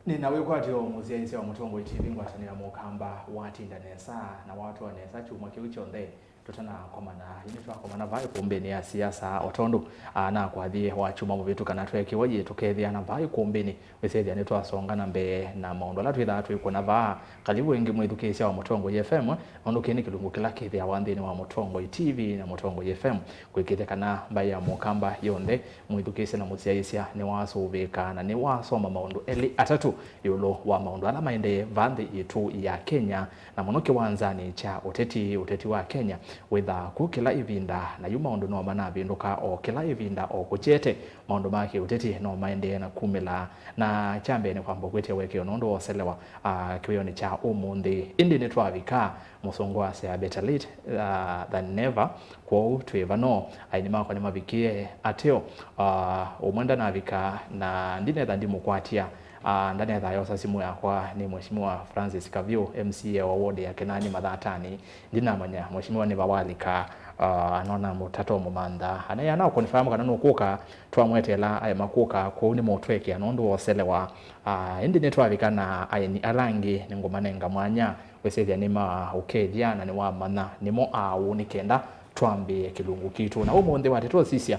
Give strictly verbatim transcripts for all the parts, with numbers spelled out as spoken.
Nĩ na wĩkwatyo mũsyaĩĩsya wa Mũtongoi T V, ngwatanĩo ya Mũkamba, watinda nesa na watũa nesa kyumwa kĩu kyonthe. Tũtanakomana, yu nĩtwakomana vaa ĩkũmbĩnĩ ya siasa, o tondũ, aa, nakwathie wa kyumwa mũvĩtu kana tweekiwa yĩ tũkethĩana vaa ĩkũmbĩnĩ, wĩsĩthya nĩtwasonga na mbee na maũndũ ala twĩthaa twĩkwona vaa. Karibu ĩngĩ mwĩthukĩĩsya wa Mũtongoi F M, nũndũ kĩĩ nĩ kĩlungu kĩla kĩthĩawa nthĩnĩ wa Mũtongoi T V na Mũtongoi F M, kwĩkĩthya kana mbaĩ ya Mũkamba yonthe, mwĩthukĩĩsya na mũsyaĩĩsya, nĩwasũvĩĩka na nĩwasoma maũndũ elĩ atatũ ĩũlũ wa maũndũ ala maendee vaa nthĩ yitũ ya Kenya, na mũno kĩwanzanĩ kya ũteti, ũteti wa Kenya wĩthaa ku kĩla ĩvinda, na yu maũndũ no manavĩndũka o kĩla ĩvinda, o kũkyete maũndũ ma kĩũteti no maendee na kumĩla. Na kya mbee nĩ kwamba kwĩtya ũekeo nũndũ wa ũselewa, ah, kĩwĩonĩ kya ũmũnthĩ. Ĩndĩ nĩtwavika, mũsũngũ wasyaa, "Better late, ah, than never." Kwoou twĩ vano, aeni makwa nĩmavikie ateo, ah, ũmwe ndanavika na ndinetha ndimũkwatya. Ah, ndanetha yosa simũ yakwa nĩ Mheshimiwa Francis Kavyũ, M C A wa ward ya Kenani Mathatani. Ndinamanya Mheshimiwa nĩ va walika, ah, nona mũtato mũmantha. Anaĩ ana confirm kana nũkũka, twamweteela aema kũka, kwoou nĩmũtwekea nũndũ wa ũselewa. Ah, ĩndĩ nĩtwavika na aeni ala angĩ nĩngũmanenga mwanya, wĩsĩthya nĩmaũkethya na nĩwamanya nĩmo aũ nĩ kenda twambĩĩe kĩlungu kitũ. Na ũmũnthĩ watetwa sisya,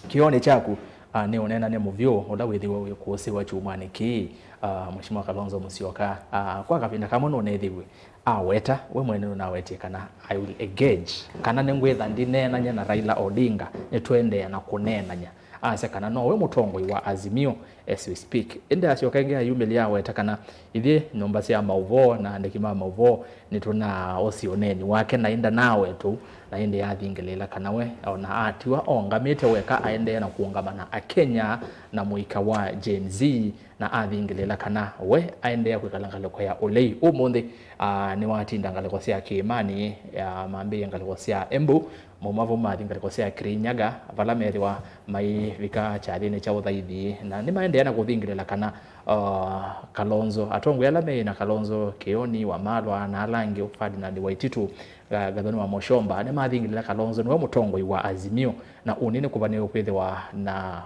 kĩonĩ kyaku, ah, nĩ ũneenany'a mũvyũ ũla wĩthĩwe wĩkũsĩwa kyumwanĩ kĩĩ. Ah, Mheshimiwa Kalonzo Musyoka, ah, kwa kavinda kamwe nũnethĩiwe aweta, we mwene nũnawetie kana, "I will engage," kana nĩngwĩtha ndineenany'a na Raila Odinga, nĩtũendee na kũneenany'a. Asya kana nowe mũtongoi wa Azimio as we speak. Ĩndĩ asyoka ĩngĩ ayumĩlya aweta kana, "Ithyĩ nyũmba sya maũvoo na aandĩki ma maũvoo nĩtũnaa ũsĩ ũneeni wake, naĩ ndanawetwa ũu." Na ĩndĩ athingĩlĩĩla kana we ona atiwa ongamĩte weka, aendee na kũũngama na Akenya na mũika wa Gen Z, na athingĩlĩĩla kana we aendee kwĩkala ngalĩko ya ũlei. Ũmũnthĩ, ah, nĩwatinda ngalĩko sya Kĩĩmanĩ, ah, mambĩĩe ngalĩko sya Embu, mauma vau mathi ngalĩko sya Kirinyaga, vala methĩwa maivika kyathĩnĩ kya ũthaithi, na nĩmaendeea na kũthingĩlĩla kana, uh, Kalonzo, atongoi ala meĩ na Kalonzo, Kĩoni, Wamalwa, na ala angĩ, Ferdinand Waititu, Ga-, Gathoni wa Mũsyomba, nĩmathingĩlĩla Kalonzo nĩwe mũtongoi wa Azimio, na ũnĩ nĩkũvanĩwe kwĩthĩwa na,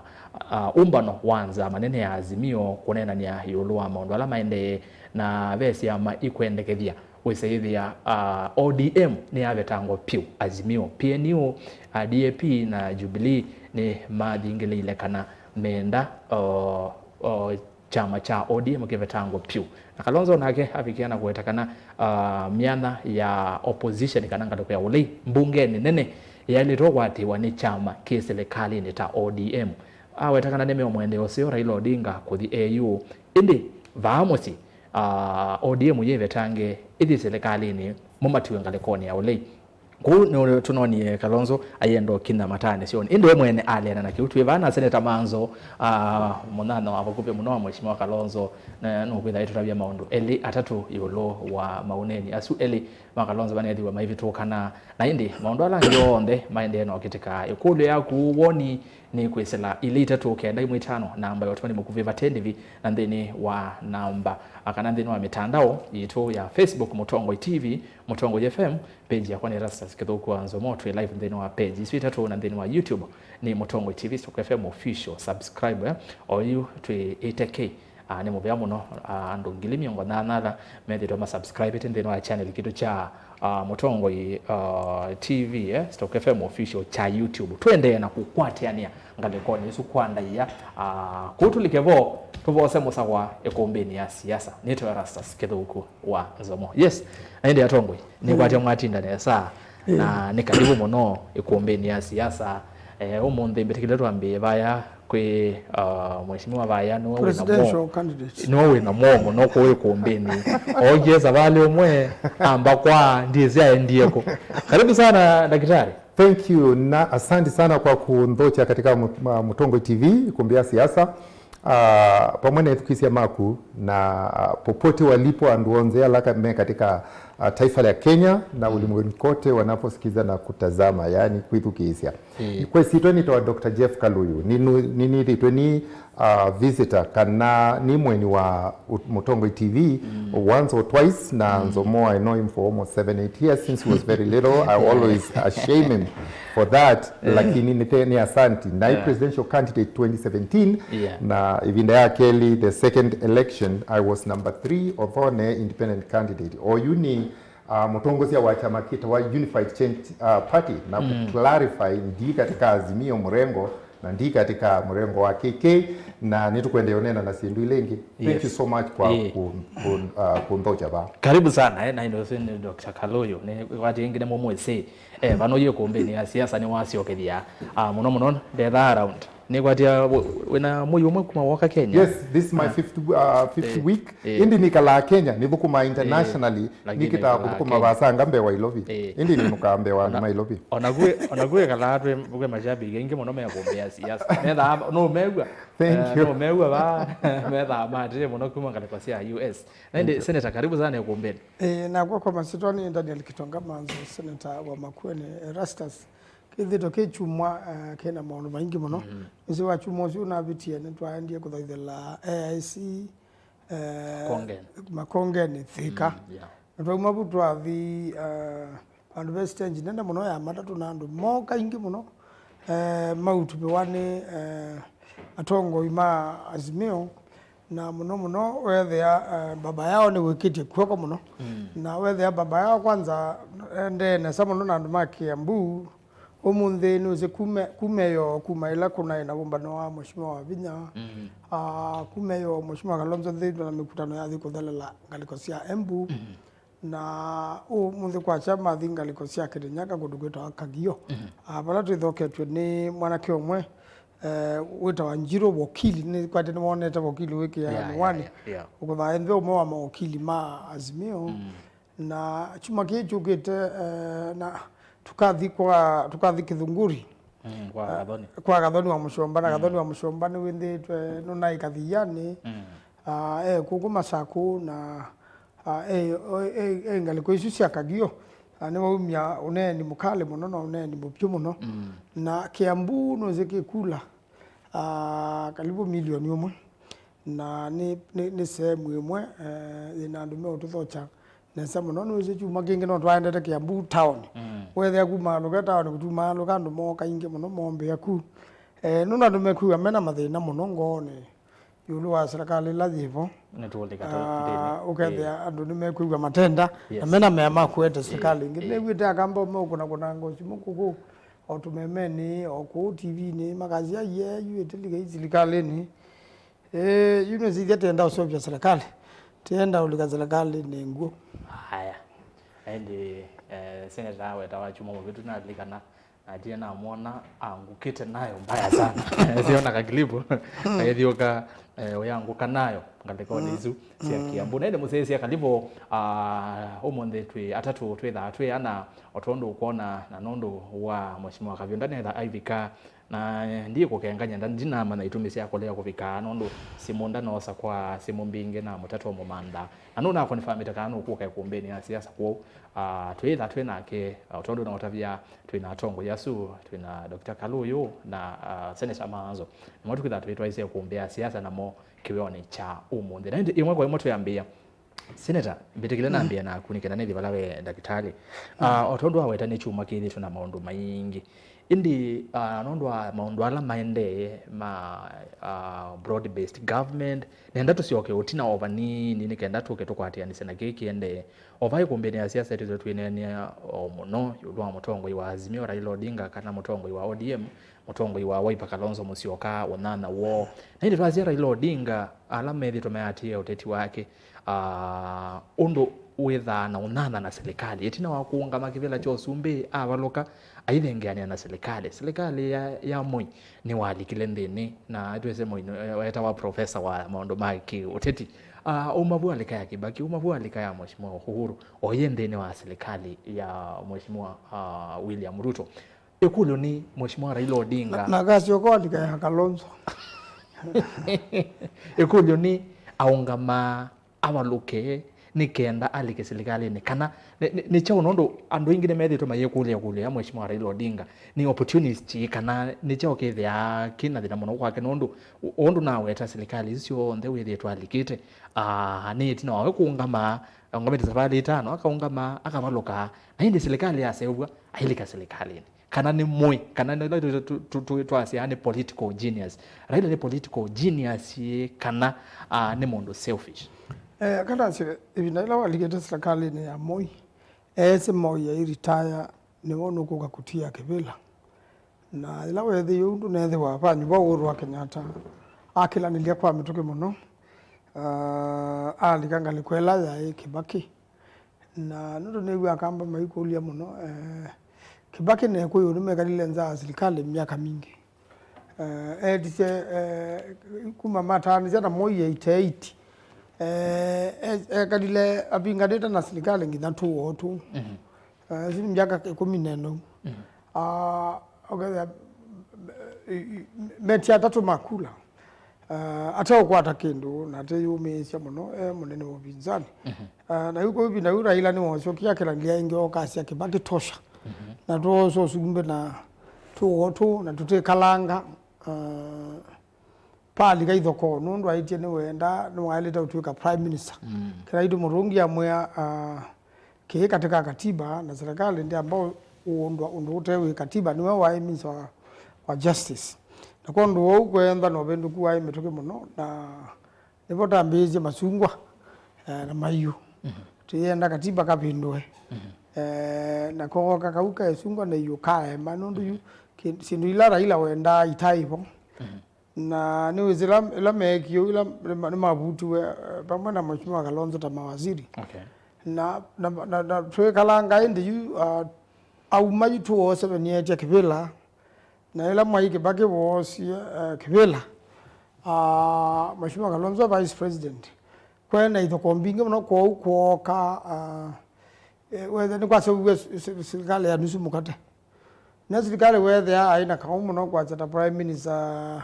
uh, ũmbano wa nzama nene ya Azimio kũneenany'a ĩũlũ wa maũndũ ala maendee, na ve syama ikwendekethya wĩsĩthĩa, ah, O D M nĩyavetangwa pyũ, Azimio, P N U, ah, D A P na Jubilee nĩmathingĩlĩile kana menda, o, o, kyama kya O D M kĩvetangwe pyũ. Na Kalonzo nake avikia na kũweta kana, ah, myanya ya opposition kana ngalĩko ya ũlei mbungenĩ nene yaĩlĩtwe ũkwatĩĩwa nĩ kyama kĩ silikalĩnĩ ta O D M. Aweta kana nĩmeũmwendea ũseo Raila Odinga kũthi A U, ĩndĩ vaa mũsyĩ, ah, O D M yĩvetange ĩthi silikalĩnĩ, mo matiwe ngalĩkonĩ ya ũlei. Kũu nĩ tũnonie Kalonzo ayenda ũkinya matanĩsyonĩ, ĩndĩ we mwene aleana na kĩu. Twĩ vaa na Seneta Manzo, ah, mũnyanya wa vakuvĩ mũno wa Mheshimiwa Kalonzo, na nũkwĩtha ĩtũtavya maũndũ elĩ atatũ ĩũlũ wa maũneeni asu elĩ ma Kalonzo maneethĩwa maivĩtũkana, na ĩndĩ maũndũ ala angĩ onthe maendee na ũkĩtĩka. Ĩkũlyo yaku, woni, nĩ kwĩsĩla ilĩ itatũ kenda imwe itano, namba ya ũtũmani mũkuvĩ vate ndĩvi na nthĩnĩ wa namba, a, kana nthĩnĩ wa mĩtandao yitũ ya Facebook, Mũtongoi T V, Mũtongoi F M, page yakwa nĩ Erastus Kĩthũku wa Nzomo, twĩ live nthĩnĩ wa page isu itatũ, na nthĩnĩ wa YouTube nĩ Mũtongoi T V stroke F M official, subscribe, eh? Oyu twĩ ĩteke. Ah, nĩ mũvea mũno, ah, andũ ngili mĩongo nyanya ala methĩtwe masubscribĩte nthĩnĩ wa channel kitũ kya, ah, Mũtongoi, ah, T V, eh, Stock F M Official kya YouTube. Tũendee na kũkwatĩanĩa ngalĩkonĩ ĩsu kwa ndaĩa. Ah, kũu tũlike vo, tũvose mũsawa ĩkũmbĩnĩ ya siasa. Nĩtawa Erastus Kĩthũku wa Nzomo. Yes, na ĩndĩ atongoi, nĩkwatya mwatinda nesa, na nĩ karibu mũno ĩkũmbĩnĩ ya siasa. Eh, ũmũnthĩ mbĩtĩkĩle twambĩĩe vaya kwĩ, uh, Mheshimiwa vaya nĩwe wĩ na mo-, presidential candidate. Nĩwe wĩ na moo mũno kũu ĩkũmbĩnĩ. Ookie savalĩ ũmwe, amba kwa, ndiĩsĩ aendie kũ. Karibu sana, daktari. Thank you, na asante sana kwa kunthokya katika Mut-, ma-, Mũtongoi T V, kumbi ya siasa. Ah, pamwe na ethukĩĩsya maku, na, ah, popote walipo andũ onthe ala ka-, me katika uh, taifa la Kenya na ulimwenguni kote wanaposikiza na kutazama, yaani kwĩthukĩĩsya. Ĩĩ. Kwa ĩsyĩtwa nĩtawa Doctor Jeff Kaluyu. Ninu-, ninĩthĩtwe nĩ, uh, visitor kana nĩ mũeni wa ut-, Mũtongoi T V once or twice, na nzomoa, I know him for almost seven, eight years since he was very little. I always, uh, shame him for that, lakini nĩ, nĩ asanti. Na presidential candidate twenty seventeen, na ĩvinda ya kelĩ, the second election, I was number three, although ne independent candidate. Oyu nĩ, uh, mũtongoesya wa kyama kĩtawa Unified Change, uh, Party, na ku clarify, ndi katika Azimio mũrengo, na ndi katika mũrengo wa K K, na nĩtũkwenda ũneena na syĩndũ ila ingĩ. Thank you so much kwa ku-, ku-, uh, kũnthokya vaa. Karibu sana, eh, na ino sini Doctor Kaluyu, nĩ wati ingĩ nĩ mũmwĩsĩ. Eh, vano yĩ kũmbĩnĩ ya siasa nĩ wasyokethia, ah, mũno mũno ndetha around. Nĩkwatia wĩ-, wĩna mwei ũmwe kuma woka Kenya? Yes, this is my fifth, uh, fifth week. Ĩĩ. Ĩndĩ nĩkalaa Kenya, nĩthũkũmaa internationally, nĩkĩtaa kũthũkũma vasanga mbee wa Nairobi. Ĩĩ. Ĩndĩ nĩnũkaa mbee wa Nairobi. Onaku, onaku ĩkalaa twĩ, kwĩ mashabiki aingĩ mũno mekũmbĩa siasa. Methaa, no mew'a. Thank you. No mew'a va, methaa matĩĩ mũno kuma ngalĩko sya U S. Na ĩndĩ, Senator, karibu sana ĩkũmbĩnĩ. Ĩĩ, nakwa kwa masyĩtwa nĩ Daniel Kitonga Manzo, Senator wa Makueni Erastus. Kĩthĩto kĩ kyumwa, eh, kĩna maũndũ maingĩ mũno. Nĩsĩ wa kyumwa ũsu ũnavĩtie nĩtwaendie kũthaithĩla A I C, eh, Makongenĩ. Makongenĩ Thĩka. Na twauma vu twathi, eh, vandũ ve stage nene mũno ya matatũ na andũ moka aingĩ mũno, eh, mautũmĩwa nĩ, eh, atongoi ma Azimio. Na mũno mũno weethĩa, eh, baba yao nĩwĩkĩtye kw'oko mũno. Na weethĩa baba yao kwanza endee nesa mũno na andũ ma Kiambu. Ũmũnthĩ nĩwĩsĩ kume, kume yoo, kuma ĩla kũnaĩ na wũmbano wa Mheshimiwa Wavinya, ah, kume yoo Mheshimiwa Kalonzo nthĩnĩ na mĩkutano yathi kũthelela ngalĩko sya Embu. Na ũmũnthĩ kwakya mathi ngalĩko sya Kĩrĩnyaga kũndũ kwĩtawa Kagio. Ah, vala twĩthoketw'e nĩ mwanake ũmwe, eh, wĩtawa Njirũ Wokili, nĩkwatĩ nĩwonete Wokili wĩkĩaa mĩwani. Ũkũthaa ĩnthwe ũmwe wa mawokili ma Azimio. Na kyumwa kĩĩ kyũkĩte, eh, na tũkathi kwa, tũkathi Kĩthunguri. Kwa Gathoni. Kwa Gathoni wa Mũsyomba, na Gathoni wa Mũsyomba nĩwĩnthĩtwe nũnaĩ Kathianĩ. Ah, e kũkũ Masakũ na, ah, e, e, e, e ngalĩko isu sya Kagio. Ah, nĩwaumya ũneeni mũkalĩ mũno na ũneeni mũvyũ mũno. Na Kiambu nũsĩ kĩkula, ah, karibu milioni ũmwe. Na nĩ, nĩ, nĩ sehemu ĩmwe, eh, yĩna andũ meũtũthokya nesa mũno. Nũsĩ kyumwa kĩngĩ no twaendete Kiambu town. Wethĩa kumaalũka town, kũtumaalũka andũ mooka aingĩ mũno moombĩa ku. Eh, nũndũ andũ mekwĩw'a mena mathĩna mũno ngoonĩ ĩũlũ wa serikali ĩla yĩvo. Nĩtũũlika ta nthĩnĩ. Ah, ũkethĩa andũ nĩmekwĩw'a matenda, na mena mea ma kũete serikali ĩngĩ. Nĩw'ĩte Akamba meũkũnakũna ngosi mũkũkũ, o tũmemenĩ, o kũu T V-nĩ, makasya, "Ye, yu ĩtĩlika ĩ silikalĩnĩ." Eh, yu nĩsĩthya tĩenda ũseũvya serikali. Tĩenda ũlika serikali nĩ ngw'o. Haya. Ĩndĩ, eh, Senator aweta wa kyumwa mũvĩtu nalilikana, natie namwona angũkĩte nayo mbaya sana. Siona kakilipu, ayĩthiũka, eh, ũyangũka nayo ngalĩkonĩ isu sya Kiambu. Na ĩndĩ mũsyaĩĩsya kalivu, ah, ũmũnthĩ twĩ atatũ, twĩthaa twĩ ana, o tondũ ũkwona na nũndũ wa Mheshimiwa Kavyũ ndanetha aivika. Na, eh, ndikũkengany'a, nda-, ndinamanya itumi sya kũlea kũvika, nũndũ simũ ndanoosa kwa simũ mbingĩ na mũtato mũmantha. Na nũnakonfamĩte kana nũkũka ĩkũmbĩnĩ ya siasa, kwoou, ah, twĩĩtha twĩ nake, ah, o tondũ naũtavya, twĩ na atongoi asu, twĩ na Doctor Kaluyu na, ah, Senator Maanzo. Nĩmo tũkwĩtha twĩtwaĩsye ĩkũmbĩ ya siasa namo kĩwĩonĩ kya ũmũnthĩ. Na ĩndĩ ĩmwe kwa ĩmwe twĩambĩĩa, Senator, mbĩtĩkĩle nambĩe naku nĩ kenda nĩthi vala we ndakĩtalĩ. Ah, o tondũ waweta nĩ kyumwa kĩthĩtwe na maũndũ maingĩ. Ĩndĩ, ah, nũndũ wa maũndũ ala maendee ma, ah, broad based government, nenda tũsyoke ũtina o vanini nĩ kenda tũke tũkwatĩanĩsye na kĩĩ kĩendee. O vai ĩkũmbĩnĩ ya siasa twĩthwe twĩneenea o mũno ĩũlũ wa mũtongoi wa Azimio Raila Odinga kana mũtongoi wa O D M, mũtongoi wa Wiper Kalonzo Musyoka, ũnyanya woo. Na ĩndĩ twasya Raila Odinga, ala methĩtwe mayatĩĩe ũteti wake, ah, ũndũ wĩthaa na ũnyanya na silikalĩ. Ĩtina wa kũũngama kĩvĩla kya ũsumbĩ, avalũka, aithengeanĩa na silikalĩ. Silikalĩ ya, ya Moi nĩwalikile nthĩnĩ, na twĩsĩ Moi nĩ, eh, wetawa professor wa maũndũ ma kĩ-ũteti. Ah, uma vu alika ya Kibaki, uma vu alika ya Mheshimiwa Uhuru, oye nthĩnĩ wa silikalĩ ya Mheshimiwa, ah, William Ruto. Ĩkũlyo nĩ, Mheshimiwa Raila Odinga. Na, na akasyoka alika ya Kalonzo. Ĩkũlyo nĩ, aũngamaa, avalũke, nĩ kenda alike silikalĩnĩ, kana nĩ, nĩ, nĩ kyaũ? Nũndũ andũ aingĩ nĩmethĩĩtwe mayĩkũlya ĩkũlyo ya Mheshimiwa Raila Odinga, nĩ opportunist kana nĩ kyaũ kĩthĩaa kĩ na thĩna mũno kwake, nũndũ ũ-, ũndũ naweta silikalĩ isu syonthe wĩthĩĩtwe alikĩte, ah, nĩ ĩtina wawe kũũngama, aũngamĩte savalĩ itano, akaũngama, akavalũka, na ĩndĩ silikalĩ yaseũvw'a, ailika silikalĩnĩ. Kana nĩ mũĩ, kana nĩ, tũ-, tũ-, tũ-, tũ-, twasya nĩ political genius. Raila nĩ political genius ĩ, kana, ah, nĩ mũndũ selfish? Eh, kana sĩ, ĩvinda ĩla walikĩte silikalĩnĩ ya Moi, eesĩ Moi airitaya, nĩwe nũkũka kũtia kĩvĩla. Na yĩla weethĩie ũu, ndũneethĩwa vanyuvwa ũũrũ wa Kenyatta akĩlanĩlya kwa mĩtũkĩ mũno, ah, alika ngalĩko ĩla yaĩ Kĩbakĩ. Na nũndũ nĩw'a Akamba maikũlya mũno, eh, Kĩbakĩ na Kĩkũyũ nĩmekalile nza ya silikalĩ myaka mingĩ. Eh, eetisye, eh, kuma mataanĩsya na Moi eighty eight, eh, e-, ekalile avinganĩte na silikalĩ nginya two oh two. Mhm. Eh, isu nĩ myaka ĩkũmi na ĩna ũu. Mhm. Ah, ũkethĩa, i-, i-, metia atatũ ma kula. Ah, ateũkwata kĩndũ na ateyũmĩĩsya mũno, e mũnene wa ũvinzani. Mhm. Ah, na yu kwa ĩvinda yu Raila nĩwosyokie akĩlanĩlya ĩngĩ, okasya Kĩbakĩ tosha. Mhm. Na twosa ũsumbĩ na tũũtũ na tũtĩkalanga, ah, palika ithokoo, nũndũ aĩtye nĩwenda, nĩwaĩlĩte ũtw'ĩka prime minister. Mm. Kĩlaitũ Mũrungi amwĩa, ah, kĩĩ katĩ ka katiba, na serikali ndĩamba ũũndwa ũndũ ũte wĩ katiba, nĩwe waĩ minister wa, wa justice. Na kwondũ ũu kwentha na ũvĩndũku waĩ mĩtũkĩ mũno, na nĩvo tambĩĩsye masungwa, eh, na maiũ. Mhm. Tũyenda katiba kavĩndũe. Mhm. Eh, na kooka kau ka ĩsungwa na ĩũ kaema, nũndũ yu, mhm, kĩ-, syĩndũ ila Raila wendaa itaĩ vo. Mhm. Na nĩwĩsĩ ĩla, ĩla meekie ũu, ĩla nĩma-, nĩmavutiwe, eh, vamwe na Mheshimiwa Kalonzo ta mawaziri. Okay. Na, na, na, na twĩkalanga ĩndĩ yu, ah, auma yu two oh seven yeetya kĩvĩla, na ĩla Mwai Kĩbakĩ woosie, eh, kĩvĩla, ah, Mheshimiwa Kalonzo vice president, kwena ithokoo mbingĩ mũno, kwoou kwooka, ah, eh, wethe nĩkwaseũviw'e si-, si-, silikalĩ ya nusu mũkate. Na silikalĩ weethĩa aĩ na kaũ mũno kwasya ta prime minister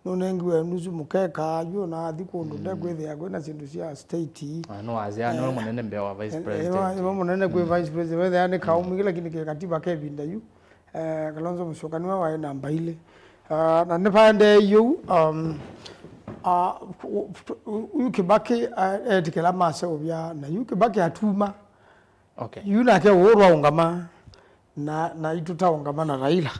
nũnengiwe nusu mũkeka, yu na athi kũndũ, mm, ndekwĩthĩa kwĩna syĩndũ sya state. Ah, no asya nĩwe, eh, mũnene mbee wa vice, eh, president. Nĩwe mũnene kwĩ, mm, vice president. Weethĩa nĩ kaũ, mm, mwingĩ, lakini kĩ katiba ke ĩvinda yu, eh, Kalonzo Musyoka nĩwe waĩ namba ilĩ. Ah, na nĩvaendee yu, um, ah, yu Kĩbakĩ, ah, etĩkĩla maseũvya, na yu Kĩbakĩ atuma. Okay. Yu nake Uhuru aũngama, na, na itũ taũngama na Raila.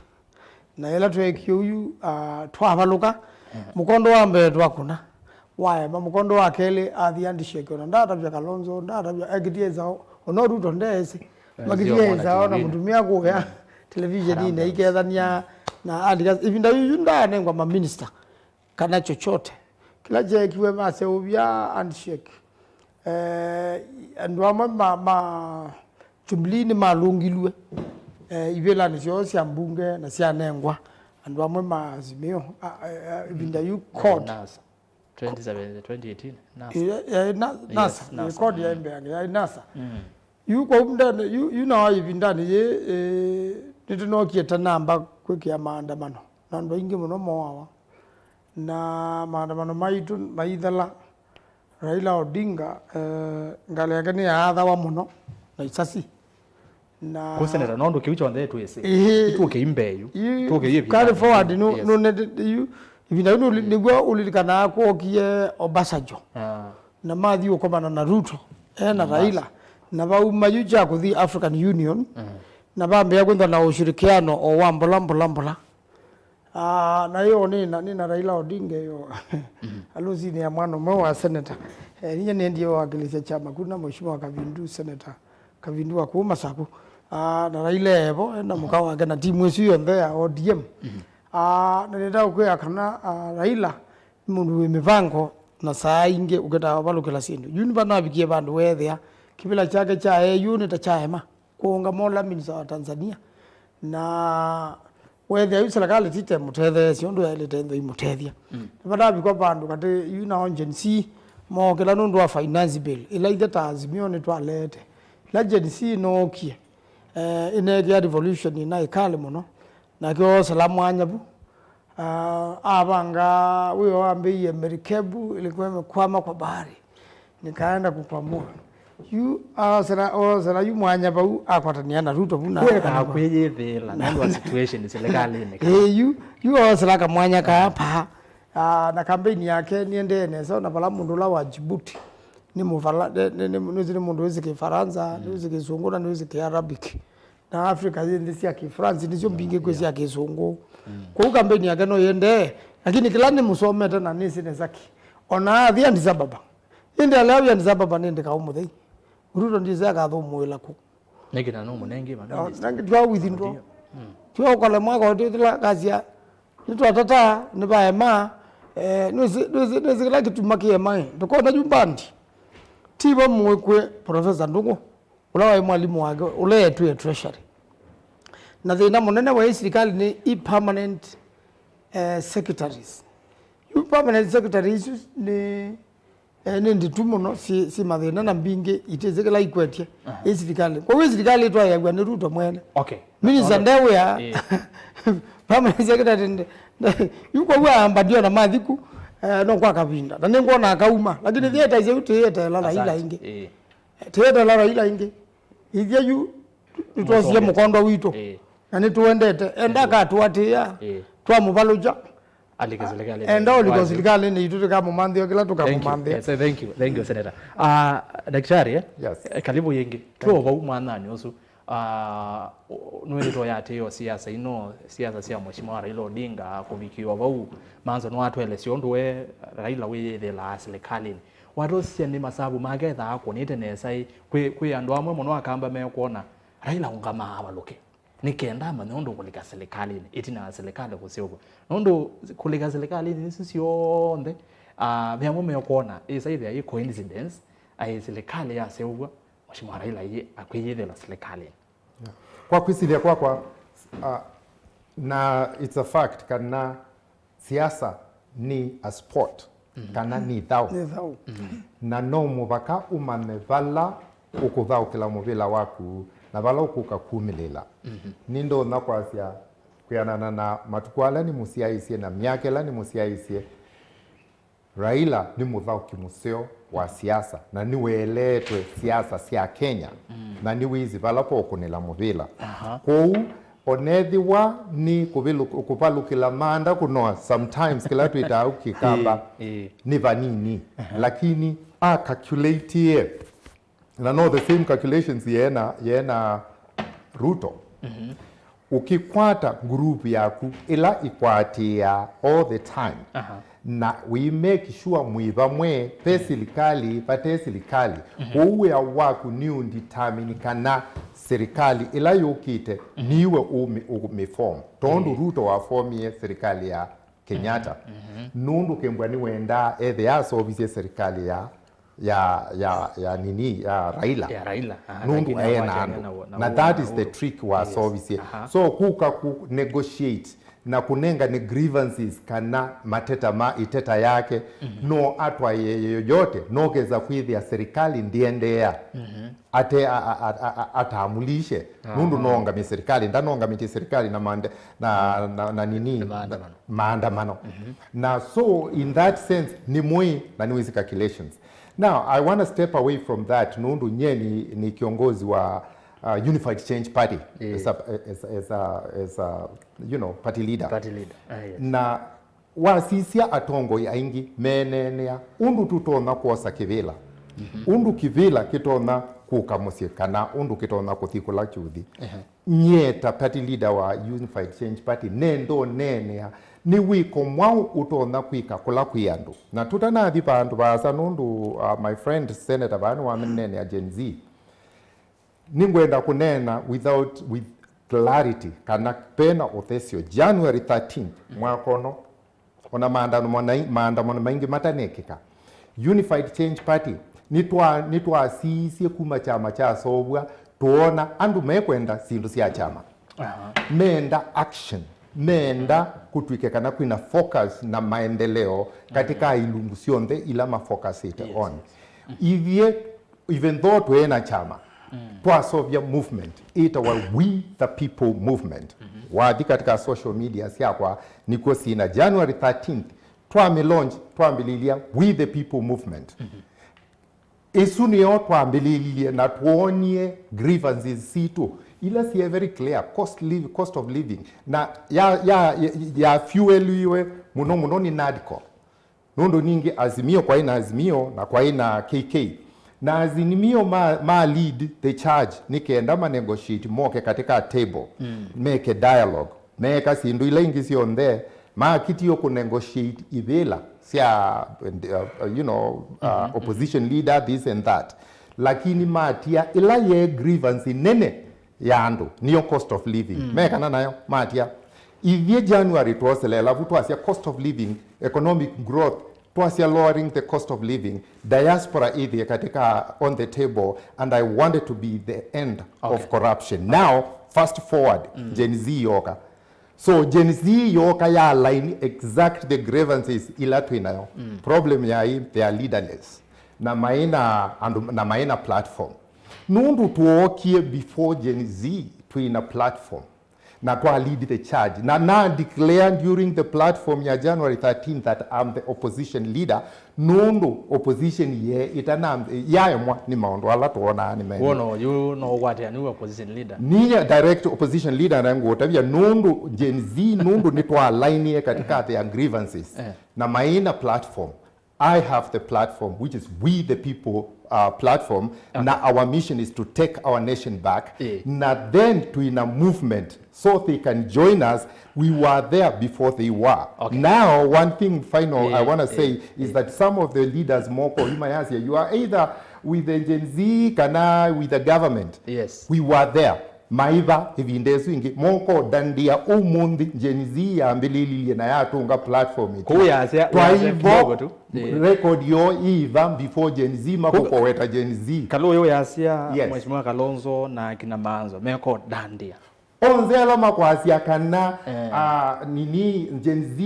Na ĩla tweekie ũu, ah, twavalũka, eh, mũkondo wa mbee twakũna, waema. Mũkondo wa kelĩ athi handshake, ona ndaatavya Kalonzo, ndaatavya, ekĩtie ĩsao, ona Ruto ndeesĩ. Eh, makĩtie ĩsao na mũtumĩa kũya, mm, televisioninĩ ikethania na andika. Ĩvinda yu, yu ndaanengwa maminista kana chochote. Kĩla kyeekiwe, maseũvya handshake. Eh, andũ amwe ma, ma Jubilee nĩmalũngilw'e, eh, ivĩlanĩ syoo sya mbunge na syanengwa andũ amwe ma Azimio, a, a, a, ĩvinda yu CORD. NASA. Twenty seventeen, twenty eighteen, NASA. Eh, eh, na, NASA, yes, NASA, CORD, mm, yaĩ mbeange, yaĩ NASA. Mm. Yu kwa ũndene, yu, yu na ĩvindanĩ yĩĩ, eh, nĩtũnookie ta namba kwĩkĩa maandamano, na andũ aingĩ mũno mooawa. Na maandamano maitũ maithela, Raila Odinga, eh, ngalĩ yake nĩyaathawa mũno na isasi. Na kũ seneta, nũndũ kĩu kyonthe twĩsĩ. Ĩĩ. Itũke imbee yu. Yu, itũke yu carry forward, ĩvindanĩ. Nũ-, yes. Nũnene yu, ĩvinda yu nũli-, mm, nĩw'o ũlilikanaa kwokie Obasanjo. Ah. Na mathi ũkomana na Ruto, e na, mm, Raila. Na vauma yu kya kũthi African Union, mm, na vambĩa kwĩthwa na ushirikiano o wa mbola, mbola, mbola. Ah, na yo nĩ na, nĩ na Raila Odinga yo. Mhm. Harusinĩ ya mwana ũmwe wa senator. Eh, ninyie nĩendie wakilisha chama kuna Mheshimiwa Kavindu, Senator Kavindu wa kũu Masaku. Ah, na Raila evo, ena mũka wake na timu ĩsu yonthe ya O D M. Mhm. Ah, na nĩndaũkwĩa kana, ah, Raila nĩ mũndũ wĩ mĩvango na saa ingĩ ũkĩtaa ũvalũkĩla syĩndũ. Yu nĩvanavikie vandũ weethĩa kĩvĩla kyake kya E U nĩ ta kyaema kũũngama ũla minista wa Tanzania. Na weethĩa yu silikalĩ ti ta ĩmũtetheesye ũndũ yaĩlĩte ĩthwe ĩmũtethya. Mm. Nĩvatavikwa vandũ katĩ yu nao Gen Z mookĩla nũndũ wa finance bill, ĩla ithe ta Azimio nĩtwaleete. Ĩla Gen Z nookie, eh, ĩneekĩa revolution ĩna ĩkalĩ mũno. Nake oosela mwanya vu, ah, avanga wĩoo wambĩie, merikebu ilikuwa imekwama kwa bahari, nikaenda kukwamua. Yu aosela, aosela yu mwanya vau akwatania na Ruto vu na. Kwĩkaa kwĩyĩthĩĩla nũndũ wa situation silikalĩnĩ kana. Ĩĩ, yu, yu aosela kamwanya kaa paa. Ah, na campaign yake nĩendee nesa, na vala mũndũ ũla wa Djibouti nĩ mũfala, nĩ, nĩ, nĩ, nĩwĩsĩ nĩ mũndũ wĩsĩ Kĩfaransa, nĩwĩsĩ Kĩsũngũ, na nĩwĩsĩ Kĩarabic. Na Africa yĩ nthĩ sya Kĩfrance nĩsyo mbingĩ kwĩ sya Kĩsũngũ. Kwoou campaign yake no yĩendee, lakini kĩla nĩmũsomete na nĩsĩ nesa ki. Ona athi Addis Ababa. Ĩndĩ alea wĩ Addis Ababa nĩ ndĩka ũmũthei. Ruto ndĩsĩ akathũmũĩla kũ. Nĩkĩ na no mũnenge ma minister. Nangi twa withindwa. Twa ũkale mwaka ũtĩthĩla kasya. Nĩtwatata, nĩvaema. Eh, nĩsĩ, nĩsĩ, nĩsĩ kĩla kĩtuma kĩema. Ndũkona yu mbandi. Ti vamwe kwĩ Professor Ndung'u. Ũla waĩ mwalimũ wake, ũla etwĩe treasury. Na thĩna mũnene wa ĩ silikalĩ nĩ i permanent, eh, secretaries. Yu permanent secretary isu nĩ, eh, nĩ nditu mũno, syĩ, syĩ mathĩna na mbingĩ itĩsĩ kĩla ikwetye ĩ silikalĩ. Kwoou ĩ silikalĩ ĩtwaĩaw'a nĩ Ruto mwene. Okay. Minister nde wĩa, permanent secretary nde, nde, yu kwoou aamba ndio na mathiku, eh, no kwa kavinda. Na nĩngwona akauma. Lakini thietaisye yu tĩyeteela Raila ingĩ. Tĩyetela Raila ingĩ. Ithyĩ yu nĩtwosie mũkondo witũ. Ĩĩ. Na nĩtũendete. Enda akatũatĩĩa. Ĩĩ. Twamũvalũkya. Alike silikalĩnĩ. Enda ũlika silikalĩnĩ itũ tũkamũmanthĩa kĩla tũkamũmanthĩa. Yes, thank you. Thank you, Senator. Ah, daktari, eh? Yes. Eh, karibu yĩngĩ. Thank you. Twĩ o vau mwananĩ ũsu. Ah, nĩwĩthĩtwe yatĩĩo siasa ino, siasa sya Mheshimiwa Raila Odinga kũvikĩwa vau. Manzo nĩwatũelesya ũndũ we Raila wĩyĩthĩlaa silikalĩnĩ. Watũsisya nĩ masavu make ethaa akũnĩte nesa ĩ, kwĩ, kwĩ andũ amwe mũno Akamba mekwona Raila ũngama avalũke. Nĩ kenda amanya ũndũ kũlika silikalĩnĩ, ĩtina wa silikalĩ kũseũvw'a. Nũndũ kũlika silikalĩnĩ nĩsu syonthe, ah, ve amwe mekwona ĩsa ĩthĩa ĩ coincidence, aĩ silikalĩ yaseũvw'a, Mheshimiwa Raila ĩ akwĩyĩthĩla silikalĩnĩ. Yeah. Kwa kwĩsilya kwakwa, uh, na it's a fact kana siasa nĩ a sport, kana nĩ thaũ. Nĩ thaũ. Na no mũvaka ũmanye vala ũkũthaũkĩla mũvĩla waku na vala ũkũka kumĩlĩla. Nĩndonya kwasya kwĩanana na matukũ ala nĩmũsyaĩĩsye na myaka ĩla nĩmũsyaĩĩsye, Raila nĩ mũthaũki mũseo wa siasa na nĩweleetwe siasa sya Kenya, na nĩwĩsĩ vala pokũnĩla mũvĩla. Kwoou onethĩwa nĩ kũvilũ-, kũvalũkĩla manda kũnoa, sometimes kĩla twĩtaa Kĩkamba nĩ vanini, lakini a calculate-ĩe Na no the same calculations yeena, yeena Ruto. Ũkĩkwata group yaku ĩla ĩkwatĩĩaa all the time, na we make sure mwĩ vamwe, ve silikalĩ, vate silikalĩ, kwoou wĩa waku nĩ ũdetermine kana silikalĩ ĩla yũkĩte nĩwe ũmĩ-, ũmĩform. Tondũ Ruto wafomie silikalĩ ya Kenyatta. Nũndũ kĩmbwa nĩwendaa ethĩa asovisye silikalĩ ya ya, ya, ya nini, ya Raila. Ya Raila. Nũndũ aena andũ. Na that is the trick wasovisye. So kuka ku negotiate na kũnengane grievances kana mateta ma iteta yake, no atwaye yoyote, no keza kwĩthĩa serikali ndiendeea ate a, a, a, a, a, atamulishe. Nũndũ noongamie serikali, ndanongamĩtye serikali na mande, na, na, na nini, maandamano. Na so in that sense, nĩ mũĩ na nĩwĩsĩ calculations. Now, I want to step away from that, nũndũ nye nĩ, nĩ kiongozi wa, uh, Unified Change Party as a, as, as a, as a, you know, party leader. Party leader. Na wasisya atongoi aingĩ meneenea ũndũ tũtonya kwosa kĩvĩla, ũndũ kĩvĩla kĩtonya kũka mũsyĩ, kana ũndũ kĩtonya kũthi kũla kyũthi. Nyie ta party leader wa Unified Change Party, nenda ũneenea nĩ wĩko mwaũ ũtonya kwĩka kũla kwĩ andũ. Na tũtanathi vandũ vaasa, nũndũ, uh, my friend senator vaa nĩwaneenea Gen Z, nĩngwenda kũneena without, with clarity kana vena ũthesyo. January thirteenth mwaka ũno, ona maandano manai-, maandamano maingĩ matanekĩka, Unified Change Party nĩtwa-, nĩtwasiisye kuma kyama kyaseũvw'a, twoona andũ mekwenda syĩndũ sya kyama. Meenda action, meenda kũtw'ĩke kana kwĩna focus na maendeleo katika ilungu syonthe ila mafocusĩte on. Ithyĩ, even though twĩ na kyama, twasovya movement ĩtawa We the People Movement. Wathi katika social media syakwa, nĩkw'o syĩna January thirteenth, twamĩ launch, twambĩlĩlya We the People Movement. Ĩsu nĩyo twambĩlĩlye na twonie grievances sitũ ila siĩ very clear, cost, live, cost of living, na ya, ya, ya, ya fueliwe mũno mũno nĩ NADCO. Nũndũ ningĩ Azimio, kwaĩ na Azimio na kwaĩ na K K. Na Azimio ma, ma lead the charge nĩ kenda ma negotiate moke katika table, mm, meke dialogue, meeka syĩndũ ila ingĩ syonthe, makitie kũ negotiate ivĩla sya, uh, you know, uh, mm-hmm, opposition leader, this and that. Lakini matia ĩla ye grievance nene ya andũ nĩyo cost of living. Mm. Mekana nayo, matia. Ithyĩ January twoseleela vu twasya cost of living, economic growth, twasya lowering the cost of living, diaspora ĩthĩe katika on the table, and I wanted to be the end of, okay, corruption. Okay. Now, fast forward, mm, Gen Z yoka. So Gen Z yoka ya align exact the grievances ila twĩ nayo. Mm. Problem yaĩ, they are leaderless. Na maĩ na andũ, na maĩ na platform. Nũndũ twookie before Gen Z twĩ na platform. Na twa lead the charge. Na na declare during the platform ya January thirteen that I'm the opposition leader. Nũndũ opposition ye ĩtana yaemwa nĩ maũndũ ala twonaa nĩ mene. Wona ũyũ no ũkwatĩa nĩwe opposition leader? Ninya direct opposition leader na ngũtavya nũndũ Gen Z, nũndũ nĩ twa alignie katika their grievances. Eh. Na maĩ na platform. I have the platform, which is we the people, uh, platform. Okay. Na our mission is to take our nation back. Eh. Na then twĩ na movement so they can join us. We were there before they were. Okay. Now, one thing final I, eh, wanna, eh, say is, eh, that some of the leaders moko yu mayasya, you are either with the Gen Z kana with the government. Yes. We were there. Maiva ĩvinda ĩsu ĩngĩ, moko dandia ũmũnthĩ Gen Z yambĩlĩlilye na yatũnga platform ĩtina. Kũu yasya, yasya twaivo kidogo tu. Eh. Record yoo ĩiva before Gen Z makũkoweta Gen Z. Kalũyũ yasya, yes, Mheshimiwa Kalonzo na kina Maanzo meko dandia. Onthe ala makwasya kana, eh, ah, nini, Gen Z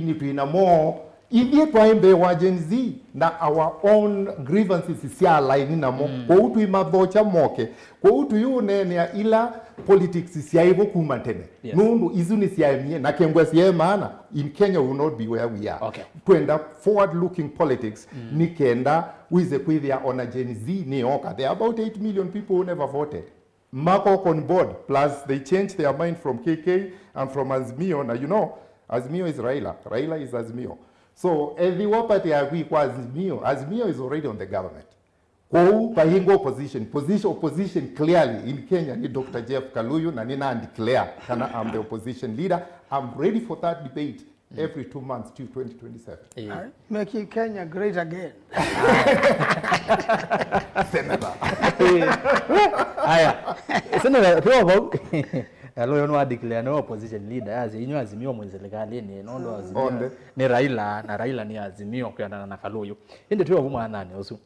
nĩ twĩ namo, ithyĩ twaĩ mbee wa Gen Z na our own grievances sya align namo. Mm. Kwoou tũimathokya moke. Kwoou tũiũneenea ila politics syaĩ vo kuma tene. Yes. Nũndũ isu nĩsyaemie, na kengwa syaĩ maana, in Kenya we will not be where we are. Okay. Twenda forward looking politics, mm, nĩ kenda wĩse kwĩthĩa ona Gen Z nĩyoka. There are about eight million people who never voted. Mako on board, plus they changed their mind from K K and from Azimio. Now, you know, Azimio is Raila. Raila is Azimio. So, ethĩwa party yaku ĩ kwa Azimio, Azimio is already on the government. Kwoou, vahingwa opposition. Position, opposition clearly in Kenya nĩ Doctor Jeff Kaluyu, na nĩna declare kana I'm the opposition leader. I'm ready for that debate. Mm. Every two months till twenty twenty-seven. Eh. Ai, make Kenya great again. Senator. Eh. Aya. Senator, tuo vau. Alo, yo no declare no opposition leader. As you know, Azimio mwe serikali ni, no ndo Azimio. Onde. Ni Raila, na Raila ni Azimio kwendana na Kaluyu. Indi tuo vau mwanani usu.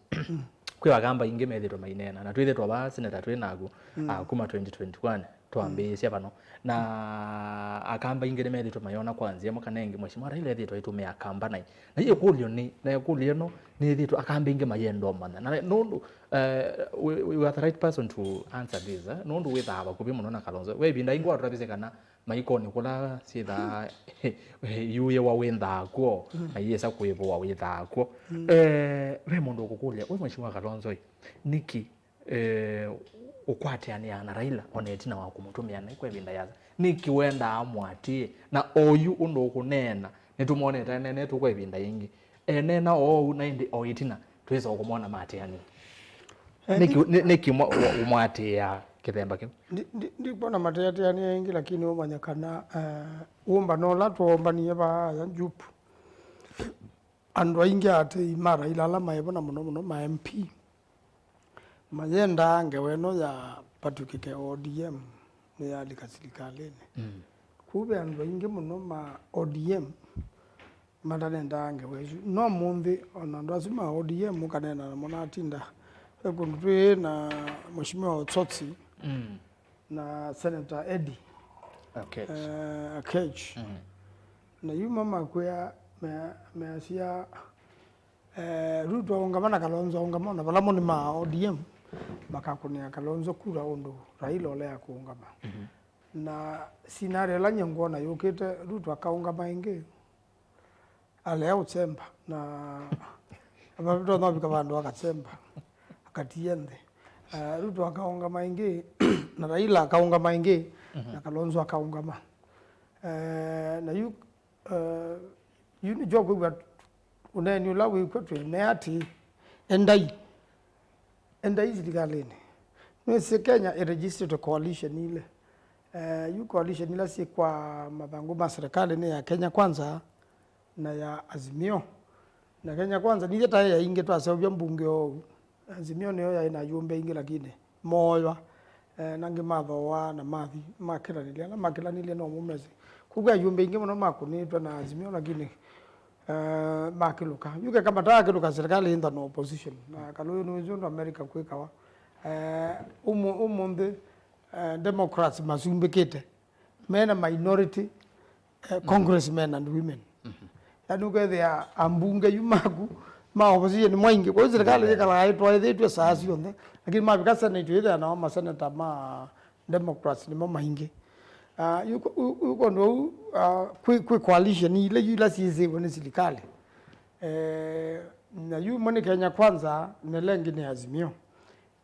Kwĩ akamba ingĩ methĩtwe maineena, na twĩthĩtwa vaa senator twĩ naku, mm, ah, kuma twenty twenty-one, twambĩĩsya vano. Na akamba ingĩ nĩmethĩtwe mayona kwa nzĩa ĩmwe kana ĩngĩ, Mheshimiwa Raila ethĩtwe aitũmĩa akamba nai. Na ĩkũlyo nĩ, na ĩkũlyo ĩno nĩthĩtwe akamba ingĩ mayenda ũmanya. Na nũndũ, eh, we, we are the right person to answer this, eh? Nũndũ wĩthaa vakuvĩ mũno na Kalonzo. We ĩvinda ingĩ watũtavisye kana maikoni kũla syĩthaa iyũĩwa wĩnthaa kw'o, mm, na iyĩsa kũĩvũwa wĩnthaa kw'o. Mm. Eh, ve mũndũ ũkũkũlya, we Mheshimiwa Kalonzo, nĩkĩ, eh, ũkwatĩanĩaa na Raila ona ĩtina wa kũmũtũmĩa naĩ kwa ĩvinda yasa? Nĩkĩ wendaa amũatĩĩe? Na oyu ũndũ ũkũneena, nĩtũmonete aneenetwe kwa ĩvinda yĩngĩ. Eneena oou na ĩndĩ o ĩtina twĩsa kũmona matĩanĩe. Eh, nĩkĩ, ndi- nĩ- nĩkĩ mwa- wa- ũmwatĩĩa kĩthemba kĩu? Ndi- ndi- ndikwona matĩatĩanĩe ĩngĩ, lakini ũmanya kana, eh, wũmbano ũla twoombanie vaa ya Jup, andũ aingĩ atĩĩi ma Raila ala maĩ vo na mũno mũno ma M P mayendaa ngewa ĩno ya vatũkĩke O D M nĩyalika silikalĩnĩ. Mm. Kũu ve andũ aingĩ mũno ma O D M matanendaa ngewa ĩsu. No mũnthĩ, ona andũ asu ma O D M ũkaneena namo, natinda, ve kũndũ twĩ na Mheshimiwa Otsotsi, mm, na Senator Eddie, Oketch. Eh, Oketch. Mm. Na yu mamakwĩa, me- measya, eh, Ruto aũngama na Kalonzo aũngama, na vala mo nĩ ma O D M makakũnĩa Kalonzo kura ũndũ Raila ũlea kũũngama. Mhm. Na scenario ĩla nyie ngwona yũkĩte, Ruto akaũngama ĩngĩ, alea ũsemba, na vatonya ũvika vandũ akasemba. akatia nthĩ. Eh, Ruto akaũngama ĩngĩ, na Raila akaũngama ĩngĩ, mhm, na Kalonzo akaũngama. Eh, na yu, eh, yu nĩkyo kwĩw'a ũneeni ũla wĩkw'o twĩ me atĩĩ, endai, endai silikalĩnĩ. Nĩwĩsĩ Kenya ĩregistered coalition ilĩ. Eh, yu coalition ila syĩ kwa mathangũ ma serikali nĩ ya Kenya Kwanza, na ya Azimio. Na Kenya Kwanza nithe taĩ ya ingĩ twaseũvya mbunge oou. Azimio nĩyo yaĩ na ayumbe aingĩ lakini mooywa. Eh, na angĩ mathooa na mathi makĩlanĩlya, na makĩlanĩlya no mũmesĩ. Kwoou ayumbe aingĩ mũno makũnĩtwe na Azimio lakini, eh, makĩlũka. Yu keka mataakĩlũka serikali ĩntha na opposition. Na kalũyũ nĩwĩsĩ ũndũ America kwĩkawa. Eh, ũmũ-, ũmũnthĩ, eh, Democrats masumbĩkĩte. Mena minority, eh, congressmen and women. Yani ũkethĩa ambunge yu maku ma opposition mwaingĩ. Kwa hiyo serikali yĩkalaga ĩtwaĩthĩtw'e saa syonthe, lakini mavika senate ĩthĩa nao maseneta ma Democrats nĩmo maingĩ. Ah, yu ko-, yu, yu kũndũ ũu, ah, kwĩ, kwĩ coalition ile yu ila syĩsĩwe nĩ silikalĩ. Eh, na yu mwe nĩ Kenya Kwanza, na ĩla ĩngĩ nĩ Azimio.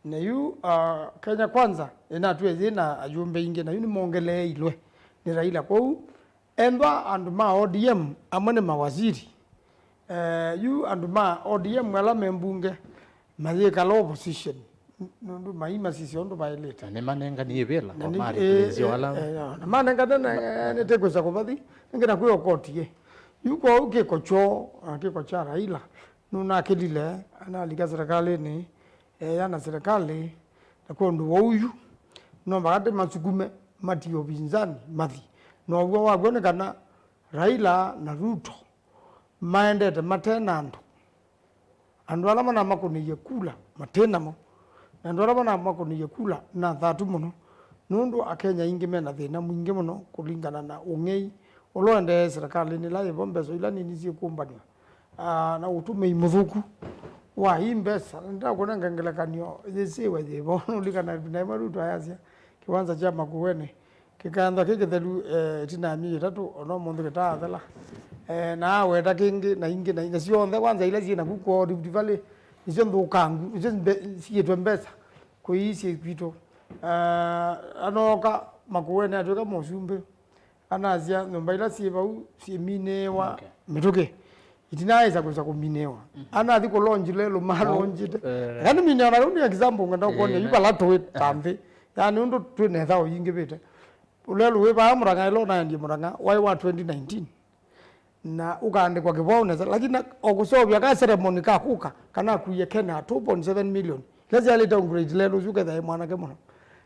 Na yu, ah, Kenya Kwanza ĩnatwĩe yĩ na ayumbe aingĩ, na yu nĩmongeleeilwe nĩ Raila. Kwoou, ethwa andũ ma O D M amwe nĩ mawaziri, eh, yu andũ ma O D M ala me mbunge mayĩkala opposition, n-, nũndũ maimasisya ũndũ vaĩlĩte. Na nĩmanenganie ĩvĩla na kwa nĩ-, marĩ eh, kũlĩnzya eh, ala eh, na manengane na, eh, nĩtĩkwĩsa kũvathi, nĩngĩ na kwĩ okoti ĩ. Yu kwoou kĩko kyoo, ah, kĩko kya Raila, nũnakĩlile, analika serikalĩnĩ, eeyana serikali, na kwondũ wa ũu, no mbaga tũmasukume matie ũvinzani mathi. Na ũw'o wakw'o nĩ kana Raila na Ruto maendete mate na andũ. Andũ ala manamakũnĩie kula mate namo. Na andũ ala manamakũnĩie kula na thatu mũno. Nũndũ Akenya aingĩ mena thĩna mwingĩ mũno kũlingana na ũng'ei ũla ũendee serikalĩnĩ ĩla yĩvo, mbesa ila nini syĩkũmbanw'a, ah, na ũtũmĩi mũthũku wa ii mbesa. Nĩndakũnenga ngelekany'o yĩsĩwe yĩvo. Nũlikana ĩvinda yĩmwe Ruto ayasya kĩwanza kya Makueni kĩkaanthwa kĩ kĩthelu, eh, ĩtina ya myei ĩtatũ, ona ũmũnthĩ kĩtaathela. Eh, na aweta kĩngĩ na ingĩ na ingĩ, na syonthe kwanza ila syĩ naku kwoo Rift Valley nĩsyo nthũkangu, nĩsyo mbe-, siĩtwe mbesa kwĩ ii syĩ kwitũ. Ah, anooka Makueni atw'ĩka mũsumbĩ. Anasya nyũmba ila syĩ vau syĩminĩĩwa, okay, mĩtũkĩ. Itinaaĩsa kwĩsa kũminĩĩwa. Mhm. Anathi kũlonji lelũ malonjite. Eh. Eka nĩminĩwa na rĩu nĩ example ngenda, eh, ũkwony'a yu vala tũĩ ta nthĩ. Yaani ũndũ twĩ na ĩthao yingĩvĩte. Lelũ wĩ vaa Mũrang'a ĩla ũnaendie Mũrang'a waĩ wa twenty nineteen. Na ũkaandĩkwa kĩvwaũ nesa. Lakini na, o kũseũvya ka ceremony ka kũka, kana akuie Kenya two point seven million. Ila syaĩlĩte ũngurĩti lelũ ũsu ũkethĩa e mwanake mũno.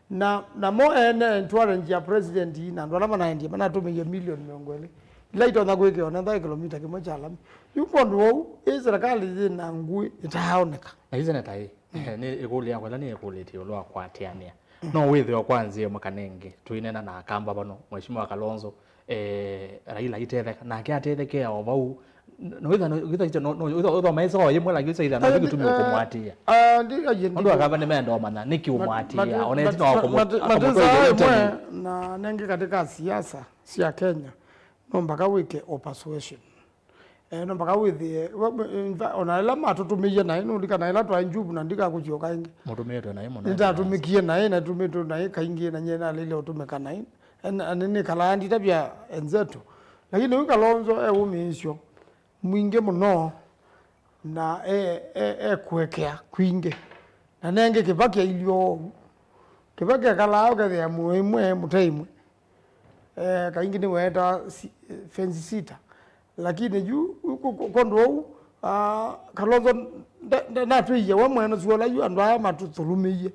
Na, namo ene entourage ya president na andũ ala manaendie manatũmĩie milioni mĩongo ĩlĩ. Ila itonya kwĩkĩwa nenda ya kĩlomita kĩmwe kya lami. Yu kwondũ wou, ĩ serikali yĩ na ngui ĩtaaoneka. Na yu seneta ĩ, mm, nĩ ĩkũlyo yakwa ĩla nĩĩkũlĩtye ĩũlũ wa kũatĩanĩa. Mm. No wĩthĩwa kwa nzĩa ĩmwe kana ĩngĩ, tũineena na Akamba vano, Mheshimiwa Kalonzo, eh, Raila aitetheka, nake atethekea o vau. No wĩthwa, no wĩthwa, no wĩthwa, wĩthwa maĩsa o yĩmwe, lakini ũsaitha no kĩtumi kũmũatĩĩa. Ũndũ Akamba nĩmenda ũmanya nĩkĩ ũmũatĩĩa, ona ĩtina wa kũmũtwĩa interview. Na nengĩ katika siasa cia Kenya, no mpaka wĩke o persuasion. Eh, no mpaka wĩthĩe, we, we, in fact, ona ĩla matũtũmĩie naĩ, nũlikana ĩla twaĩ Njuvu na ndikakũsyoka ĩngĩ. Mũtũmĩĩtwe naĩ mũno. Nĩndatũmĩkie naĩ, na tũmĩtwe naĩ kaingĩ, na nyie naleile ũtũmĩka naĩ. Na nĩnĩkalaa nditavya enzetu. Lakini ũyu Kalonzo e wũmĩĩsyo mwingĩ mũno, na e, e, e kũekea kwingĩ. Na nengĩ Kĩvakĩ ailye ũu. Kĩvakĩ akalaa ũkethĩa mũĩ ĩmwe, mũte ĩmwe. Eh, kaingĩ nĩweetawa si-, fence sitter. Lakini yu, yu kũ-, kũ-, kwondũ ũu, ah, Kalonzo nda-, nda-, ndatwĩie we mwene suala yu andũ aya matũthũlũmĩie.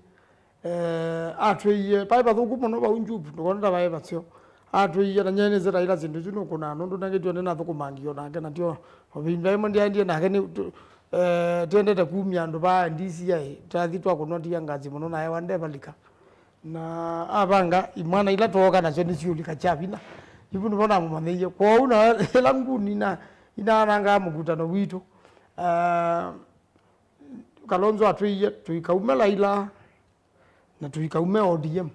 Eh, atwĩie, vaĩ vathũku mũno vau Njuvu, ndũkona ta vaĩ vaseo. Atwĩie na nyie nĩsĩ ta ila syĩndũ isu nũkũnaa, nũndũ nangĩ tyo nĩnathũkũmangie o nake, na tyo o ĩvinda ĩmwe ndyaendie nake nĩ, tũ-, eh, twendete kumya andũ vaa D C I, twathi twakũnwa tia ngasi mũno, naewa ndevalika. Na avanga imwana ila twooka nasyo nĩsiũlika kya vinya. Yu nĩvo namũmanyĩie. Kwoou na ĩla nguni na inaanangaa mũkutano witũ, ah, Kalonzo atwĩie tũikaume Laila na tũikaume O D M.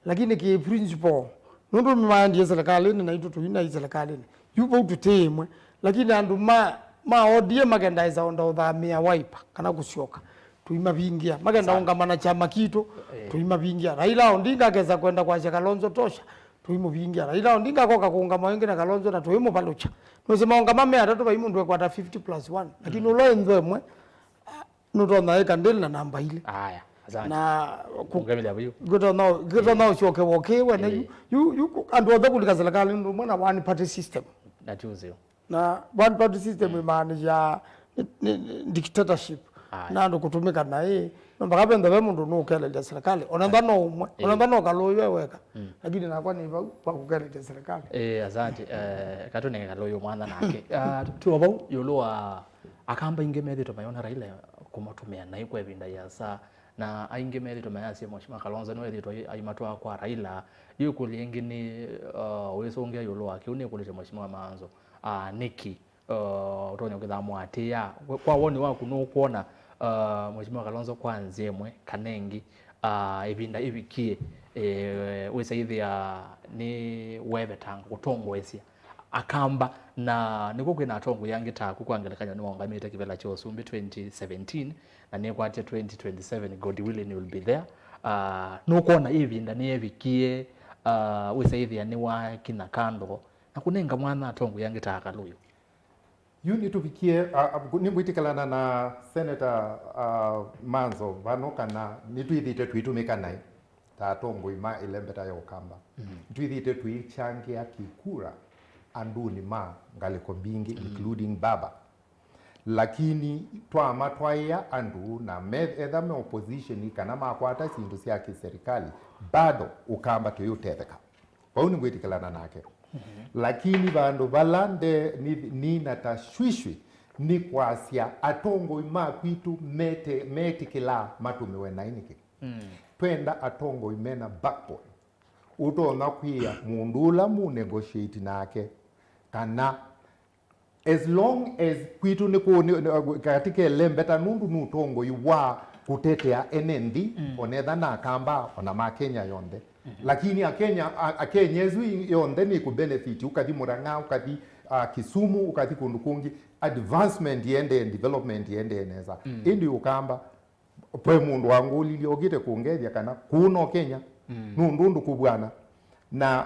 Lakini kĩ principle, nũndũ nĩmaendie serikalĩnĩ naitũ tũinai serikalĩnĩ. Yu vau tũtĩ ĩmwe. Lakini andũ ma, ma O D M makenda ĩsa onda ũthamĩa Wiper kana kũsyoka. Tũimavingĩa. Makenda Sana. ũngama na kyama kitũ, Eh. tũimavingĩa. Raila Odinga akesa kwenda kwasya Kalonzo tosha, tũimũvingĩa. Raila Odinga akoka kũũngama ĩngĩ na Kalonzo na tũimũvalũkya. Nũsĩ maũngama me atatũ vai mũndũ ekwata fifty plus one. Lakini Mm. ũla ĩnthwa ĩmwe, ah, nũtonya ĩka ndĩlĩ na namba ilĩ. Aya, asante. Na ku- Ũngamĩlya vyu. Ngĩtonya, ngĩtonya ũsyoke wokĩwe na Eh. yu, yu, yu ku- andũ othe kũlika serikali nũndũ mwana one party system. Na ti ũseo. Na one party system imaanisha ni, ni, ni dictatorship. Aye. Na andũ kũtũmĩka naĩ. No mpaka venda ve mũndũ nũkelelya serikali. Ona ntha no ũmwe. Ona Eh. ntha no Kalũyũ e weka. Mm. Lakini nakwa nĩ vau wa kũkelelya serikali. Eh, asante. Eh, katũnenge Kalũyũ mwana nake. Ah, tuo vau, ĩũlũ wa Akamba aingĩ methĩtwe mayona Raila kũmatũmĩa naĩ kwa ĩvinda yĩasa. Na aingĩ methĩtwe mayasya Mheshimiwa Kalonzo nĩwethĩtwe ai- aimatwaa kwa Raila. Yu ĩkũlyo ĩngĩ nĩ, uh, ũisũngĩa ĩũlũ wa kĩu, nĩkũlĩte Mheshimiwa Maanzo. Ah, nĩkĩ, uh, ũtonya kwĩthĩwa mũatĩĩa? Kwa woni waku nũkwona, uh, Mheshimiwa Kalonzo kwa nzĩa ĩmwe kana ĩngĩ, uh, ĩvinda ĩvikie, eh, wĩsaĩthĩa nĩ wevetanga kũtongoesya Akamba, na nĩkw'o kwĩna atongoi angĩ taku, kwa ngelekany'o, nĩwaũngamĩte kĩvĩla kya ũsumbĩ twenty seventeen, na nĩkwatya twenty twenty-seven, God willing, will be there. Uh, nũkwona ĩvinda nĩyevikie, uh, wĩsaĩthĩa nĩwakinya kando na kũnenga mwanya atongoi angĩ ta Kalũyũ? Yu nĩtũvikie, a, a, nĩngwĩtĩkĩlana na Senator, a, Manzo vano kana nĩtwĩthĩte twĩtũmĩka naĩ ta atongoi ma ĩlembeta ya Ũkamba. Mhm. Nĩtwĩthĩte twĩkyangĩa kĩkura andũnĩ ma ngalĩko mbingĩ, mhm, including Baba. Lakini twamatwaĩa andũ na me, etha me opposition kana makwata syĩndũ sya kĩserikali, bado Ũkamba tũyĩũtetheka. Vau nĩngwĩtĩkĩlana nake. Mhm. Lakini vandũ vala nde, ni, nina tashwishwi nĩ kwasya atongoi ma kwitũ mete, metĩkĩlaa matũmĩwe naĩ nĩkĩ? Mm. Twenda atongoi mena backbone. Ũtonya kwĩa mũndũ ũla mu negotiate nake kana as long as kwitũ nĩ kũ-, nĩ, nĩ, katika ĩlembeta nũndũ nĩ ũtongoi wa kũtetea ene nthĩ, mm, onetha na Akamba, ona ma Kenya yonthe. Mhm. Lakini Akenya, a-, Akenya ĩsu i-, yonthe nĩ kũ benefit, ũkathi Murang'a, ũkathi, ah, Kisumu, ũkathi kũndũ kũngĩ, advancement yendee, development yendee nesa. Mm. Ĩndĩ Ũkamba, ve mũndũ wangũlilye ũkĩte kũngethya kana kũũ no Kenya, mm, nũndũ ũndũ kũvw'ana. Na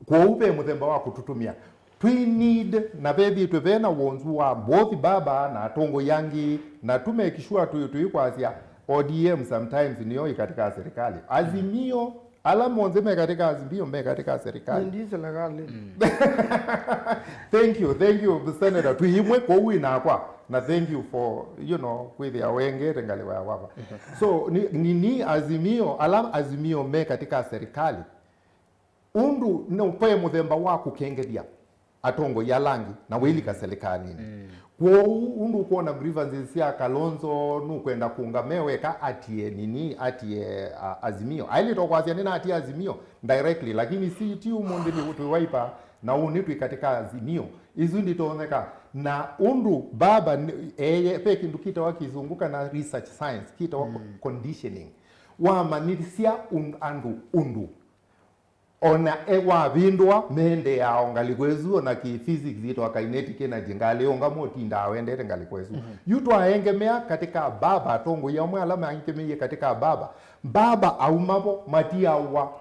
kwoou ve mũthemba wa kũtũtũmĩa. Twĩ need na vethĩĩtwe ve na wonzu wa both Baba na atongoi angĩ, na tũ make sure twĩ, twĩkwasya O D M sometimes nĩyo ĩ katika serikali. Azimio, ala monthe me katika Azimio me katika serikali. Ndi serikali. Mm. Thank you, thank you, Senator. Twĩ ĩmwe kwoou wĩ nakwa. Na thank you for, you know, kwĩthĩa wengete ngalĩko ya Baba. So, ni, ni, ni Azimio, ala Azimio me katika serikali. Ũndũ nĩ ve mũthemba wa kũkengethya atongoi ala angĩ na wĩlika, mm, serikalinĩ. Mm. Kwoou ũndũ ũkwona grievances sya Kalonzo nũkwenda kũnga me weka atie nini, atie, a, Azimio. Aĩlĩte kwasya nĩnatie Azimio directly, lakini si ti ũmũnthĩ nĩ twĩ Wiper na ũnĩ twĩ katika Azimio. Isu nditonyeka. Na ũndũ Baba nĩ, eye, ve kĩndũ kĩtawa kĩsũngũ kana research science, kĩtawa, mm, conditioning. Wamanyĩsya un-, andũ ũndũ ona e wavĩndũa, meendeea o ngalĩko ĩsu, ona kĩ physics yĩtawa kinetic energy, ngalĩ ũngama ũtindaa wendete ngalĩko ĩsu. Mhm. Yu twaengemea katika Baba, atongoi amwe ala maengemeie katika Baba, Baba auma vo, matiawa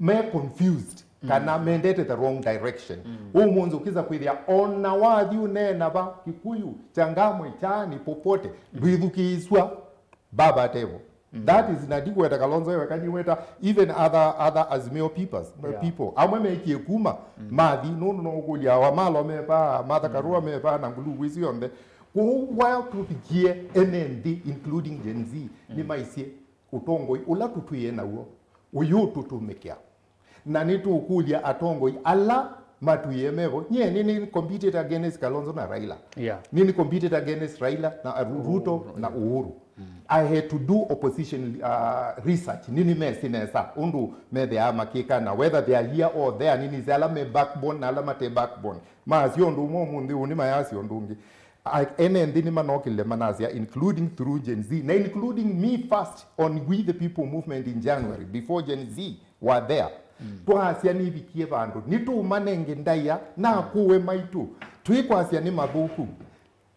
me confused, kana, mm, mendete the wrong direction. Mm. Ũmũnthĩ ũkĩsa kwĩthĩa, ona wathi ũneena va Kikuyu, Changamwe, Chani, popote, mm, ndwĩthukĩĩsw'a Baba atevo. Mm. That is, na ndikweta Kalonzo eweka, niweta even other, other Azimio peoples, yeah, people. Amwe mekie kuma, mm, mathi, nũndũ no ũkũlya Wamalwa me va, Martha, mm, Karua me va, na nguluvu isu yonthe. Kwoou wa tũvikie ene nthĩ, including Gen Z, mm, nĩmaisye ũtongoi ũla tũtwĩe naw'o, ũyũtũtũmĩkĩa. Na nĩtũkũlya atongoi ala matwĩe mevo. Nyie nĩ, nĩ competed against Kalonzo na Raila. Yeah. Nĩ, nĩ competed against Raila na Ru-, Ruto, Uhuru, na Uhuru. Mm. I had to do opposition, uh, research. Nĩ, nĩmesĩ nesa ũndũ methĩaa makĩka na whether they are here or there. Nĩ, nĩsĩ ala me backbone na ala mate backbone. Masya ũndũ ũmwe ũmũnthĩ ũũ, nĩmayasya ũndũ ũngĩ. A-, ene nthĩ nĩmanokĩlile manasya, including through Gen Z, na including me first on We the People movement in January, before Gen Z were there. Mm. Twaasya nĩvikie vandũ, nĩtũmanenge ndaĩa na akũwe maitũ. Twĩkwasya nĩ mathũku.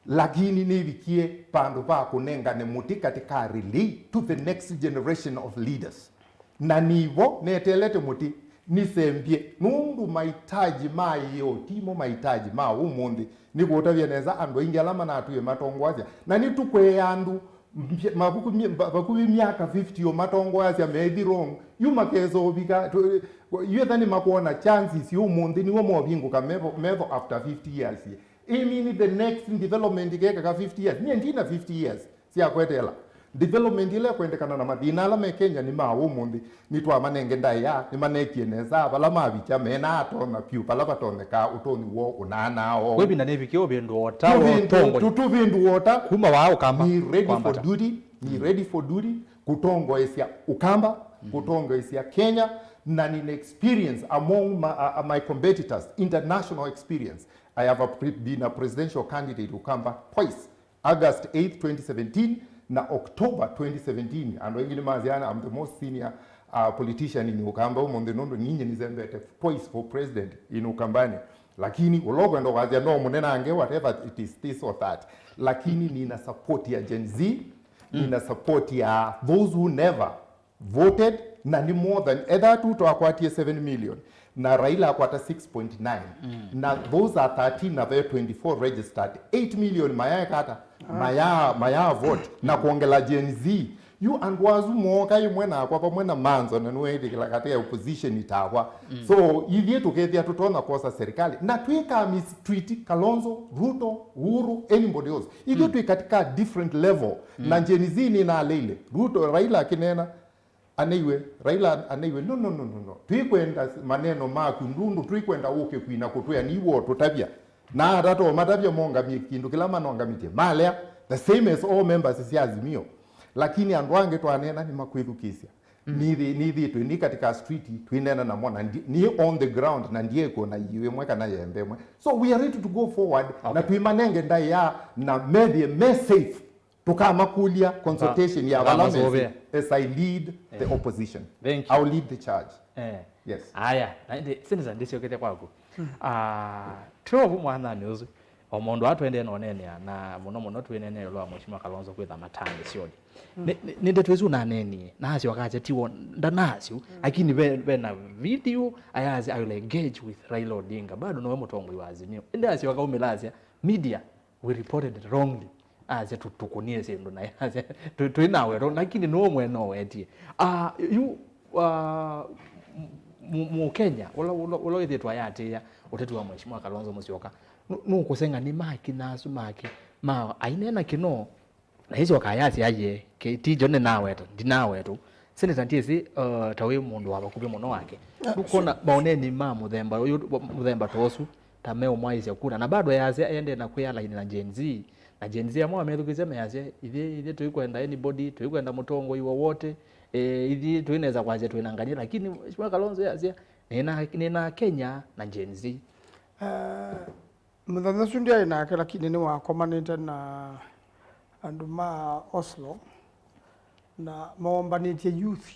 Lakini nĩvikie vandũ va kũnengane mũtĩ katĩ ka relay to the next generation of leaders. Na nivo neteelete mũtĩ, nĩsembie, nũndũ mahitaji ma ĩyoo timo mahitaji ma ũmũnthĩ. Nĩkũũtavya nesa andũ aingĩ ala manatwie matongoasya, na nĩtũkwea andũ mbya-, mavuku my-, va-, vakuvĩ myaka fifty o matongoasya methi wrong. Yu makesa ũvika, tũ-, yu etha nĩmakwona chances yu ũmũnthĩ nĩw'o movingũka metho, metho after fifty years. I mean, the next development ĩkekeka fifty years. Nyie ndina fifty years sya kweteela. Development ĩla ĩkwendekana na mathĩna ala me Kenya nĩ ma ũmũnthĩ. Nĩtwamanenge ndaĩa, nĩmanekie nesa, vala mavikya mena atonya vyũ, vala vatonyekaa ũtonyi woo ũnaanaa oo. Kwĩ ĩvinda nĩvikie ũvĩndũa ũta wa ũtongoi. Tũvĩndũ-, tũvĩndũa ũta. Kuma waa ũkamba. Ni ready for kwambata duty, ni ready for duty, kũtongoesya ũkamba, kũtongoesya Kenya, na nina experience among my, uh, my competitors, international experience. I have a pre-, been a presidential candidate Ukamba twice, August eighth, twenty seventeen, na October twenty seventeen. Andũ aingĩ nĩmasyaa I'm the most senior, uh, politician in Ukamba ũmũnthĩ nũndũ ninyie nĩsembete twice for president in Ukambani. Lakini ũla ũkwenda kwasya no mũnenange, whatever it is, this or that. Lakini nina support ya Gen Z, nina support ya those who never voted, na nĩ more than, etha tu twakwatie seven million, na Raila akwata six point nine, na those are thirteen, na ve twenty-four registered, eight million mayaeka ata? Maya, maya vote, na kwongela Gen Z. Yu andũ asu mooka ĩmwe nakwa vamwe na Manzo, na nĩweĩtĩkĩla katĩ ya opposition itakwa. So, ithyĩ tũkethĩa tũtonya kwosa serikali, na twĩka mistreat Kalonzo, Ruto, Uhuru, anybody else. Ithyĩ twĩ katika different level, na Gen Z nĩnaleile. Ruto, Raila akĩneena, aneiwe, Raila aneiwe, no, no, no, no, no. Twikwenda maneno maku, ndundu twikwenda ũke kwina kũtwĩa niwo tũtavya. Na atata matavya mongamie kĩndũ kĩla manongamĩtye. Malea, the same as all members sya Azimio. Lakini andũ angĩ twaneena nĩmakwĩthukĩĩsya. Nithi-, nĩthĩĩtwe nĩ katika street, twĩneena namo, na ndi-, nĩ on the ground, na ndiekũna iwe ĩmwe kana yembe ĩmwe. So we are ready to go forward, na twĩmanenge ndaĩa na methĩe me safe. Tũkamakũlya consultation ya vala mesi, as I lead the opposition. Thank you. I'll lead the charge. Eh. Yes. Aya, na ĩndĩ, Senator, ndĩsyokete kwaku. Ah, twelve mwananĩ ũsu, o mũndũ atwendee na ũneenea, na mũno mũno twĩneenea ĩũlũ wa Mheshimiwa Kalonzo kwĩtha matani syoni. Nĩ, nĩ, nĩ ndeto isu ũnanenie, na asyoka asya tiwo, ndanasyo, lakini ve, ve na video, ayasya, "I will engage with Raila Odinga." Bado nowe mũtongoi wa Azimio. Ĩndĩ asyoka umĩla asya, "Media, we reported it wrongly." Asya, "Tũ-, tũkũnie syĩndũ naĩ." Asya, "Tũ-, twĩ nawe, tũ-, lakini nũũ mwene ũwetie?" Ah, yu, ah, mu-, mu-, Mũkenya, ũla, ũla, ũla wĩthĩtwe ayatĩĩa ũteti wa Mheshimiwa Kalonzo Musyoka, nũ-, nũkũseng'a nĩ maki na asu make, ma, aineena kĩno, na ĩsyoka yasya, "Aye, ke-, ti John nĩnaweta, ndinawetũ." Senator ndyĩsĩ, uh, ta wĩ mũndũ wa vakuvĩ mũno wake. Ndũkona maoneni ma mũthemba ũyũ, mũthemba ta ũsu, ta meũmwaĩsya kura. Na bado yasya, aendee na kwĩalaini na Gen Z. Na Gen Z amwe amethukĩĩsya measya, "Ithyĩ, ithyĩ tũikwenda anybody, tũikwenda mũtongoi wowote, eh, ithyĩ tũinesa kwasya twĩna ngany'a." Lakini Mheshimiwa Kalonzo yasya, "Nĩna, nĩna Kenya na Gen Z." Eh, Mũthenya ũsu ndyaĩ nake, lakini nĩwakomanĩte na andũ ma Oslo, na moombanĩtye youth,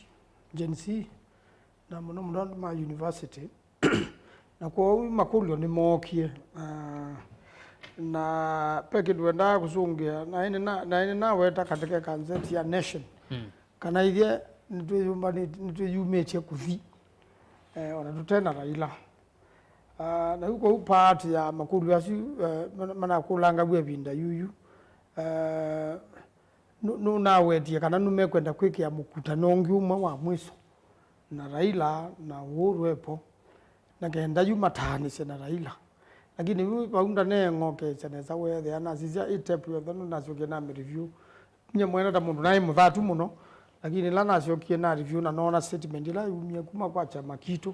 Gen Z, na mũno mũno andũ ma university. Na kwoou makũlyo nĩmookie, ah, na ve kĩndũ wendaa kũsũngĩa, naĩ nĩna-, naĩ nĩnaweta katĩ ka gazeti ya Nation, kana ithyĩ nĩtwĩyũmbanĩtye, nĩtwĩyumĩtye kũthi, eh, ona tũte na Raila. Ah, na yu kwoou part ya makũlyo asu, eh, mana-, manakũlangaw'a ĩvinda yuyu. Eh, nũ-, nũnawetie kana nũmekwenda kwĩkĩa mũkutano ũngĩ ũmwe wa mwiso na Raila na Uhuru epo, na kenda yu mataanĩsye na Raila. Lakini yu vau ndaneng'okesya nesa, weethĩa nasisya ĩ tape yonthe, nũnasyokie na review. Nyie mwene ta mũndũ naĩ mũthatu mũno, lakini ĩla nasyokie na review na noona statement ĩla yumie kuma kwa kyama kitũ,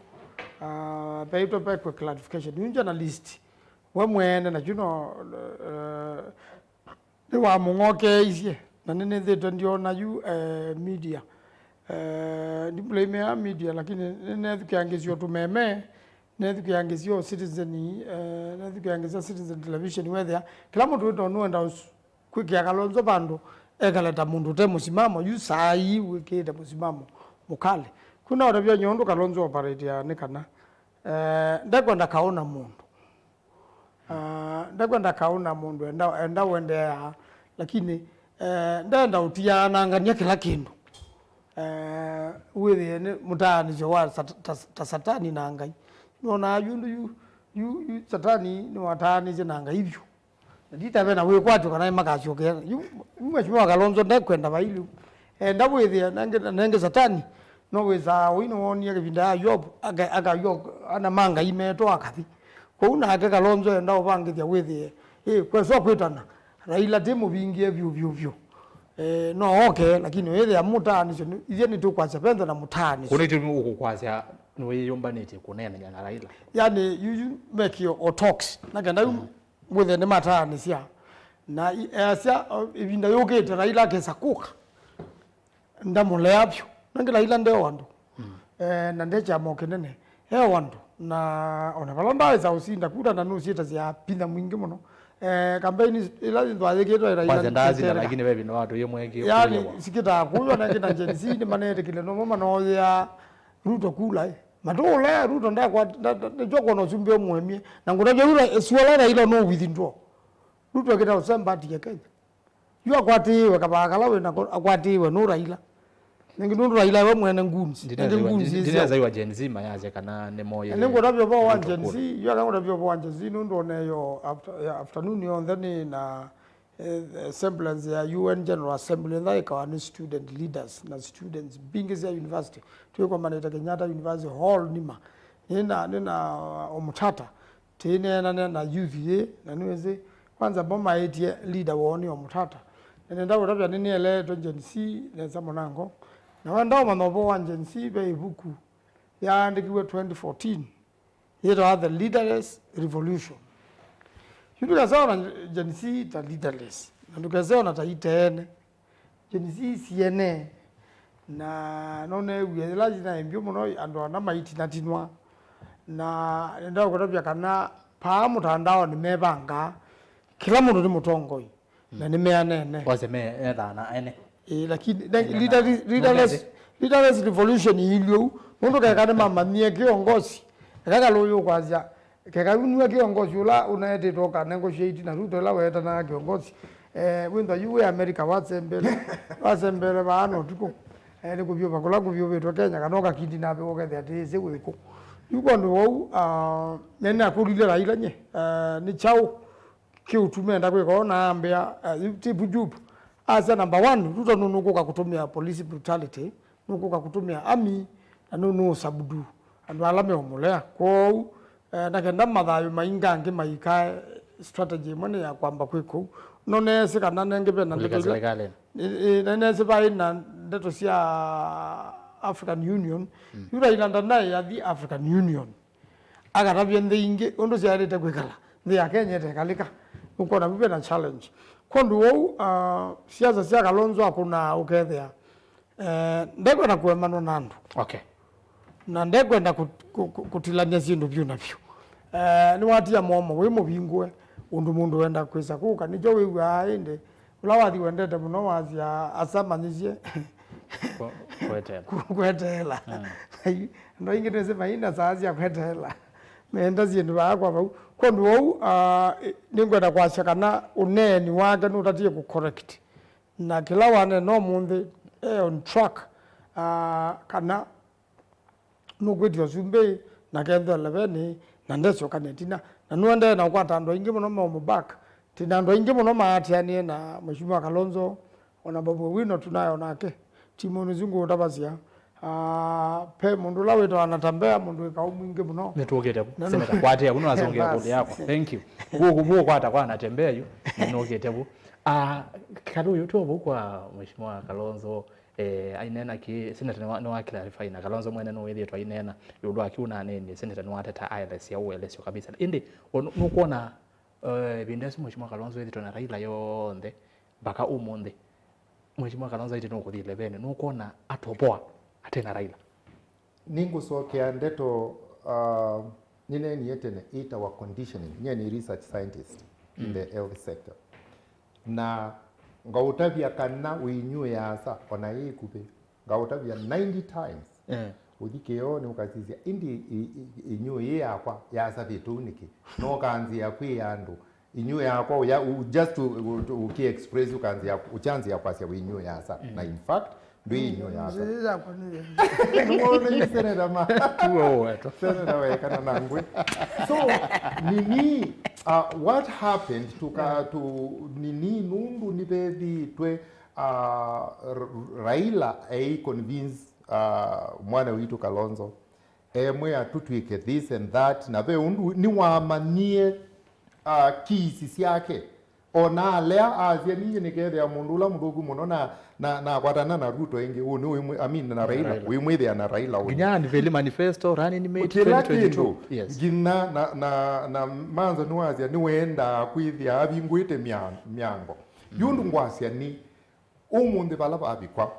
ah, veitwe vekwe clarification. Yu journalist, we mwene, na kyu no, eh, nĩwamũng'okeeisye, na nĩnĩthĩtwe ndyona yu, eh, media. Eh, ndimũlaimĩa media, lakini nĩnethukĩangĩsya tũmeme, nethukĩangĩsya Citizen, eh, nethukĩangĩsya Citizen Television, wethĩa kĩla mũndũ wĩtwa nũenda ũs-, kwĩkĩa Kalonzo vandũ ekale ta mũndũ ũte mũsimamo, yu saa ii wĩkĩĩte mũsimamo mũkali. Kwina ũtavya nyie ũndũ Kalonzo operateaa nĩ kana, eh, ndekwenda kaũ na mũndũ. Ah, ndekwenda kaũ na mũndũ enda, enda ũendeea, lakini, eh, ndenda ũtianangany'a kĩla kĩndũ. Eh, wĩthĩe nĩ mũtaanĩsyo wa sat-, ta, ta Satani na Ngai. Nonaa yu, yu, yu, yu Satani nĩwataanĩsye na Ngai vyũ. Na nditave na wĩkwatyo kana nĩmakasyokea. Yu, yu Mheshimiwa Kalonzo ndekwenda vai lĩu. Enda wĩthĩe, nenge, nenge Satani, no wĩsaa ũi nĩwoonie kĩvinda ya Yob, aka, aka Yob, ana ma Ngai metwa akathi. Kwoou nake Kalonzo enda ũvangĩthya wĩthĩe, ĩ, kweswa kwĩtana, Raila ti mũvingie vyũ, vyũ, vyũ. Eh, no oke, lakini wĩthĩa mũtaanĩsyo, nĩ, ithyĩ nĩtũkwasya venthe na mũtaanĩsyo. Kũu nĩtũ ũkũkwasya nĩwĩyũmbanĩtye kũneenany'a na Raila. Yani, yu, yu mekĩo o talks, na kenda yu wĩthĩe nĩmataanĩsya. Na i-, easya, o, ĩvinda yũkĩte Raila akesa kũka, ndamũlea vyũ. Nangĩ Raila nde o andũ. Eh, na nde kyama o kĩnene. E o andũ. Na ona vala ndawĩsa ũsinda kura na nũsyĩtasya pinya mwingĩ mũno. Eh, kampeni ila ithwathĩkĩtwe Raila. Kwanza ndasinda, lakini ve vindu watu yemwe ki yani, sikĩtaa kũywa na kĩna Gen Z nĩmaneetĩkĩle nomo manoyea Ruto kula, eh. Matũũlea Ruto ndakwa-, nda-, nda-, nĩtwa kuona ũsumbĩ ũmũemie. Na ngũtavya Ruto, suala Raila no withdraw. Ruto akĩta ũsemba atie Kenya. Yu akwatĩĩwe kavaa kala wĩ nako, akwatĩĩwe nũ Raila. Nĩngĩ nũndũ Raila we mwene goons. Nĩngĩ goons ĩsyo. Ndinezaiwa Gen Z mayasya kana nĩ moyĩle. Nĩngũtavya ũvoo wa Gen Z, yu aka ngũtavya ũvoo wa Gen Z nũndũ oneyo after-, ya afternoon yonthe nĩ na, eh, semblance ya U N General Assembly ĩla ĩkawa nĩ student leaders na students mbingĩ sya university. Twĩkomanĩte Kenyatta University Hall nima. Nĩna, nĩna Omtata. Tĩneenane na youth yĩ, na nĩwĩsĩ, kwanza mo maĩtye leader woo nĩ Omtata. Na nenda kũtavya nĩnĩeleetwe Gen Z nesa mũnango. Na wenda ũmanya ũvoo wa Gen Z, ve ĩvuku yaandĩkiwe twenty fourteen, yĩtawa The Leaderless Revolution. Yu ndũkese ona Gen Z ta leaderless, na ndũkese ona ta iteene. Gen Z siene, na no neewie yĩla yĩnaĩ mbyũ mũno andũ ana maitinatinwa. Na nenda kũtavya kana paa mũtandaonĩ mevangaa, kĩla mũndũ nĩ mũtongoi, na nĩmeanene. Ose me ethana ene. Ĩĩ, lakini, na, leader-, leaderless, leaderless revolution iilye ũu, nũndũ keka nĩmamanyie kĩongosi, eka kalũyũ kwasya, keka nue kĩongosi ũla ũnaetĩtwe ũkanengwa shade na Ruto ĩla weetanaga kĩongosi. Eh, wĩnthwa yu wĩ America wasembele, wasembele vaana ũtukũ. Eh, nĩ kũvyũva kũla kũvyũvĩtwe Kenya, kana ũkakindinavĩ ũkethĩa tĩĩsĩ wĩkũ. Yu kwondũ wou, ah, nene akũlilye Raila nye, eh, nĩ kyaũ kĩũtuma enda kwĩka ũu? Naambĩa, eh, yu ti Bujup. Asya, number one, Ruto nũnũkũka kũtũmĩa police brutality. Nũkũka kũtũmĩa army, na nũ-, nũũsubdue andũ ala meũmũlea. Kwoou, eh, na kenda mathayũ maingangĩ maikae, strategy ĩmwe nĩ ya kwamba kwĩka ũu. No neesĩ kana nengĩ ve na ndeto ila, ĩ, ĩ, na neesĩ vaĩ na ndeto sya African Union. Yu Raila ndanaĩ athi African Union akatavye nthĩ ingĩ ũndũ syaĩlĩte kwĩkala, nthĩ ya Kenya ĩtekalĩka. Nũkwona vu vena challenge. Kwondũ wou, ah, siasa sya Kalonzo akũnaa ũkethĩa, eh, ndekwenda kũemanwa na andũ. Okay. Na ndekwenda kũ-, kũ-, kũ-, kũtilany'a syĩndũ vyũ na vyũ. Eh, nĩwatia mũomo wĩ mũvingũe, ũndũ mũndũ wenda kwĩsa kũka. Nĩkyo wĩw'aa ĩndĩ Ũla wathi wendete mũno wasya, asa manyĩsye kweteela. Kweteela. Andũ aingĩ twĩsĩ maina saa sya kweteela. Meenda syĩndũ vaa kwa vau. Kwondũ wou, ah, nĩngwenda kwasya kana ũneeni wake nũtatie kũ correct. Na kĩla waneena ũmũnthĩ, e on track, ah, kana nũkwĩtya ũsumbĩ, na kethwa elevenĩ, na ndesyoka na ĩtina. Na nũendee na ũkwata andũ aingĩ mũno meũmũback. Twĩ na andũ aingĩ mũno maatĩanĩe na Mheshimiwa Kalonzo, ona Babu Owino tunayo nake. Ti mũndũ ũsu ngũũtavasya. Ah, pe mũndũ ũla wĩtawa Natembeya, mũndũ wĩ kaũ mwingĩ mũno. Nĩtũkĩte vu. Seneta, kwatĩa vu, nĩwasongea kũndũ yakwa. Thank you. Vu, vu, vu ũkwata kwa Natembeya yu, na nũkĩte vu. Ah, Kalonzo, twĩ o vau kwa Mheshimiwa Kalonzo, eh, aineena kĩ, Seneta nĩwa, nĩwa clarify, na Kalonzo mwene nĩwĩthĩĩtwe aineena ĩũlũ wa kĩ ũnaneenie, Seneta nĩwateta aelesya ũelesyo kabisa. Ĩndĩ, o nũ-, nũkwona, eh, ĩvinda ĩsu Mheshimiwa Kalonzo ethĩtwe na Raila yonthe, mpaka ũmũnthĩ, Mheshimiwa Kalonzo aĩtye nũkũthi elevenĩ, nũkwona atoboa ate na Raila? Nĩngũsokea ndeto, uh, nĩneenie tene ĩtawa conditioning. Nyie nĩ research scientist in the health sector. Na ngaũtavya kana wĩnyuĩa asa, ona yĩ ĩkuvĩ, ngaũtavya ninety times. Eh. Ũthi kĩoo nĩ ũkasisya, ĩndĩ ĩ-, ĩ-, ĩnyũĩ yĩ yakwa yasavĩtwe ũu nĩkĩ? No ũkanzĩa kwĩa andũ, ĩnyũĩ yakwa ũya, u-, just u-, u-, ũki express ũkanzĩa, ũkyanzĩa kwasya wĩ ĩnyũĩ yasa. Na in fact, ndwĩ ĩnyũĩ yasa. Nzĩĩ yakwa nĩ yĩ. Nĩwona yu seneta ma. Tuwe weto. Seneta wekana na ngwe. So, nini, uh, what happened tuka, tu, nini nũndũ nĩvethĩtwe, uh, R-, Raila ei convince, uh, mwana witũ Kalonzo, emwĩa tũtw'ĩke this and that, na ve ũndũ nĩwamanyie, uh, kiisi syake. O na alea asya, ninyie nĩkethĩa mũndũ ũla mũthũku mũno na, na, nakwatana na Ruto ĩngĩ, ũũ nĩ ũimwĩ-, I mean, na Raila, Raila. Ũimwĩthĩa na Raila ũyũ. Nginya unveil manifesto, running mate kĩla kĩndũ, twenty twenty-two. Yes. Nginya na, na, na Manzo nĩwasya nĩwendaa kwĩthĩa avingũĩte mya-, myango. Yu ũndũ ngwasya nĩ, ũmũnthĩ vala vavikwa,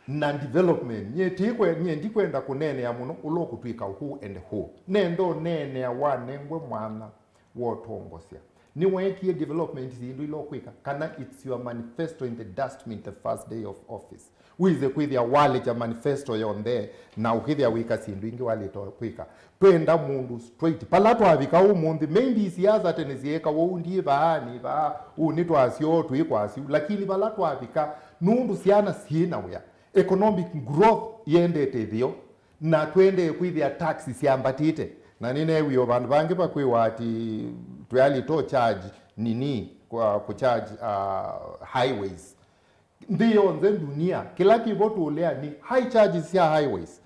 na development. Nyie tikwe-, nyie ndikwenda kũneenea mũno ũla ũkũtw'ĩka who and who. Nenda ũneenea wanengwe mwanya wa ũtongosya. Nĩweekie development syĩndũ ila ũkwĩka, kana it's your manifesto in the dustbin the first day of office. Wĩse kwĩthĩa walĩkya manifesto yonthe, na ũkĩthĩa wĩka syĩndũ ingĩ walĩte kwĩka. Twenda mũndũ straight. Pala twavika ũmũnthĩ, maybe siasa tene syĩkawa ũu, ndiĩ vaa, nĩ vaa, ũu nĩ twasyo, twĩ kwasyu, lakini vala twavika, nũndũ syana syĩ na wĩa, economic growth yendete ĩtheo, na twendee kwĩthĩa tax syambatĩte. Na nĩneewie o vandũ vangĩ vakwĩwa ati tũyalĩ to charge nini, kwa kũcharge, uh, highways. Nthĩ yonthe ndunia, kĩla kĩvo tũlea nĩ high charges sya highways.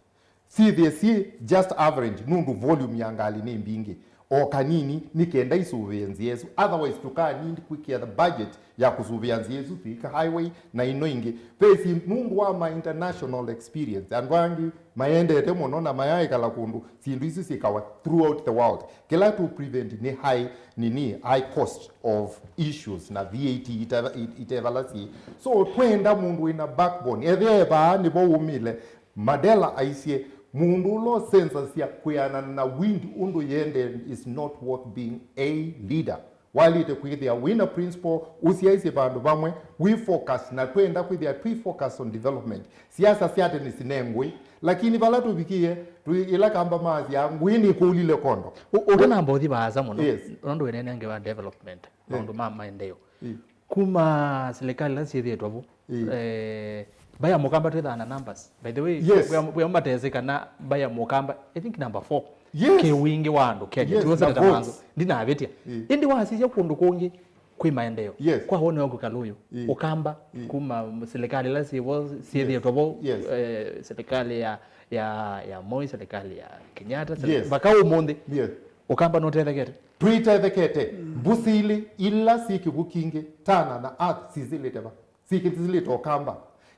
Syĩthĩe syĩ just average, nũndũ volume ya ngalĩ nĩ mbingĩ. O kanini, nĩ kenda isũvĩe nzĩa ĩsu. Otherwise, tũkanindi kwĩkĩa the budget ya kũsũvĩa nzĩa ĩsu, twĩka highway na ino ingĩ. Ve syĩ nũndũ wa my international experience, andũ angĩ mayendete mũno na mayaĩkala kũndũ syĩndũ isu syĩkawa throughout the world. Kĩla tũ prevent nĩ high, nini, high cost of issues na V A T ite-, itevala syĩ. So, twenda mũndũ wĩna backbone. Ethĩa e vaa nĩvo wumĩle, Mandela aisye, mũndũ ũla ũsensasya kwĩanana na wind ũndũ yende is not worth being a leader. Waĩlĩte kwĩthĩa wĩna principle, ũsyaĩsye vandũ vamwe, wĩ focus, na twenda kwĩthĩa twĩ focus on development. Siasa sya tene sinengũĩ, lakini vala tũvikĩe, tũ-, ĩla kamba masya, ngũĩ nĩkũlile kondo. Ũ-, ũtanamba ũthi vaasa mũno, yes, nũndũ wĩneenange wa development, maũndũ ma maendeeo. Ĩ. Kuma silikalĩ ila syĩthĩĩtwe vo, ĩ, eh, mbaĩ ya Mũkamba twĩthaa na numbers. By the way, yes, wĩa, wĩa matesĩ kana mbaĩ ya Mũkamba, I think number four. Yes. Kĩ wingĩ wa andũ Kenya. Yes, tiwe na seneta votes. Manzo. Ndinavĩtya. Ĩ. Ĩndĩ wasisya kũndũ kũngĩ kwĩ maendeeo. Yes. Kwa wone waku Kaluyu. Ĩ. Ũkamba, ĩ, kuma silikalĩ ila syĩvo, syĩthĩĩtwe vo, yes, eh, silikalĩ ya, ya, ya Moi, silikalĩ ya Kenyatta, sili-, yes, mpaka ũmũnthĩ. Yes. Ũkamba nũtethekete. Twĩtethekete. Mbũsĩ ilĩ ila syĩ kĩw'ũ kingĩ, Tana na Athi, sisĩlĩte va? Sikĩthilĩte Ũkamba.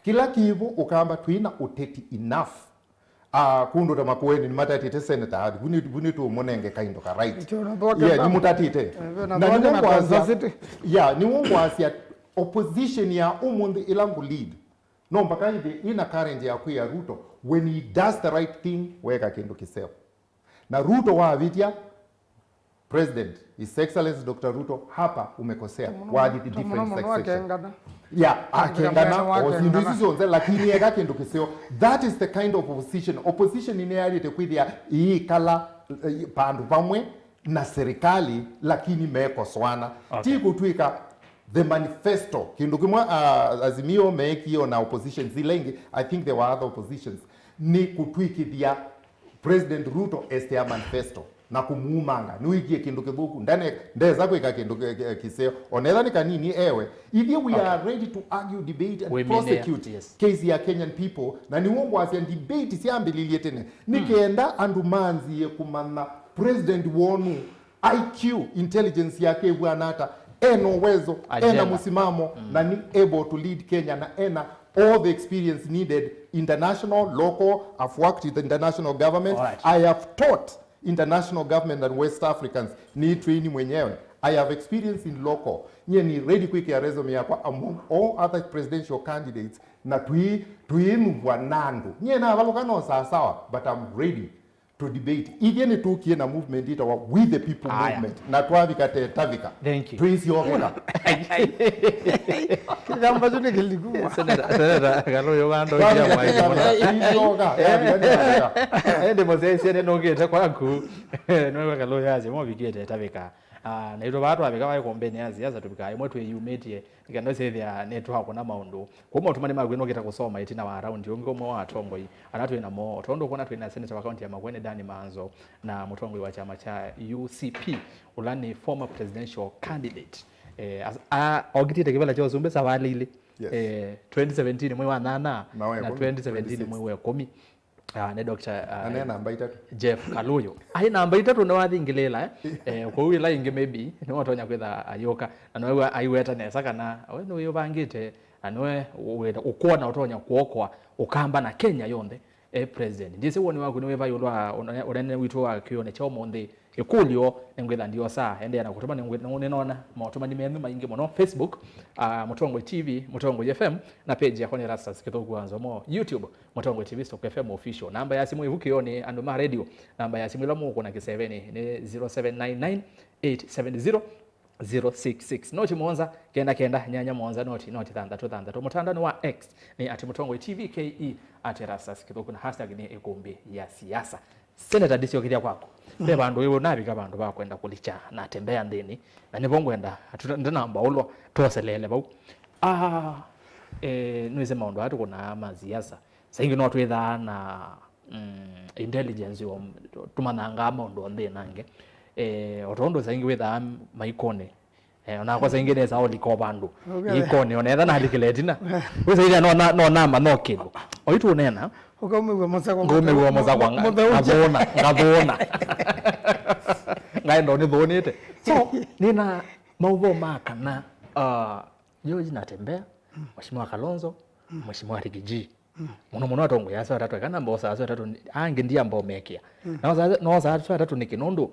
Kĩla kĩvo Ũkamba twĩ na ũteti enough. Ah, kũndũ ta Makueni nĩmatatĩte senator Athi. Vu nĩ, vu nĩtũmũnenge kaindo ka right. Yeah, nĩmũtatĩte. Na nĩw'o ngwasya, yeah, nĩw'o ngwasya opposition ya ũmũnthĩ ĩla ngũ lead. No mpaka ĩthĩ ĩna courage ya kwĩa Ruto, when he does the right thing, weka kĩndũ kĩseo. Na Ruto wavĩtya, President, His Excellency Doctor Ruto, hapa umekosea. Wathi the different section. Yeah, akengana, o syĩndũ isu syonthe, lakini eka kĩndũ kĩseo. That is the kind of opposition. Opposition nĩyaĩlĩte kwĩthĩa ĩikala, eh, vandũ vamwe na serikali, lakini mekosoana. Okay. Ti kũtw'ĩka the manifesto. Kĩndũ kĩmwe, uh, Azimio meekie na oppositions ila ingĩ, I think there were other oppositions, nĩ kũtw'ĩkĩthya President Ruto as their manifesto na kũmumanga. Nĩwĩkie kĩndũ kĩthũku. Ndane-, ndesa kwĩka kĩndũ kĩ-, kĩ-, kĩseo. Onetha nĩ kanini ewe. Ithyĩ we, okay, are ready to argue, debate and prosecute, yes, case ya Kenyan people. Na nĩw'o ngwasya debate syambĩlĩlye tene. Nĩ kenda andũ manzie kũmanya president wonu I Q, intelligence yake ĩvw'ana ata, ena uwezo, ena mũsimamo, na nĩ able to lead Kenya, na ena all the experience needed, international, local. I've worked with the international government. All right. I have taught international government and West Africans. Ni train mwenyewe. I have experience in local. Nyie ni ready kwĩkĩa resume yakwa among all other presidential candidates, na twi-, twĩnuvwa na andũ. Nyie navalũka no sawasawa, but I'm ready to debate. Ithyĩ nĩtũkie na movement ĩtawa We the People Aya. Movement. Na twavika tetavika. Thank you. Twĩsyokeka. Kĩthamba kyu nĩ kĩliku. Senator, Senator Kalũyũ vandũ ndia mwaimona. Twĩsyoka. Yavika nĩ yavika. Ende mũsyaisye nĩ nũkĩte kwaku. Nĩwe Kalũyũ asya movikie tetavika. Ah, na itũ vaa twavika vai kombeni ya siasa tũvikaa ĩmwe twĩyumĩtye. Nĩkenda ũsyĩthĩa nĩtwakũna maũndũ. Kwoou maũtũmani maku nũkĩte kũsoma ĩtina wa raundi ũngĩ ũmwe wa atongoi ala twĩ namo, o tondũ ũkwona twĩ na seneta wa kaunti ya Makueni Danny Manzo na mũtongoi wa kyama kya U C P, ũla nĩ former presidential candidate. Eh, as- a- okitĩte kĩvĩla kya ũsumbĩ savalĩ ilĩ. Yes. Eh, twenty seventeen mwei wa nyanya na twenty seventeen mwei wa ĩkũmi. Ah, nĩ Doctor, ah, na nĩ namba itatũ. Jeff Kalũyũ. Aĩ namba itatũ nĩwathingĩlĩĩla, eh? Eh, kwoou ĩla ĩngĩ maybe nĩwatonya kwĩtha ayũka. Na nĩwew'a aiweta nesa kana we nĩwĩũvangĩte, na nĩwe wĩ- ũkwona ũtonya kũokoa Ũkamba na Kenya yonthe, eh, president. Ndyĩsĩ woni waku nĩwĩva ĩũlũ wa ũne- ũnene witũ wa kĩũnĩ kya ũmũnthĩ. Ĩkũlyo nĩngwĩtha ndiosa, endeea na kũtũma, nĩngwĩ- nĩnona maũtũmani menyu maingĩ mũno Facebook, ah, Mũtongoi T V, Mũtongoi F M, na page yakwa nĩ Erastus Kĩthũku wa Nzomo, YouTube, Mũtongoi T V stroke F M official. Namba ya simũ ĩvu kĩoo nĩ andũ ma radio. Namba ya simũ ĩla mũkũna kĩsevenĩ nĩ zero seven nine nine eight seven zero zero six six. Noti mũonza kenda kenda nyanya mũonza noti noti thanthatũ thanthatũ. Mũtandaonĩ wa X nĩ at Mũtongoi T V K E, at Erastus Kĩthũku, na hashtag nĩ ĩkũmbĩ ya siasa. Senator, ndisyokethya kwaku. Ve vandũ ĩwe navika vandũ va kwenda kũlikya na tembea nthĩnĩ, na nĩvo ngwenda atu- ndinamba ũlwa twoseleele vau. Ah, eh, nĩwĩsĩ maũndũ aa tũkũnaa ma siasa, saingĩ no twĩthaa na, mm, intelligence, o- tũmanyangaa maũndũ onthe nange. Eh, o tondũ saingĩ wĩthaa maikonĩ, eh, onakwa saingĩ nesa olika o vandũ. Okay. Ikone ona etha nalikile tina. Wĩsa ila no na- no nama no kĩndũ. Oitu unena. Ũkaumĩw'a mũsakwa. Ngũmĩw'a mũsakwa nga- ngathũna, ngathũna. Ngaenda nĩthũnĩte. So, nĩna maũvoo ma kana, uh, George Natembeya, Mheshimiwa Kalonzo, Mheshimiwa Rigiji. Mũno mũno atongoi asu atatũ, eka namba osa asu atatũ, angĩ ndiamba ũmekĩa. Na osa, na osa asu atatũ nĩkĩ nũndũ,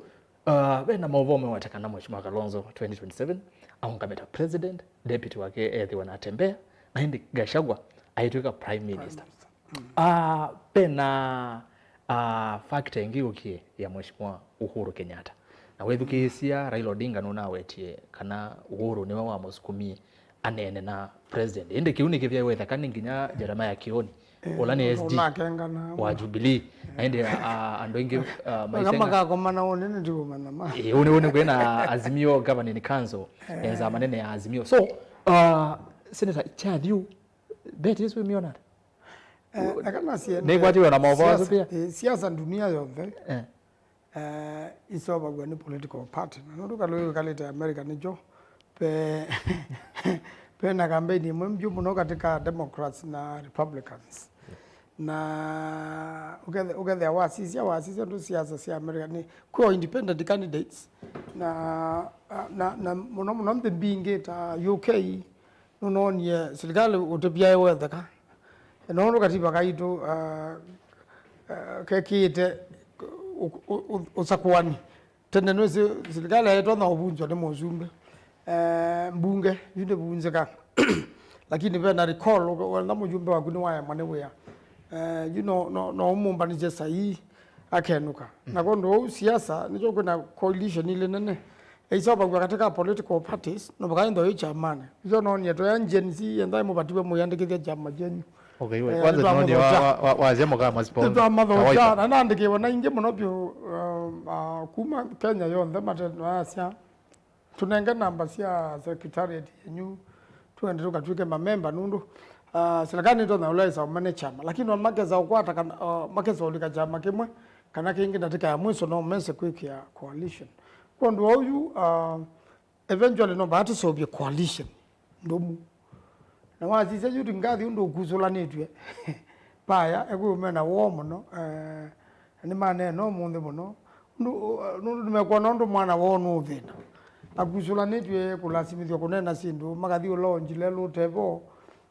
uh, ve na maũvoo meweta kana Mheshimiwa Kalonzo twenty twenty-seven aũngame ta president, deputy wake ethĩwe Natembeya, na ĩndĩ Gachagua aitwĩka prime minister. Ah, ve na, ah, factor ĩngĩ yũkie ya Mheshimiwa Uhuru Kenyatta. Na wethukĩĩsya Raila Odinga nũnawetie kana Uhuru nĩwe wamũsukumie aneene na president. Ĩndĩ kĩu nĩkĩthya wetheka nĩ nginya Jeremiah Kioni, eh, ũla nĩ S D ũnakengana wa Jubilee. Na ĩndĩ, ah, andũ aingĩ, ah, maisenga makakomana ũnene ndiũmana ma. Eh, ũnĩ ũnĩ kwĩna Azimio Governing Council, eh, nza manene ya Azimio. So, ah, Senator, kyathi ũ, beti ĩsu ĩmĩona ata? Eh, eka nasie nĩkwatiwe na maũvoo asu pia. Eh, siasa dunia yonthe. Eh. Eh, iseũvaw'a nĩ political party. Na nũndũ Kalũyũ wĩkalĩte America nĩkyo, ve, ve na campaign ĩmwe mbyũ mũno katĩ ka Democrats na Republicans. Na ũkethe- ũkethĩa wasisya, wasisya ndũ siasa sya America nĩ kwĩ o independent candidates, na, na, na mũno mũno nthĩ mbingĩ ta U K, nũnoonie silikalĩ ũtĩvyae wetheka. Nũndũ katiba kaitũ, ah, ah, kekĩĩte ũ- ũ- ũ- ũsakũani. Tene nĩwĩsĩ silikalĩ yaĩtonya ũvunzwa nĩ mũsumbĩ. Eh, mbunge yu ndĩvunzĩka. Lakini ve na recall, wenda mũsumbĩ waku nĩwaemwa nĩ wĩa. Eh, yu no, no, no ũmũmbanĩsye saii akenũka. Na kwondũ ũu siasa, nĩkyo kwĩna coalition ilĩ nene. Ĩisovaw'a katĩ ka political parties, no mũkaĩ ntho ĩ kyamanĩ. Nĩkyo noonie tũya Gen Z, endai mũvatiwe mwĩandĩkĩthya kyama kyenyu. Okay, we- Eh, what's the nĩtwamũthokya. Noni wa- wa- wa- wasya mũkama sponsor? Nĩtwamũthokya, kawaida. Na naandĩkĩwe na ingĩ mũno vyũ, um, uh, kuma Kenya yonthe mate- maasya, tũnenge namba sya secretariat yenyu, twende tũkatw'ĩke mamemba nũndũ, uh, serikali nĩtonya ũlaĩsa ũmane kyama, lakini ona makesa ũkwata kana, uh, makesa ũlika kyama kĩmwe kana kĩngĩ ndatĩka ya mwiso no mese kwĩkĩa coalition. Kwondũ wa ũyu, uh, eventually no vaa tũseũvye coalition ndũmu. Na wasisya yu tingathi ũndũ ũkusũlanĩtw'e. Vaya, ekwĩw'a mena woo mũno, eh, na nĩmaneena ũmũnthĩ mũno. Nũ- nũndũ nĩmekwona ũndũ mwana woo nũũthĩna. Akusũlanĩtw'e kũlasimĩthw'a kũneena syĩndũ, makathi ũla onjile lũtevo.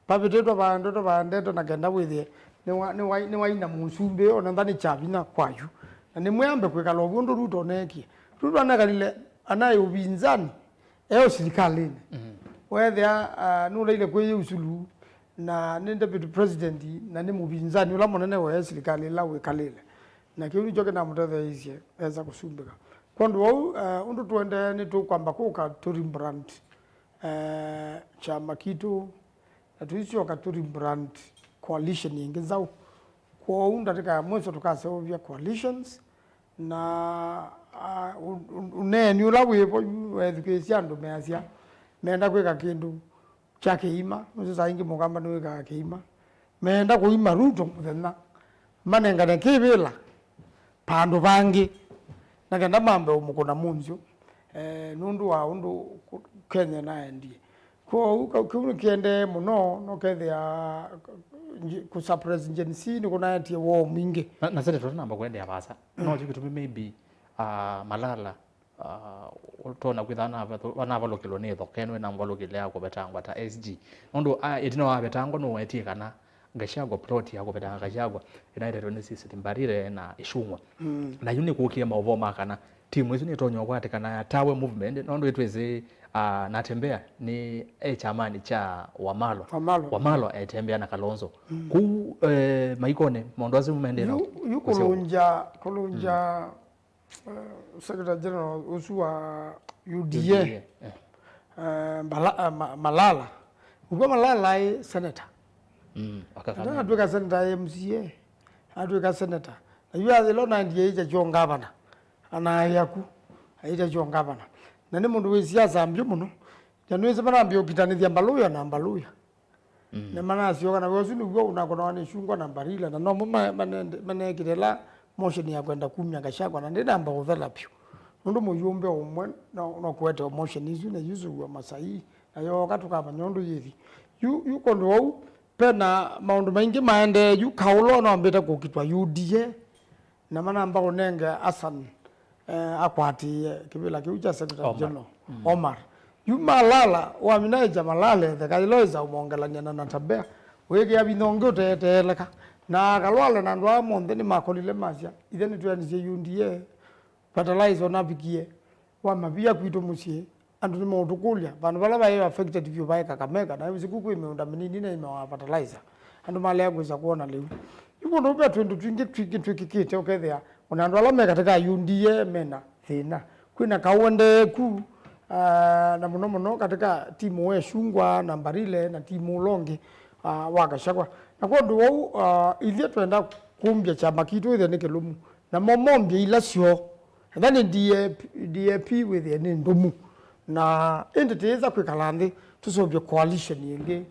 Vavĩtĩtwe vaendetwe vaendetwe na kenda wĩthĩe nĩwa- nĩwai- nĩwaina mũsumbĩ, ona ntha nĩ kya vinya kwayu. Na nĩmwĩambe kwĩkala ũvu ũndũ Ruto neekie. Ruto anekalile anaĩ ũvinzani, e ũsilikalĩnĩ. Weethĩa, ah, nũlaile kwĩyĩ usulu, na nĩ deputy president, na nĩ mũvinzani ũla mũnene wa silikalĩ ĩla wĩkalĩle. Na kĩu nĩkyo kĩnamũtetheeisye esa kũsumbĩka. Kwondũ wau, eh, ũndũ tũendee nĩtũkwamba kũka tũ rebrand, eh, kyama kitũ, na tũisyoka tũ rebrand coalition ĩngĩ nzaũ. Kwoou ndatĩka ya mwiso tũkaseũvya coalitions, na, ah, ũ-, ũ-, ũneeni ũla wĩ vo yu, wethukĩĩsya andũ measya menda kwĩka kĩndũ kya kĩima, nũsĩ saa ingĩ mũkamba nĩwĩkaa kĩima, meenda kũima Ruto mũthenya, manengane kĩvĩla vandũ vangĩ, na kenda mambe ũmũkũna mũnzyũ, eh, nũndũ wa ũndũ kũ-, Kenya naendie. Kwoou kau, kĩu nĩkĩendee mũno, nũkethĩa nji-, kũsuppress Gen Z nĩkũnaetie woo mwingĩ. Na, na Senator, tũtanamba kũendeea vaasa, no kyo kĩtumi maybe, ah, Malala, ah, ũtonya kwĩtha anavalũkĩlwe nĩ ĩthokenwe na mvalũkĩle ya kũvetangwa ta S G. Nũndũ, ah, ĩtina wa vetangwa nũwetie kana Gachagua, plot ya kũvetanga Gachagua ĩnaetetwe nĩ Cecily Mbarire na Ichung'wa. Mm. Na yu nĩkũkie maũvoo ma kana timu ĩsu nĩtonya ũkwatĩkana ya Tawe Movement, nũndũ ĩtwĩsĩ, ah, Natembeya nĩ e kyamani kya Wamalwa. Wamalwa. Wamalwa etembea na Kalonzo. Mm. Kũu, eh, maikone, maũndũ asu maendee na yu, yu kũseo. Kũlũngya, kũlũngya, mm, eh, Secretary General ũsu wa U D A, U D A, eh. Eh, Mbala-, eh, Ma-, Malala. Ũkw'a Malala aĩ senator. Mm, wa Kakamega. Atwĩka senator aĩ M C A. Atwĩka senator. Na yu athĩlwa na ndiye ĩkya kyo ngavana. Anaĩ aku, aĩte kyo ngavana. Na nĩ mũndũ wĩ siasa mbyũ mũno. Na nĩwĩsĩ manambia ũkitanĩthya Mbaluya na Mbaluya. Mm. Na manasyoka na wĩa ũsu nĩw'o ũnakonawa nĩ Ichung'wa na Mbarire. Na nomo ma-, manende-, manekĩte la motion ya kwenda kumya Gachagua. Na ndĩnamba kũthela vyũ. Nũndũ mũyũmbe ũmwe no, no kũete motion isu na yusũw'a masaii. Na yooka tũkamanya ũndũ yĩthi. Yu, yu kũndũ vau, pena maũndũ maingĩ maendee yu, Kaũlo nambĩte kũkitwa U D A. Na manamba ũnenge Hassan, eh, akwatĩĩe kĩvĩla kĩu kya Secretary Omar. General. Mm. Omar. Yu Malala, wamina ĩkya Malala etheka ĩla ĩsa ũmongelany'a na Natembeya, wĩkĩa vinya ũngĩ ũteeteeleka. Na Kalwale na andũ aa monthe nĩmakolile masya, ithe nĩtwĩanĩsye U D A, fertilizer ũnavikie, wa mavia kwitũ mũsyĩ, andũ nĩmaũtũkũlya, vandũ vala vaĩ affected vyũ vaĩ Kakamega, na ĩsiku kwĩ mĩũnda mĩnini na ĩmawa fertilizer. Andũ malea kwĩsa kwona lĩu. Yu kũndũ ve twĩndũ twingĩ twingĩ twĩkĩkĩte, ũkethĩa ona andũ ala me katĩ ka U D A mena thĩna. Kwĩna kaũendeeku, ah, na mũno mũno katĩ ka timu wa Ichung'wa na Mbarire na timu ũla ũngĩ, ah, wa Gachagua. Na kwondũ wau, ah, ithyĩ twenda kũmbya kyama kitũ ĩthĩa nĩ kĩlũmu. Namo mombya ila syoo. Etha nĩ D A P, D A P wĩthĩe nĩ ndũmu. Na ĩndĩ tĩĩsa kwĩkala nthĩ, tũseũvye coalition ĩngĩ.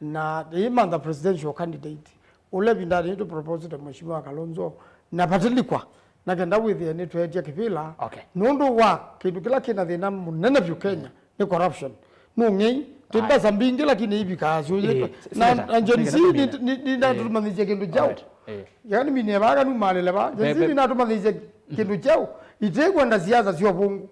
Na ĩimantha presidential candidate. Ũla ĩvindanĩ yĩĩ tũproposĩte Mheshimiwa Kalonzo. Na vatilikwa. Na kenda wĩthĩe nĩtweetya kĩvĩla. Okay. Nũndũ wa kĩndũ kĩla kĩna thĩna mũnene vyũ Kenya. Nĩ corruption. Nũng'ei. Twĩ mbesa mbingĩ lakini ivikaa syũyĩtwe. Na, na Gen Z nĩ, nĩ, nĩ natũmanyĩsye kĩndũ kyaũ. Yaani mine vaka numalile va. Gen Z nĩ natũmanyĩsye kĩndũ kyaũ. Itekwenda siasa sya ũvũngũ.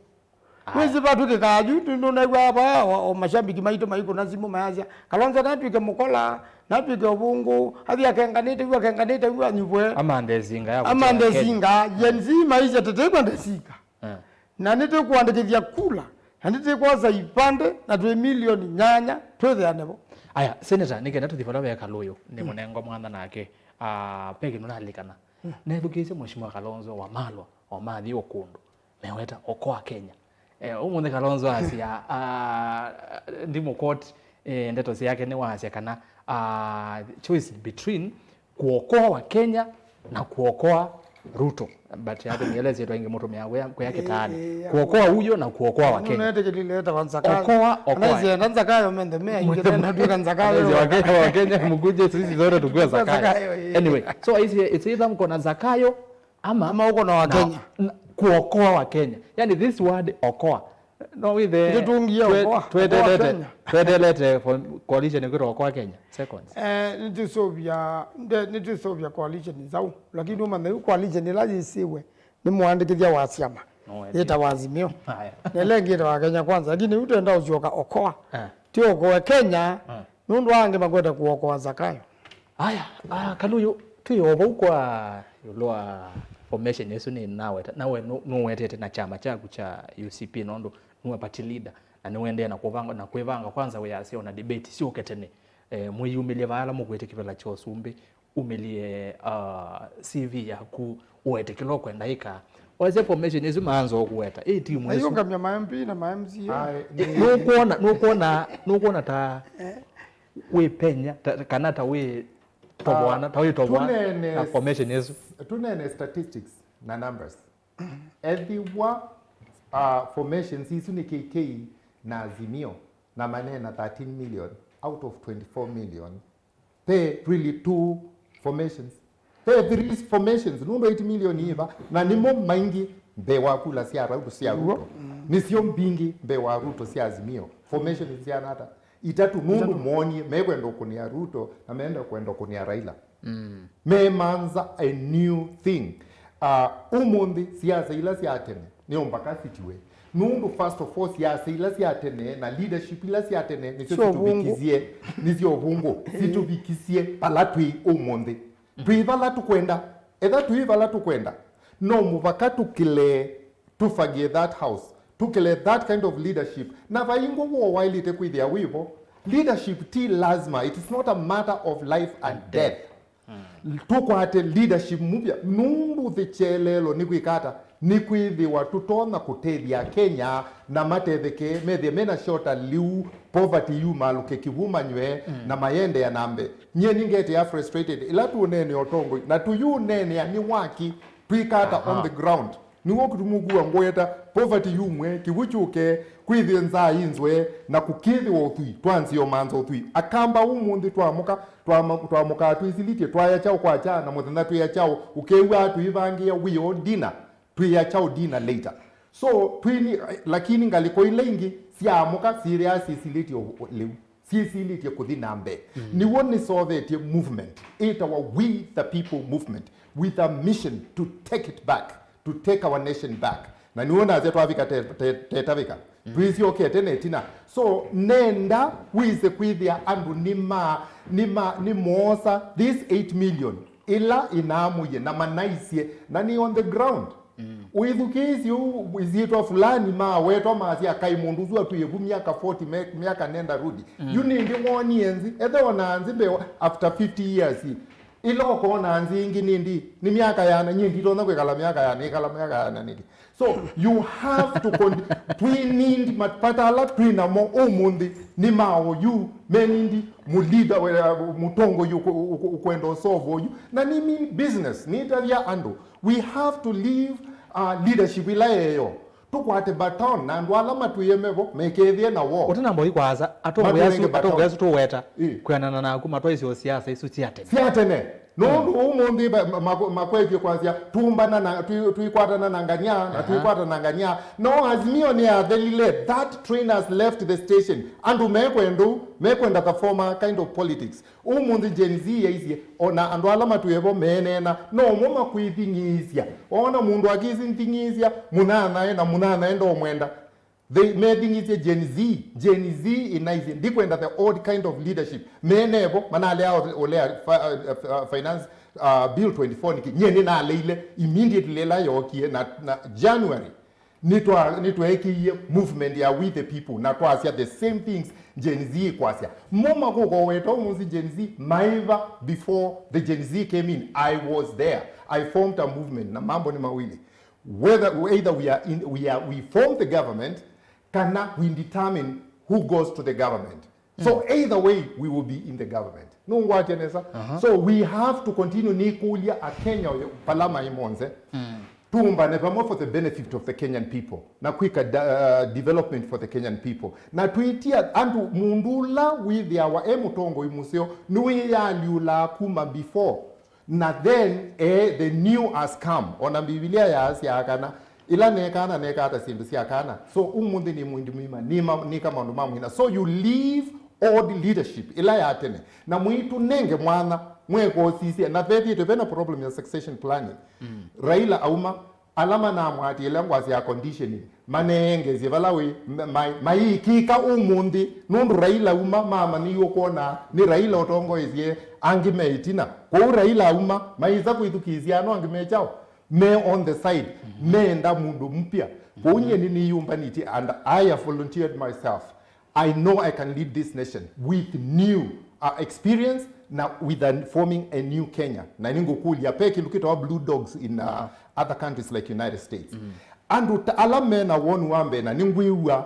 Wĩsĩ vatw'ĩkĩkaa yu, nũnaigua va, o, o mashabiki maitũ maikũna simũ mayasya, Kalonzo natw'ĩke mũkola, natw'ĩke ũvũngũ, athi akenganĩte yu, akenganĩte yu anyuvwe. Amanthe singa ya amanthe singa, Gen Z maisye tĩtĩkwenda singa. Eh. Na nĩtũkũandĩkĩthya kula, na nĩtũkwosa ivandĩ, na twĩ milioni nyanya, twĩthĩane vo. Aya, Senator, nĩkenda tũthi vala ve Kalũyũ, nĩ mũnengo mwanya nake, ah, ve kĩndũ nalikana. Nethukĩĩsye Mheshimiwa Kalonzo Wamalwa, o mathi o kũndũ, meweta Okoa Kenya. Eh, ũmũnthĩ Kalonzo asya, ah, ndimũquote, eh, ndeto syake nĩwasya kana, ah, choice between kuokoa wa Kenya na kuokoa Ruto. But atũmĩelesie twaingĩ mũtũmĩa kwĩa, kwĩa kĩtaani. Ĩĩ, ĩĩ, kuokoa huyo na kuokoa wa Kenya. Nũnetĩkĩlile etawa Zakayo. Okoa, okoa. Anaisienda Zakayo menthe mea ingĩ, nena tuka Zakayo. Anaisi wa Kenya, wa Kenya, mkuje sisi zote tukue Zakayo. Zakayo, ĩĩ. Anyway, so it's, it's either mko na Zakayo ama, ama uko na wa Kenya. Na, na, kuokoa wa Kenya. Yani this word okoa. No withe. Ndio tuungie twe-, okoa, twetelete, okoa Kenya. Twetelete for coalition kwĩtwa Okoa Kenya. Seconds. Eh, nĩtũsũvya, nde-, nĩtũsũvya coalition nzaũ. Lakini ũmanye yu coalition ĩla yĩsĩwe nĩ mũandĩkĩthya wa syama. No, ĩtawa Azimio. Haya. Na ĩla ĩngĩ ĩtawa Kenya Kwanza. Lakini yu twenda ũsyoka Okoa. Eh. Ti Okoa Kenya. Eh. Nũndũ angĩ makwete kũokoa Zakayo. Aya, ah, Kalũyũ, twĩ o vau kwa ĩũlũ wa formation ĩsu nĩ naweta, nawe nũ-, nũwetete na kyama kyaku kya U C P nũndũ nĩwe party leader, na nĩwendee na kũvanga, na kwĩvanga kwanza wĩasya ona debate syũke tene. Eh, mwĩyumĩlye vaala mũkwĩtĩkĩvĩla kya ũsumbĩ, umĩlye, uh, C V yaku, ũete kĩla ũkwenda ĩka. Oesya formation ĩsu maanza ũkũweta. Ĩ timu ĩsu. Ayũngamya ma M P na ma M C A. Ai, nĩ- Nũkwona, nũkwona, nũkwona ta wĩpenya, ta, kana ta wĩ tovoana, ta wĩ tovoana na formation ĩsu. Tunene statistics na numbers. Ethĩwa, uh, formations isu nĩ K K na Azimio, na manena thirteen million out of twenty-four million. Pe really two formations. Pe three formations. Nũndũ eight million iva, na nĩmo maingĩ mbee wa kula sya Ruto, sya Ruto. Nĩsyo mbingĩ mbee wa Ruto sya Azimio. Formations sya nata? Itatu, nũndũ moonie mekwenda ũkũnĩa Ruto na meenda kwenda ũkũnĩa Raila. Mm. Memanza a new thing. Uh, ũmũnthĩ siasa ila sya tene nĩ o mbaka sitiwe. Nũndũ first of all, siasa ila sya tene na leadership ila sya tene nĩsyo syo ũvũngũ. Situvikisye, nĩsyo ũvũngũ, situvikisye vala twĩ ũmũnthĩ. Twĩ vala tũkwenda, etha twĩ vala tũkwenda, no mũvaka tũkĩle, tũfagie that house, tũkĩle that kind of leadership. Na vaingwa woo waĩlĩte kwĩthĩa wĩvo. Leadership ti lazima, it is not a matter of life and death. Tũkwate leadership mupya, nũndũ the kyeleelo nĩ kwĩka ata? Nĩ kwĩthĩwa tũtonya kũtethya Kenya na matetheke, methĩe mena shorter liu, poverty yumalũke kĩvu manywe, na mayendea na mbee. Nyie nĩngetĩa frustrated ĩla tũũneenea ũtongoi, na tũyũũneenea nĩ waki, twĩka ata on the ground? Nĩw'o kĩtumi ũkua ngweta, poverty yumwe, kĩwu kyũke, kwĩthĩe nzaa inzwe, na kũkĩthĩwa ũthwii, twanzĩe ũmanza ũthwii. Akamba ũmũnthĩ twamũka, twama-, twamũkaa twĩsilĩtye, twaya kyaũ kwa kyaa, na mũthenya twĩa kyaũ, ũkew'aa tũivangĩĩa, we all dinner, twĩa kyaũ dinner later. So, twini, lakini ngalĩko ila ingĩ syaamũka syĩthĩaa syĩsilĩtye ũ-, ũ-, lĩu. Syĩsilĩtye kũthi na mbee. Nĩw'o nĩsovetye movement ĩtawa We the People Movement, with a mission to take it back, to take our nation back. Na nĩw'o nasya twavika te-, te-, tetavĩka. Twĩsyokea tene ĩtina. So, nenda wĩse kwĩthĩa andũ nĩma-, nĩma-, nĩmoosa this eight million ĩla ĩnaamũie na manaisye, na nĩ on the ground. Wĩthukĩĩsye ũu, ĩsyĩtwa fulani mawetwa masya, "Kai mũndũ ũsu atwĩe vu myaka forty, me-, myaka nenda rudi." Yu nĩndĩ woonie nzĩ, ethe ona nzĩ mbee after fifty years. Ĩla ũkoona nzĩ ĩngĩ nĩndĩ, nĩ myaka yana, nyie nditonya kwĩkala myaka yana, ĩkala myaka yana nĩndĩ. So, you have to con-, twi need mapata ala twĩ namo ũmũnthĩ nĩ ma oyu, me need mũleader, mũtongoi ũkwenda ũsolve oyu. Na nĩ mean business, nĩtavya andũ, we have to leave, uh, leadership ĩla yeyo. Tũkwate baton na andũ ala matwĩe mevo, mekethĩe na woo. Ũtanamba ũthi kwaasa, atongoi asu, atongoi asu tũweta, kwĩanana naku, matwaisye o siasa isu sya tene. Sya tene. Nũndũ ũmũnthĩ makwetye kwasya, "Tũmbana na, twi-, tũikwatana na ngania, na tũikwatana na ngania." No, Azimio nĩyathelile. That train has left the station. Andũ mekwenda ũu, mekwenda the former kind of politics. Ũmũnthĩ Gen Z yaisye, ona andũ ala matwĩe vo meeneena, no mo makwĩthing'ĩĩsya. Oona mũndũ akĩsĩthing'ĩĩsya, mũnyanyae na mũnyanyae ndomwenda. They mething'ĩĩsye Gen Z, Gen Z ĩnaisye, ndikwenda the old kind of leadership. Meenevo, manalea ũlea fi-, uh, uh, finance, uh, bill twenty-four nĩkĩ? Nyie nĩnaleile immediately ĩla yookie na, na January. Nĩtwa-, nĩtweekĩie movement ya We the People, na twasya the same things Gen Z kwasya. Mo makũka weta ũmũnthĩ Gen Z, maiva before the Gen Z came in. I was there. I formed a movement, na mambo ni mawili. Whether, either we are in, we are, we form the government, kana we determine who goes to the government. So either way, we will be in the government. Nũngwatya nesa? So we have to continue nĩkũlya Akenya oyo pala mai monthe. Tũmbane vamwe for the benefit of the Kenyan people. Na kwĩka da-, uh, development for the Kenyan people. Na twĩtia andũ, mũndũ ũla wĩthĩawa e mũtongoi mũseo, nĩwĩyaalyũlaa kuma before. Na then, eh, the new has come. Ona Mbivilia yaasyaa kana, ĩla nekaa na nekaa ta syĩndũ sya kana. So, ũmũnthĩ nĩ mũindi mwima, nĩma-, nĩka maũndũ ma mwina. So, you leave old leadership, ĩla ya tene. Na mũitũnenge mwanya, mwekosisye. Na vethĩĩtwe vena problem ya succession planning. Raila auma, ala manamwatĩĩla ngwasya conditioning. Maneengesye vala wĩ, ma-, ma-, mayĩkĩka ũmũnthĩ, nũndũ Raila uma, mamanyĩiwe kwona nĩ Raila ũtongoesye angĩ me ĩtina. Kwoou Raila auma, mayĩsa kwĩthukĩĩsya ano angĩ me kyaũ, me on the side, meenda mũndũ mpya. Kwoou nyie nĩnĩyũmbanĩtye, and I have volunteered myself. I know I can lead this nation with new uh, experience na with a, forming a new Kenya. Na nĩngũkũlya, ve kĩndũ kĩtawa blue dogs in uh, other countries like United States. Andũ ta ala mena woni wa mbee, na nĩngwĩw'a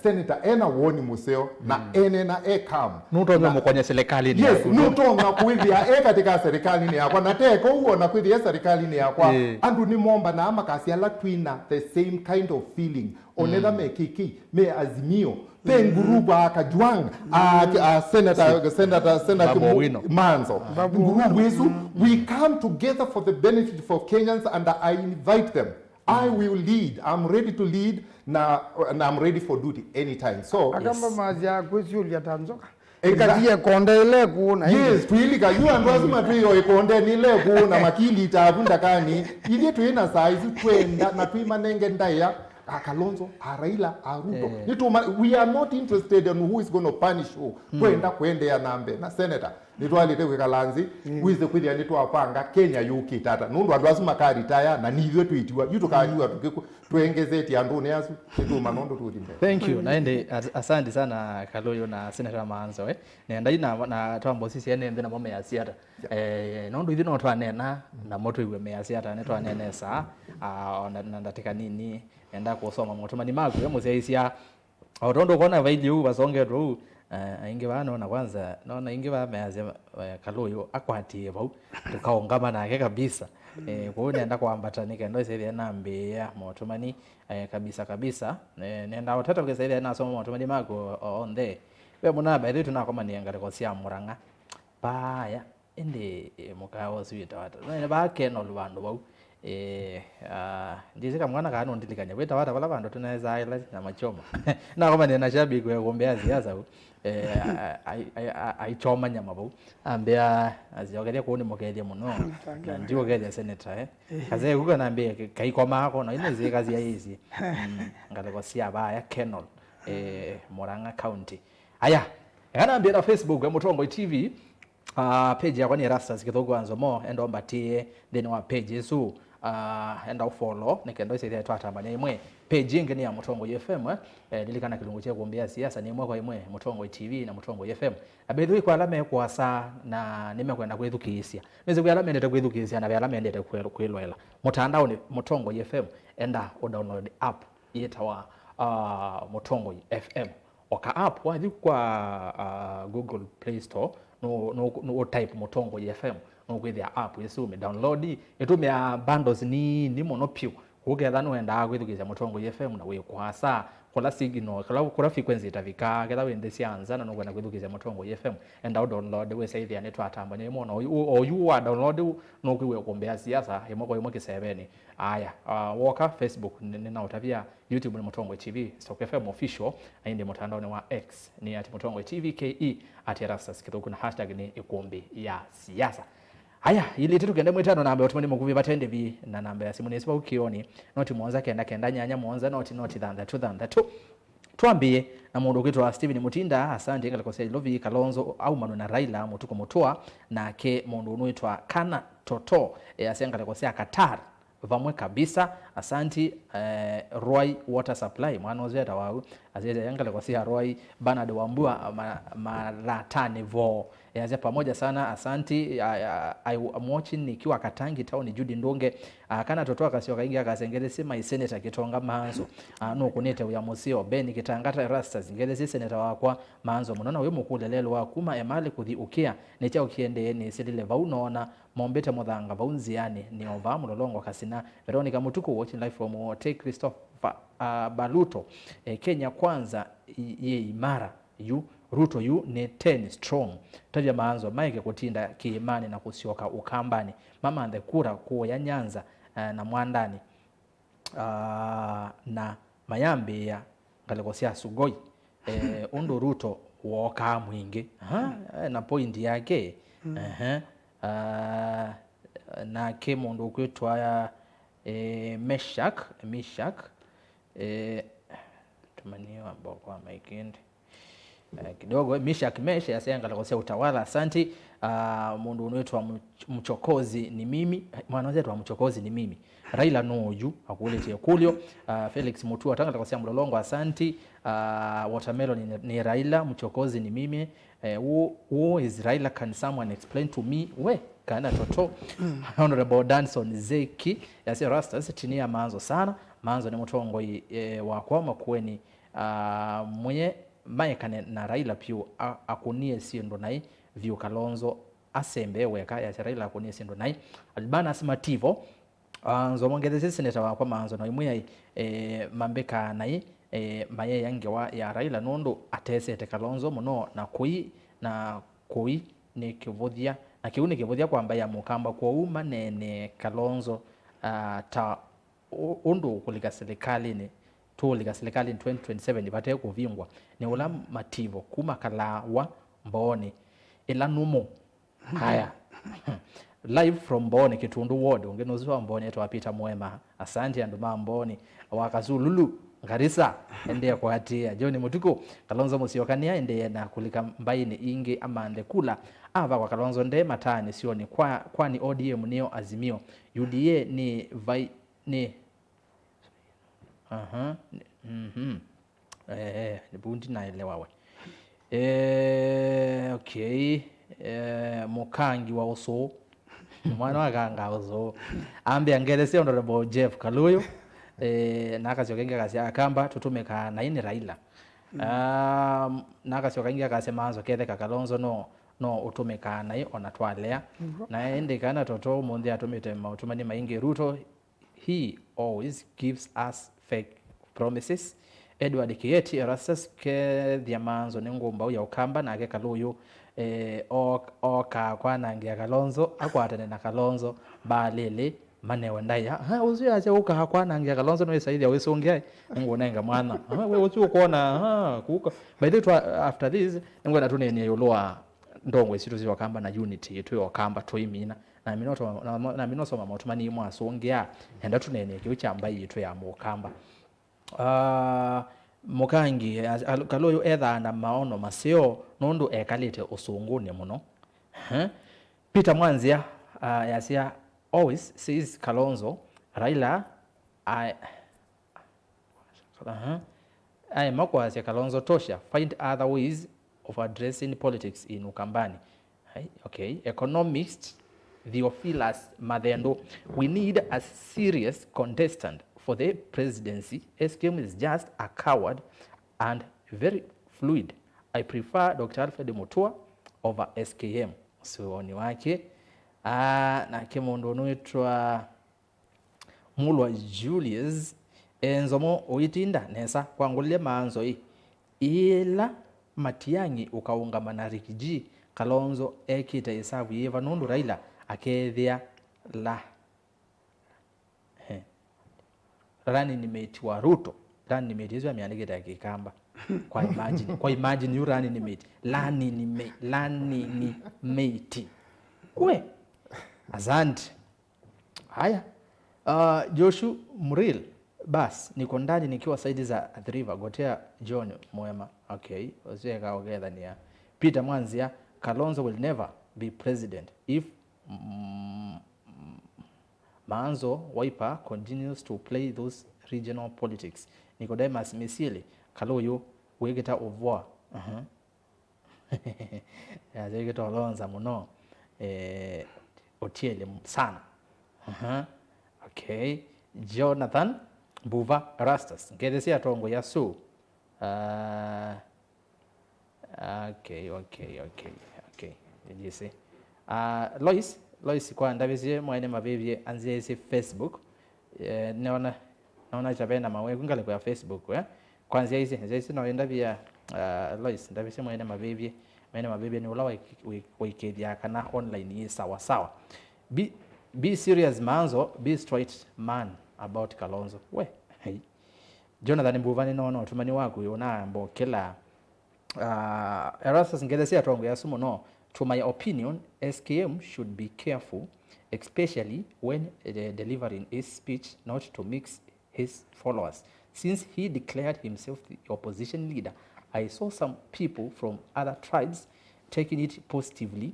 senator ena woni mũseo na enena e calm. Nũtonya mũkonye serikalinĩ Yes, yaku. Nũtonya kwĩthĩa e katika serikalinĩ yakwa, na teko ũu ona kwĩthĩa serikalinĩ yakwa. Ĩĩ. Andũ nĩmombanaa makasya ala twĩna the same kind of feeling. Onetha me K K, me Azimio, ve nguruvu a Kajwang', a, a senator, senator, senator Babu Owino. Manzo. Babu Nguruvu isu, we come together for the benefit for Kenyans and I invite them. I will lead. I'm ready to lead na, and I'm ready for duty anytime. So, akamba masya kwĩsyũlya ta nzoka. Exactly. Ĩkathi ĩkonde ĩla ĩkũũ na ĩngĩ. Yes, twĩlika yu andũ asu matwĩo ĩkonde nĩ ĩla ĩkũũ na makilita avu ndakani. Ithyĩ twĩ na saa isu twenda na twĩmanenge ndaĩa a Kalonzo, a Raila, a Ruto. Eh. Nĩtũma, we are not interested in who is going to punish who. Twenda kũendeea na mbee na senator. Nĩtwaĩlĩte kwĩkala nthĩ, wĩse kwĩthĩa nĩtwapanga Kenya yũkĩte ata. Nũndũ andũ asu makaritaya na nithyĩ twĩtiwa. Yu tũkanyua tũkĩkũ, twengezetye andũnĩ asu. Nĩtũũma nũndũ tũthi mbee. Thank you. Na ĩndĩ as-, asante sana Kaluyu na Senator Maanzo, eh. Nenda yu na, na twambosisye ene nthĩ namo measya ata. Eh, nũndũ ithyĩ no twanena namo twĩw'e measya ata, nĩtwanene saa, ah, ona na ndatĩka nini, nenda kũsoma motũmani maku, we mũsyaĩĩsya. O tondũ ũkona vaithi ũu vasongetwe ũu, eh, aingĩ vaa nona kwanza, nona aingĩ vaa measya, eh, Kaluyu akwatie vau, tũkaũngama nake kabisa. Eh, kwoou nenda kwambata nĩ kenda ĩsethĩa nambĩĩa motũmani, eh, kabisa kabisa. Eh, nenda ũtata ũkĩsethĩa nasoma motũmani maku o-, o-, onthe. Ve mũnamba ĩthĩ tũnakomanie ngalĩko sya Mũrang'a. Vaya. Ĩndĩ, eh, mũkawa ũsu wĩtawa ata? Nĩ vaa Kenol vandũ vau. Eh, ah, ndyĩsĩ kamwana kaa nũndilikany'a. Wĩtawa ata vala vandũ tũnesaa ĩla nyama choma? Nakomanie na shabiki wa ĩkũmbĩ ya siasa u. Eh, a-, a-, ai-, ai-, a-, aichoma nyama vau. Ambĩa, asiokethya kũu nĩmũkethye mũno. Na ndiũkethya senator, eh. Kasee kuka nambĩa, kaikoma ako, na ino zĩka sya ĩsĩ. Mm, ngalĩko sya vaya Kenol, eh, Murang'a County. Aya, eka nambĩa na Facebook ya Mũtongoi T V. Ah, page yakwa nĩ Erastus Kĩthũku wa Nzomo, enda ũmbatĩe nthĩnĩ wa page ĩsu. Ah, enda ũfollow, nĩ kenda ũsĩthĩa twatambania ĩmwe. Page ĩngĩ nĩ ya Mũtongoi F M, eh. Eh, lilikana kĩlungu kya ĩkũmbĩ ya siasa nĩ ĩmwe kwa ĩmwe, Mũtongoi T V na Mũtongoi F M. Na by the way, kwa ala me kũasa na nĩmekwenda kwĩthukĩĩsya, nĩsĩ kwĩ ala mendete kwĩthukĩĩsya na ve ala mendete kwĩ-, kwĩloela mũtandaonĩ Mũtongoi F M, enda ũdownload app yĩtawa, ah, Mũtongoi F M. Oka app, wathi kwa, ah, Google Play Store, no, no, no type Mũtongoi F M, no kwĩthĩa app ĩsu ũmĩ download. Ĩtũmĩaa bundles nini mũno piũ. Kũu ketha nũendaa kwĩthukĩĩsya Mũtongoi F M na wĩ kũasa, kũla signal, kũla, kũla frequency ĩtavikaa, ketha wĩ nthĩ sya nza na nũkwenda kwĩthukĩĩsya Mũtongoi F M, enda ũ download, wĩsaĩthĩa nĩtwatambany'a ĩmwe na oyu, oyu wa download, nũkwĩw'a ĩkũmbĩ ya siasa, ĩmwe kwa ĩmwe kĩsevenĩ. Aya, ah, woka Facebook, nĩ, nĩnaũtavya, YouTube nĩ Mũtongoi T V, Stock F M Official, na ĩndĩ mũtandaonĩ wa X nĩ at Mũtongoi T V K E, at Erastus Kĩthũku, na hashtag nĩ ĩkũmbĩ ya siasa. Aya, ilĩ itatũ kenda ĩmwe ĩtano namba ya ũtũmani mũkuvĩ vate ndĩvi, na namba ya simũ nĩ ĩsu vau kĩonĩ, noti mũonza kenda kenda nyanya mũonza noti noti thanthatũ thanthatũ. Twambĩĩe na mũndũ ũkwĩtwa Stephen Mutinda, asante ngalĩko sya Ilovi, Kalonzo aumanwe na Raila, Mũtuku Mũtũa, nake mũndũ ũnũĩtwa Kana Toto, e, asya ngalĩko sya Qatar. Vamwe kabisa, asanti, eh, Rwai Water Supply, mwana ũsu etawa u, asya ngalĩko sya Rwai, Bernard Wambua, ma-, Malatani vo, eh, asya pamoja sana, asanti, I, I, I am watching nikiwa Katangi Town, Judy Ndunge, ah, Kana Toto akasyoka ĩngĩ akasya ngelesye my senator Kĩtonga Maanzo, ah, nũkũnĩte wĩa mũseo, Ben Kitangata Erastus, ngelesye senator wakwa Maanzo mũno, na wĩ mũkũlya lelũ wa kuma Emali kũthi Ũkĩa, nĩ kyaũ kĩendee nĩsĩlile vau noona, mombĩte mũthanga vau nzĩanĩ, nĩ o vaa Mũlolongo Kasina. Veronica Mũtuku watching live from Wote, Christopher, uh, Baluto, eh, Kenya Kwanza, i-, yĩ imara yu, Ruto yu nĩ ten strong. Tavya Maanzo maeke kũtinda kĩĩmanĩ na kũsyoka Ũkambanĩ, mamanthe kura kũũya Nyanza, eh, na Mwandanĩ. Ah, na mayambĩĩa ngalĩko sya Sugoi, eh, ũndũ Ruto wookaa mwingĩ. Aha, eh, na point yake. Ehe. Ah, nake mũndũ ũkwĩtwa, eh, Meshak, Mishak, eh, tũmanie wamba kwa maikindi. Eh, kidogo, Mishak Mesh yasya ngalĩko sya utawala, asanti. Ah, mũndũ ũnwĩtwa Mch-, Mchokozi ni mimi, mwana ũyũ etwa Mchokozi ni mimi. Raila nũũ yu? Akũlĩtye kũlyo. Ah, Felix Mutua, ta ngalĩko sya Mlolongo, asanti. Ah, Watermelon ni, ni Raila, Mchokozi ni mimi. Eh, who, who is Raila? Can someone explain to me? We, kana toto. Honorable Danson Zeki yasya, Rastas, tinia Manzo sana. Manzo ni mũtongoi, eh, wakwa Makueni. Ah, mwe maekane na Raila piũ, a-, akũnie syĩndũ naĩ vyũ Kalonzo asembee weka, yasya Raila akũnie syĩndũ naĩ. Albanas Mativo, ah, Nzomo ngethesie seneta wakwa Manzo na imwe ai, eh, mambĩkaa naĩ, eh, mayeya ngewa ya Raila nũndũ atesete Kalonzo mũno na kũi, na kũi nĩ kĩvũthya, na kĩu nĩ kĩvũthya kwa mbaĩ ya Mũkamba, kwoou maneenee Kalonzo, ah, ta ũ-, ũndũ ũkũlika silikalĩnĩ, tũũlika silikalĩnĩ twenty twenty-seven vate kũvingwa, nĩ ũla Mativo kuma Kalawa Mbooni ĩla nũmũ. Haya. Live from Mbooni, Kĩtũndũ ward. Ũngĩ nũsu wa Mbooni etwa Peter Mwema. Asante andũ ma Mbooni. Wa Kasululu, Garissa, endee kũatĩĩa. John Mũtukũ, Kalonzo Musyoka nĩaendee na kũlika mbaĩnĩ ingĩ amanthe kula. Ava kwa Kalonzo nde mataanĩ syoni kwa, kwani O D M nĩyo Azimio? U D A nĩ vai, nĩ, aha, nĩ, mhm. Eh, nĩ vu ndinaelewa we. Eh, okay. Eh, mũkangi wa ũsũũ. Mwana wa kanga ũsũũ. Ambĩa ngethesie Honorable Jeff Kaluyu. Eh, na akasyoka ĩngĩ akasya Akamba tũtũmĩkaa naĩ nĩ Raila. Um, na akasyoka ĩngĩ akasya Manzo ketheka Kalonzo no, no ũtũmĩkaa naĩ ona twalea. Na ĩndĩ kana toto ũmũnthĩ atũmĩte maũtũmani maingĩ Ruto, he always gives us fake promises. Edward Kieti, Erastus, kethĩa Manzo nĩ ngũmbaũ ya Ũkamba, nake Kaluyu, eh, o-, okaa kwanangĩa Kalonzo, akwatane na Kalonzo, mbaalĩlĩ, manewe ndaĩa. Ha, ũsu yasya ũkaa kwanangĩa Kalonzo nĩwĩsaĩthya wĩsũngĩa, nĩngũnenga mwana. Ha, we ũsu ũkwona, ha, kuka. By the way, twa-, after this, nĩngwenda tũnenie ĩũlũ wa ndongoi sitũ sya Ũkamba na unity yitũ ya Ũkamba tũimina. Na mino toma, na, na mino soma maũtũmani mwasũngĩa, enda tũneenee kĩu kya mbaĩ yitũ ya Mũkamba. Ah, Mũkangi, as-, al-, Kaluyu ethaa na maono maseo nũndũ ekalĩte ũsũngũnĩ mũno. Huh? Peter Mwanzia, ah, yasya, always says Kalonzo, Raila, I, aha. Aema kwasya Kalonzo tosha, find other ways of addressing politics in Ukambani. Hai, okay. Economist Theophilus Mathendo, we need a serious contestant for the presidency. S K M is just a coward and very fluid. I prefer Doctor Alfred Mutua over S K M. Ũsu woni wake. Ah, nake mũndũ ũnwĩtwa Mulwa Julius, e Nzomo ũitinda nesa, kwangũlilye Manzo ĩ, ĩla Matiang'i ũkaũngama na Ricky G, Kalonzo ekĩte ĩsavu yĩva nũndũ Raila akeethĩa la, he, running mate wa Ruto, running mate ĩsu amĩandĩkĩte ya Kĩkamba. Kwa imagine, kwa imagine yu running mate, running mate, running mate. We, asante. Haya. Uh, Joshua Muril, bas, niko ndani nikiwa saidi za Athi River, gotea John Mwema. Okay, usiweka ogethania. Peter Mwanzia, Kalonzo will never be president if, mm, Manzo Wiper continues to play those regional politics. Nicodemus Misieli, Kaluyu, wĩkĩta ũvwa. Uh-huh. Yasya kĩtolonza mũno. Eh, ũtiele sana. Aha. Okay. Jonathan Mbuva Erastus. Ngethi sya atongoi asu. Ah, okay, okay, okay, okay. Njisi. Ah, Lois, Lois kwa ndavisye mwaene mavĩvye anziaisye Facebook. Eh, nĩona, nĩona kya vena maweku ngalĩko ya Facebook, eh? Kwa nzĩa isi, nzĩa isi no ĩndavya, uh, Lois, ndavisye mwene mavĩvye, mwene mavĩvye nĩ ũla waik-, waik-, waikĩthya kana online yĩ sawa sawa. Be, be serious Manzo, be straight man about Kalonzo. We, hey. Jonathan Mbuva, nĩnoona ũtũmani waku ũnambokela. Uh, Erastus, ngethi sya atongoi asu mũno. To my opinion, S K M should be careful, especially when, uh, delivering his speech, not to mix his followers. Since he declared himself the opposition leader, I saw some people from other tribes taking it positively.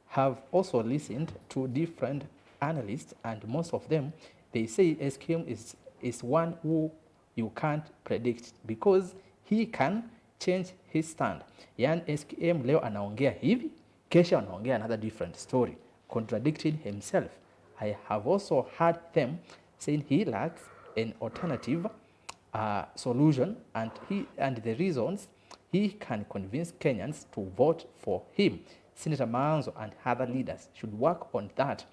Have also listened to different analysts, and most of them, they say S K M is, is one who you can't predict because he can change his stand. Yani S K M leo anaongea hivi, kesho anaongea another different story, contradicting himself. I have also heard them saying he lacks an alternative uh, solution, and he, and the reasons he can convince Kenyans to vote for him. Senator Maanzo and other leaders should work on that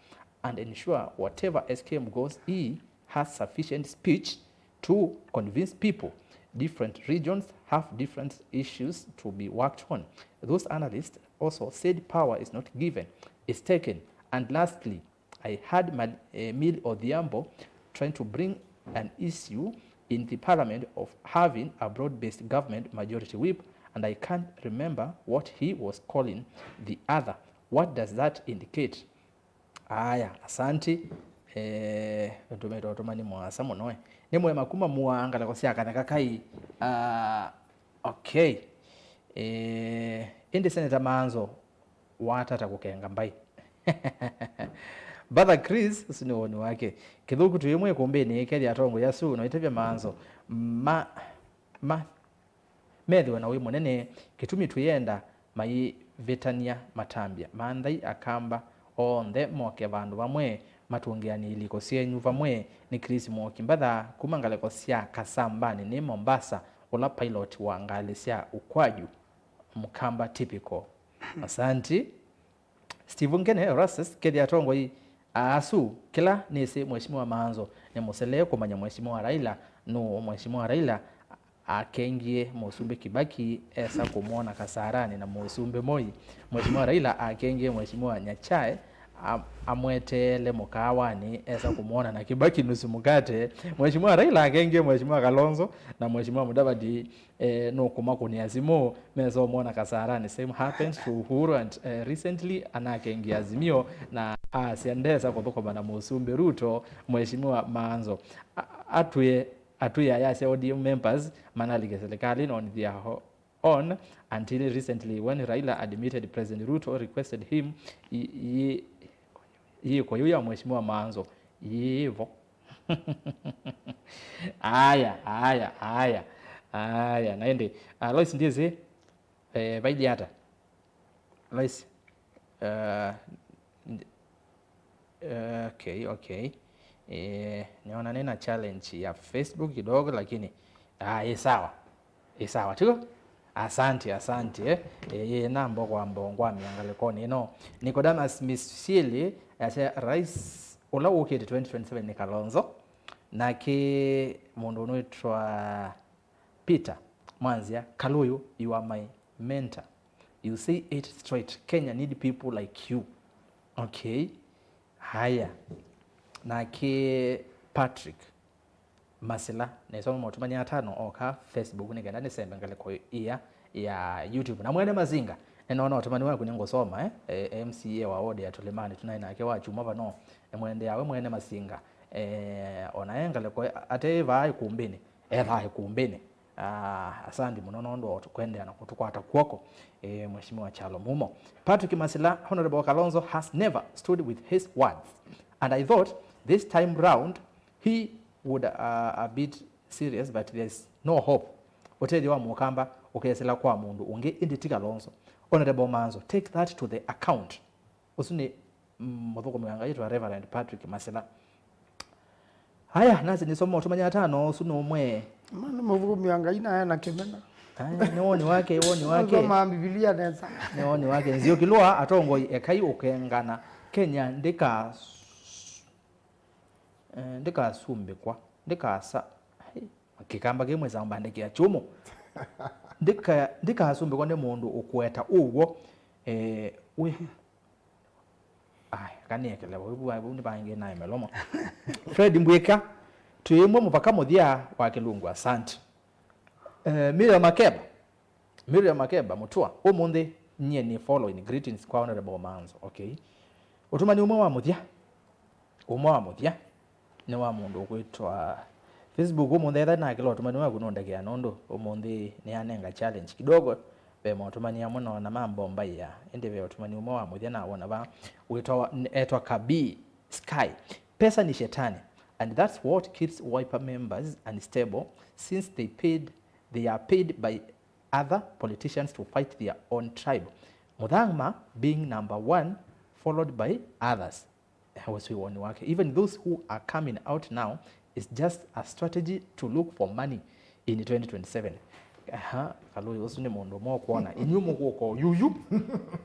and ensure whatever S K M goes, he has sufficient speech to convince people. Different regions have different issues to be worked on. Those analysts also said power is not given, it's taken. And lastly, I heard Mal- eh, Mil Odhiambo trying to bring an issue in the parliament of having a broad-based government majority whip, and I can't remember what he was calling the other. What does that indicate? Aya, asanti. Eh, tumetwa tũmani mwasa mũno, eh. Nĩ mwema kuma mua ngalĩko sya Katheka Kai. Ah, okay. Eh, ĩndĩ Senator Maanzo watata kũkenga mbai. Brother Chris, ũsu nĩ woni wake. Kĩthũku twĩ ĩmwe ĩkũmbĩnĩ, kethĩa atongoi asu noitavya Maanzo ma, ma, methĩwe na wĩ mũnene, kĩtumi twĩenda mayĩvĩtany'a matambya. Manthai Akamba onthe moke vandũ vamwe, matũngĩanĩe ilĩko syenyu vamwe. Nĩ Chris Mwoki Mbatha kuma ngalĩko sya Kasambanĩ nĩ Mombasa, ũla pilot wa ngalĩ sya ũkwaju. Mkamba typical. Asanti. Steve Ngene Erastus, kethĩa atongoi asu, kĩla nĩsĩ Mheshimiwa Maanzo nĩ mũselee kũmanya Mheshimiwa Raila nũũ. Mheshimiwa Raila akengie Mũsumbĩ Kibaki esa kũmwona Kasarani na Mũsumbĩ Moi. Mheshimiwa Raila akengie Mheshimiwa Nyachae am- amweteele mũkaawanĩ esa kũmwona na Kibaki nusu mkate. Mheshimiwa Raila akengie Mheshimiwa Kalonzo na Mheshimiwa Mudavadi eh, nũkũmakũnĩa simũ, mesa ũmwona Kasarani. Same happened to Uhuru and, eh, recently anakengie Azimio na asya ndesa kũthũkũma na Mũsumbĩ Ruto. Mheshimiwa Maanzo a- atwĩe, atwĩe ayasya O D M members manalike serikalini on their ho- own until recently when Raila admitted President Ruto requested him. Yi- yi- Yĩko yĩu ya Mheshimiwa Maanzo yĩvo. Aya, aya, aya, aya. Na ĩndĩ, ah, Lois, ndyĩsĩ, eh, vailyĩ ata? Lois, eh, nd- eh, okay, okay. Eh, nĩona nĩna challenge ya Facebook kidogo, lakini, ah, ĩ sawa. Ĩ sawa, tiko? Asante, asante, eh. Eh, yĩ namba kwa mbongwa mĩangalĩkonĩ ĩno. Nicodemus Misieli asya, Rais ũla ũkĩte twenty twenty-seven nĩ Kalonzo. Nake mũndũ ũnwĩtwa Peter Mwanzia, Kaluyu, you are my mentor. You say it straight. Kenya need people like you. Okay. Haya. Nake Patrick Masila, nĩsoma motũmani atano oka Facebook nĩ kenda nĩsembe ngalĩko ĩya ya YouTube. Na Mwene Mazinga, nĩnoona ũtũmani waku nĩngũsoma, eh? Eh, M C A wa ward ya Tũlĩmanĩ tũnaĩ nake wa Kyumwa vano, nĩmwendeawe Mwene Mazinga. Eh, ona e ngalĩko ate vaa ĩkumbĩnĩ, e vaa ĩkumbĩnĩ. Ah, asante mũno nũndũ wa kũendeea na kũtũkwata kw'oko, eh, Mheshimiwa Kyalo Mumo. Patrick Masila, Honorable Kalonzo has never stood with his words. And I thought this time round he would, uh, a bit serious, but there's no hope. Ũtethyo wa Mũkamba ũkesĩla kwa mũndũ ũngĩ, ĩndĩ ti Kalonzo. Honorable Maanzo, take that to the account. Ũsu nĩ, mm, mũthũkũmi wa Ngai wĩtwa Reverend Patrick Masila. Aya, nasi nĩsoma ũtũmanya atano, ũsu nĩ ũmwe. Ma nĩ mũthũkũmi wa Ngai na ena kĩmena. Aya, nĩ woni wake, woni wake. Nĩsoma Mbivilia nesa. Nĩ woni wake. Nziũkĩlwa atongoi ekai ũkengana. Kenya ndĩka- Eh, ndĩkasumbĩkwa, ndĩkasa-, ai, kĩkamba kĩmwe sambandĩkĩa kyũmũ. Ndĩka-, ndĩkasumbĩkwa nĩ mũndũ ũkũeta ũw'o, eh, wĩ, ai, kanĩekele vau, vau, vau nĩvangĩ naĩ mĩlomo. Fred Mbwĩka, twĩ ĩmwe mũvaka mũthya wa kĩlungu, asante. Eh, Miriam Makeba, Miriam Makeba Mutua, ũmũnthĩ nyie nĩ following greetings kwa Honorable Maanzo. Okay. Ũtũmani ũmwe wa mũthya, ũmwe wa mũthya nĩ wa mũndũ ũkwĩtwa Facebook ũmũnthĩ etha nakĩla ũtũmani waku nũndekea nũndũ ũmũnthĩ nĩyanenga challenge kidogo. Ve maũtũmani amwe noona mambombaĩa, ĩndĩ ve ũtũmani ũmwe wa mũthya nawona va wĩtawa, etwa Kabi Sky. Pesa ni shetani, and that's what keeps Wiper members unstable, since they paid, they are paid by other politicians to fight their own tribe. Muthama being number one, followed by others. Ũsu wĩ woni wake. Even those who are coming out now is just a strategy to look for money in twenty twenty-seven. Aha, Kalũyũ ũsu nĩ mũndũ ũmwe ũkwona. Inyuĩ mũkũka o yuyu.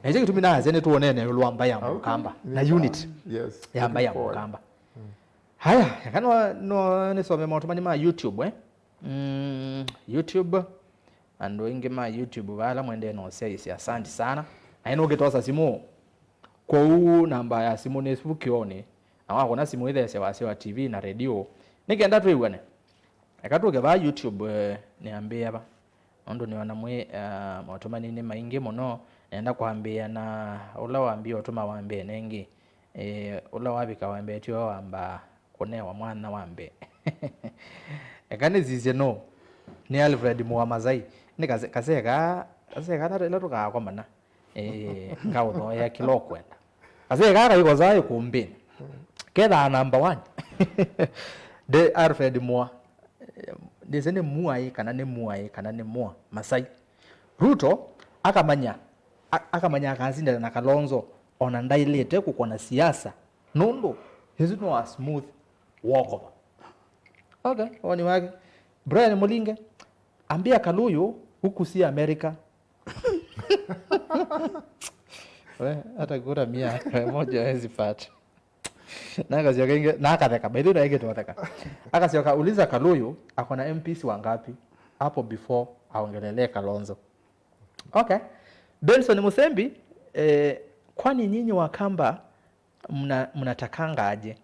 Na ĩkyo kĩtumi naasya nĩtũonene ĩũlũ wa mbaĩ ya Mũkamba na unit ya mbaĩ ya Mũkamba. Haya, eka no, no nĩsome maũtũmani ma YouTube, eh? Mm, YouTube. Andũ aingĩ ma YouTube vala mwendee na ũsyaĩĩsya. Asante sana. Na ĩno ũkĩtosa simũ. Kwoou namba ya simũ nĩ vu kĩoonĩ, na wakũna simũ ĩtheesya wasya wa T V na redio, nĩ kenda twĩw'ane. Eka tũke vaa YouTube, eh, nĩambĩĩa va, nũndũ nĩona mwĩ, eh, maũtũmani nĩ maingĩ mũno. Nenda kwambĩĩa na ũla wambie ũtũma wa mbee nengĩ, eh, ũla wavika wa mbee tiwe wambaa kũnewa mwanya wa mbee. Eka nĩsisye nũũ? Nĩ Alfred Mua Masai. Nĩ kase-, kasee kaa, kasee kaa ĩla tũkaakomana. Eh, ngaũthoea kĩla ũkwenda. Kasee kaa kaikosaa ĩkũmbĩnĩ. Kethaa number one. Nde Alfred Mua. Eh, ndĩsĩ nĩ Muai kana nĩ Muai kana nĩ Mua Masai. Ruto akamanya, a-, akamanya akasindana na Kalonzo, ona ndaĩlĩte kũkona siasa. Nũndũ, ĩsu no a smooth walkover. Okay, woni wake. Brian Mulinge, ambia Kaluyu ukusie Amerika. We, hata kura mia moja hawezi pata. Na akasyoka inge, na akatheka. By the way, na inge tuwatheka. Akasyoka, uliza Kaluyu akona M Ps wangapi hapo before aongelelee Kalonzo. Okay. Benson Musembi, eh, kwani nyinyi Wakamba mna-, mnatakanga aje?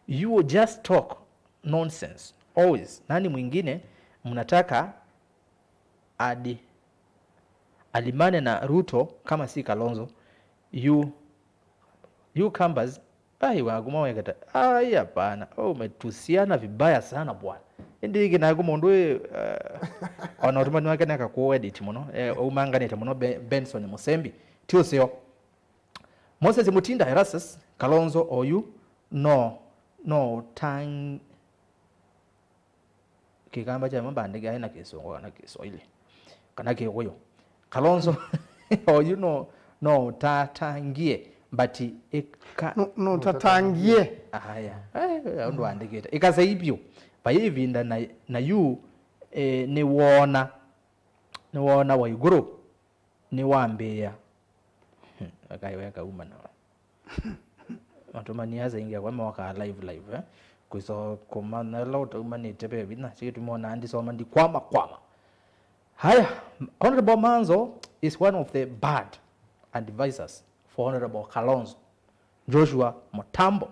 You just talk nonsense always. Nani mwingine mnataka adi-, alimane na Ruto kama si Kalonzo? You, you Kambas, ai, waguma weketa. Ai, hapana. Oh, umetusiana vibaya sana bwana. Indi iki naku mundu uyu, eh, ona utumani wake neka ku edit muno. Eh, umanganite muno Be-, Benson Musembi. Ti useo. Moses Mutinda, Erastus Kalonzo oyu no, no tang-, Kĩkamba kya mabandĩke aĩ na Kĩsũngũ kana Kĩswaili, kana Kĩkũyũ. Kalonzo oyu no, no ũtatangie, but ĩka-, no, no ũtatangie. Aya. Eh, ũndũ andĩkĩte. Ĩkasai vyũ. Vai ĩvinda na, na yu, eh, nĩwoona, nĩwoona Waigũrũ nĩwambĩĩa. Hmm, akai weka uma na matumani asa ingi akwa mokaa live live, eh? Kwiso kumanya ĩla ũtaumanĩte ve vinya, sikitumi ona ndisoma ndikwama kwama. Haya, Honorable Manzo is one of the bad advisors for Honorable Kalonzo. Joshua Mutambo.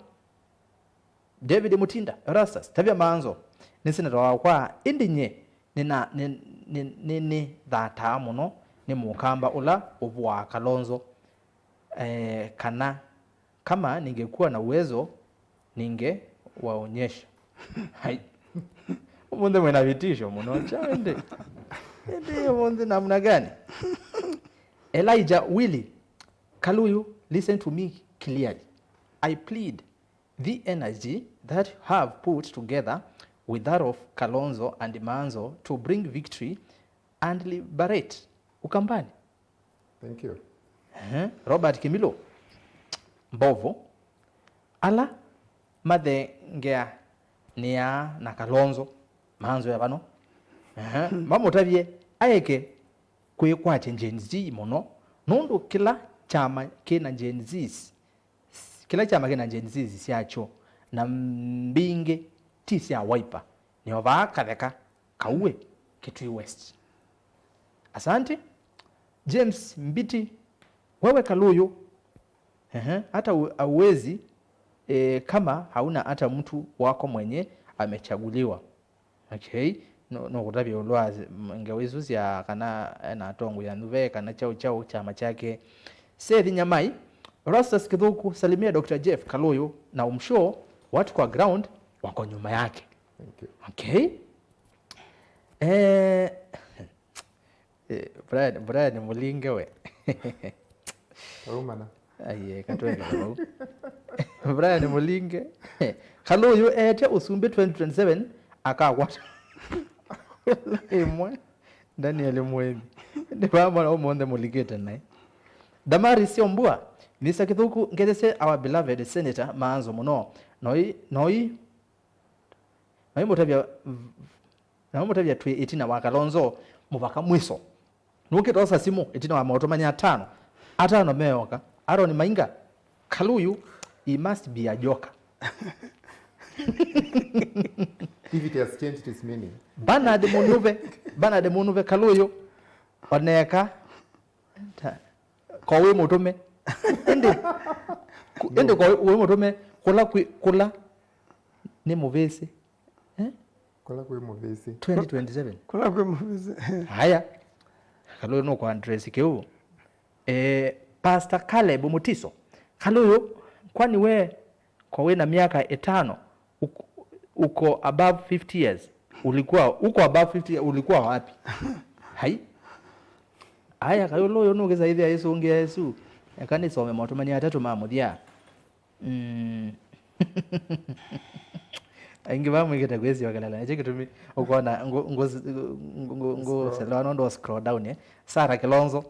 David Mutinda, Erastus, tavya Manzo, nĩ seneta wakwa, ĩndĩ nye nĩna-, nĩ-, nĩ-, nĩnĩthataa mũno nĩ Mũkamba ũla ũvũaa Kalonzo, eh, kana kama ningekuwa na uwezo ningewaonyesha. Hai. Ũmũnthĩ mwĩna vitisho mũno, cha ĩndĩ. Ĩndĩ ũmũnthĩ namna gani? Elijah Willy, Kaluyu, listen to me clearly. I plead the energy that you have put together with that of Kalonzo and Manzo to bring victory and liberate Ukambani. Thank you. Ehe, Robert Kimilo, Mbovu, ala mathengeanĩaa na Kalonzo, Manzo ya vano. Ehe, mamũtavye aeke kwĩkwatya Gen Z mũno, nũndũ kĩla kyama kĩna Gen Zs Kĩla kyama kĩna Gen Zs syakyo, na mbingĩ ti sya Wiper. Nĩo vaa katheka kauĩ Kitui West. Asante. James Mbiti, wewe Kaluyu. Ehe, hata u-, hauwezi, eh, kama hauna hata mtu wako mwenye amechaguliwa. Okay. No, no kũtavya ĩũlũ wa ngewa isu sya kana ena atongoi anzuve kana chao chao chama chake. Seth Nyamai, Rastus Kithuku, salimia Doctor Jeff Kaluyu na umshow watu kwa ground wako nyuma yake. Thank you. Okay. Eh, eh, Brian, Brian Mulinge we. Taumana. Aiye, katweka vau. Brian Mulinge. Kaluyu ete ũsumbĩ twenty twenty-seven akakwata. Ĩmwe. Daniel Mũĩmi. Nĩ vamwe ũmũnthĩ mũlikĩte naĩ. Damaris Ombua, Mister Kithuku, ngethesye our beloved senator Maanzo mũno. Noi, noi, noi mũtavya, noi mũtavya twĩ ĩtina wa Kalonzo mũvaka mwiso. Nũkĩtosa simũ ĩtina wa maũtũmani atano. Atano meoka. Aaron Mainga, Kaluyu, he must be a joker. If it has changed its meaning. Bernard Munuve, Bernard Munuve, Kaluyu, oneka. Ta, ko wĩ mũtũme. Ĩndĩ, ku-, ĩndĩ ko wĩ mũtũme, kũla kwĩ, kũla nĩ mũvĩsĩ. Eh? Kũla kwĩ mũvĩsĩ. Twenty twenty-seven. Kũla kwĩ mũvĩsĩ. Haya. Kaluyu nũkũ address kĩu. Eh, Pastor Caleb Mutiso. Kaluyu, kwani we ko wĩ na miaka ĩtano, uko, uko above fifty years, ulikuwa, uko above fifty years, ulikuwa wapi? Hai. Aya, Kaluyu ũyũ nũkĩsaithia Yesu ũngĩ Yesu. Eka nĩsome maũtũmani atatũ ma mũthya. Mm. Aingĩ vamwĩkĩte kwĩsyokelela, nĩkyo kĩtumi ũkona ngũ-, ngũ-, ngũ-, ngũ-, ngũselewa nũndũ wa scroll down, eh. Sarah Kilonzo.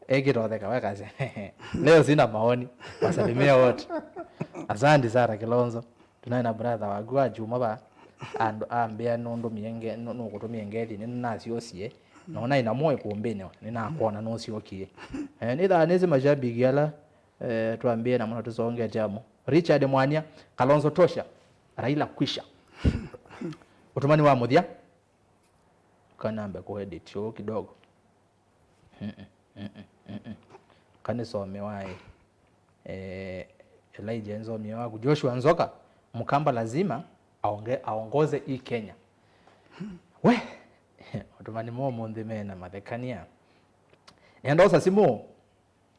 Ekĩtotheka, wekasya. Leo sina maoni. Wasalimia wote. Asante Sarah Kilonzo. Tunaye na brother waku wa Juma va. Andũ ambĩa nũndũmie nge-, nũ-, nũkũtũmie ngethi, nĩnasyosie. Nona ina moyo kumbĩnĩ, nĩnakwona nũsyokie. Eh, nĩthaa nĩsĩ mashabiki ala, eh, twambĩe na mũno tũsongete amo. Richard Mwania, Kalonzo tosha, Raila kwisha. Ũtũmani wa mũthya. Kanambe ku edit ũũ kidogo. Mm-mm, mm-mm, mm-mm. Kanisome waĩ. Eh, Elijah Nzomie waku. Joshua Nzoka, Mkamba lazima aonge-, aongoze hii Kenya. We, maũtũmani ma ũmũnthĩ mena mathekania. Nenda osa simũ.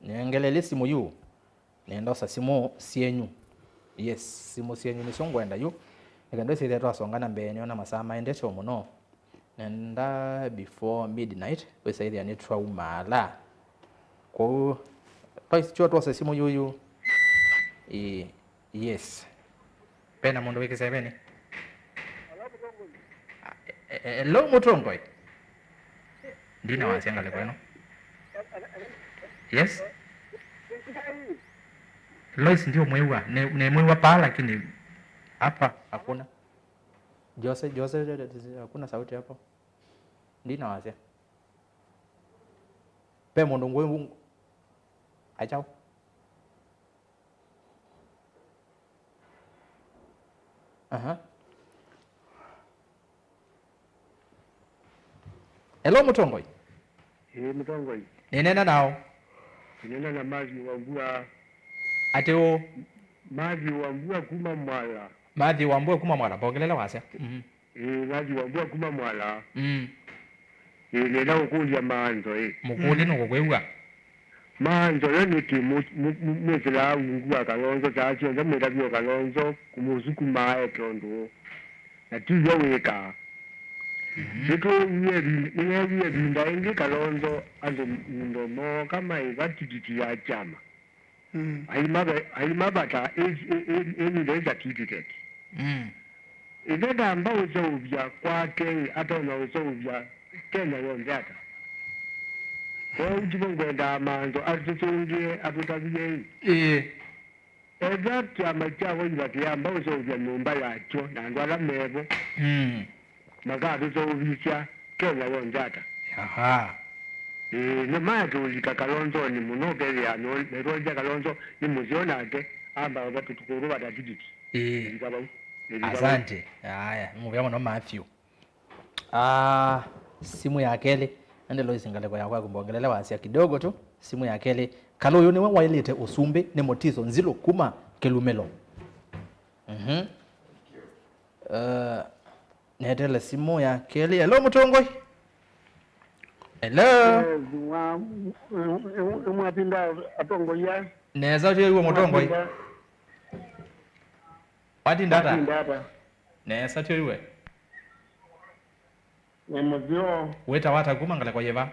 Nĩongelele simũ yu. Nenda osa simũ syenyu. Yes, simũ syenyu nĩsyo ngwenda yu. Nĩkenda ĩsĩthĩa twasonga na mbee, nĩona masaa maendete o mũno. Nenda before midnight, wĩsaĩthĩa nĩtwaumaala. Kwoou, Lois, sure twose simũ yuyu. Ĩĩ, yes. Vena mũndũ wĩ kĩsevenĩ? E, e, hello, mũtongoi. Ndina wasya ngalĩko ĩno. Yes? Lois, ndio mwĩw'a. Nĩ, nĩ mwĩw'a paa, lakini hapa hakuna. Jose, Jose, hakuna sauti hapo. Ndina wasya. Pe mũndũ ngũĩ. Achao. Aha. Hello, mũtongoi. Ĩĩ, mũtongoi. Nĩneena nao. Nĩneena na Matthew Wambua. Ati ũ? Matthew Wambua kuma Mwala. Matthew Wambua kuma Mwala. Mbongelele wasya. Mhm. Ĩĩ, Matthew Wambua kuma Mwala. Mm. Ĩĩ, nenda kũkũlya Maanzo, ĩĩ. Mũkũlye nũkũkwĩw'a. Maanzo yo nĩkĩ mũ-, mũ-, mũ-, mwĩsĩlaa ungu wa Kalonzo saa syonthe mwĩtavya Kalonzo kũmũsukumaa eke ũndũ ũũ? Na ti w'o wĩkaa. Mhm. Nĩtwĩwie ĩvinda, nĩweewie ĩvinda ĩngĩ Kalonzo andũ nyundo mooka maĩva tikiti ya kyama. Mm. Aimave-, aimavata ĩ-, ĩ-, ĩ-, ĩvinda ĩ certificate. Mm. Ĩthe ndamba ũseũvya kwake ĩ, atonya ũseũvya Kenya yonthe ata? Kwoou tivo ngwendaa Maanzo atũsũngĩe atũtavye ĩ. Ĩĩ. Ethwa kyama kya Wiper kĩyamba ũseũvya nyũmba yakyo na andũ ala mevo, mm, makatũseũvisya Kenya yonthe ata? Aha. Ĩĩ, nĩmaatũlika Kalonzonĩ mũno, ũkethĩa nĩtwonzya Kalonzo nĩ mũseo nake amba vatũkũrũvata tikiti. Ĩĩ. Ĩlika vau. Ĩlika vau. Asante. Aya, nĩ mũvea mũno Matthew. Ah, simũ ya kelĩ. Ende Lois ngalĩko yakwa ya kũmbongelele wasya kidogo tu. Simũ ya kelĩ. Kalũyũ nĩwe waĩlĩte ũsumbĩ nĩ Mũtiso Nzilũ kuma Kĩlumĩlo. Mhm. Eh, netele simũ ya kelĩ. Hello, mũtongoi. Hello. Yes, wa, mwatinda atongoia. Nesa twĩw'e mũtongoi. Mwatinda. Watinda ata? Watinda ata? Nesa twĩw'e. Nĩ mũseo. Wĩtawa ata kuma ngalĩko yĩva?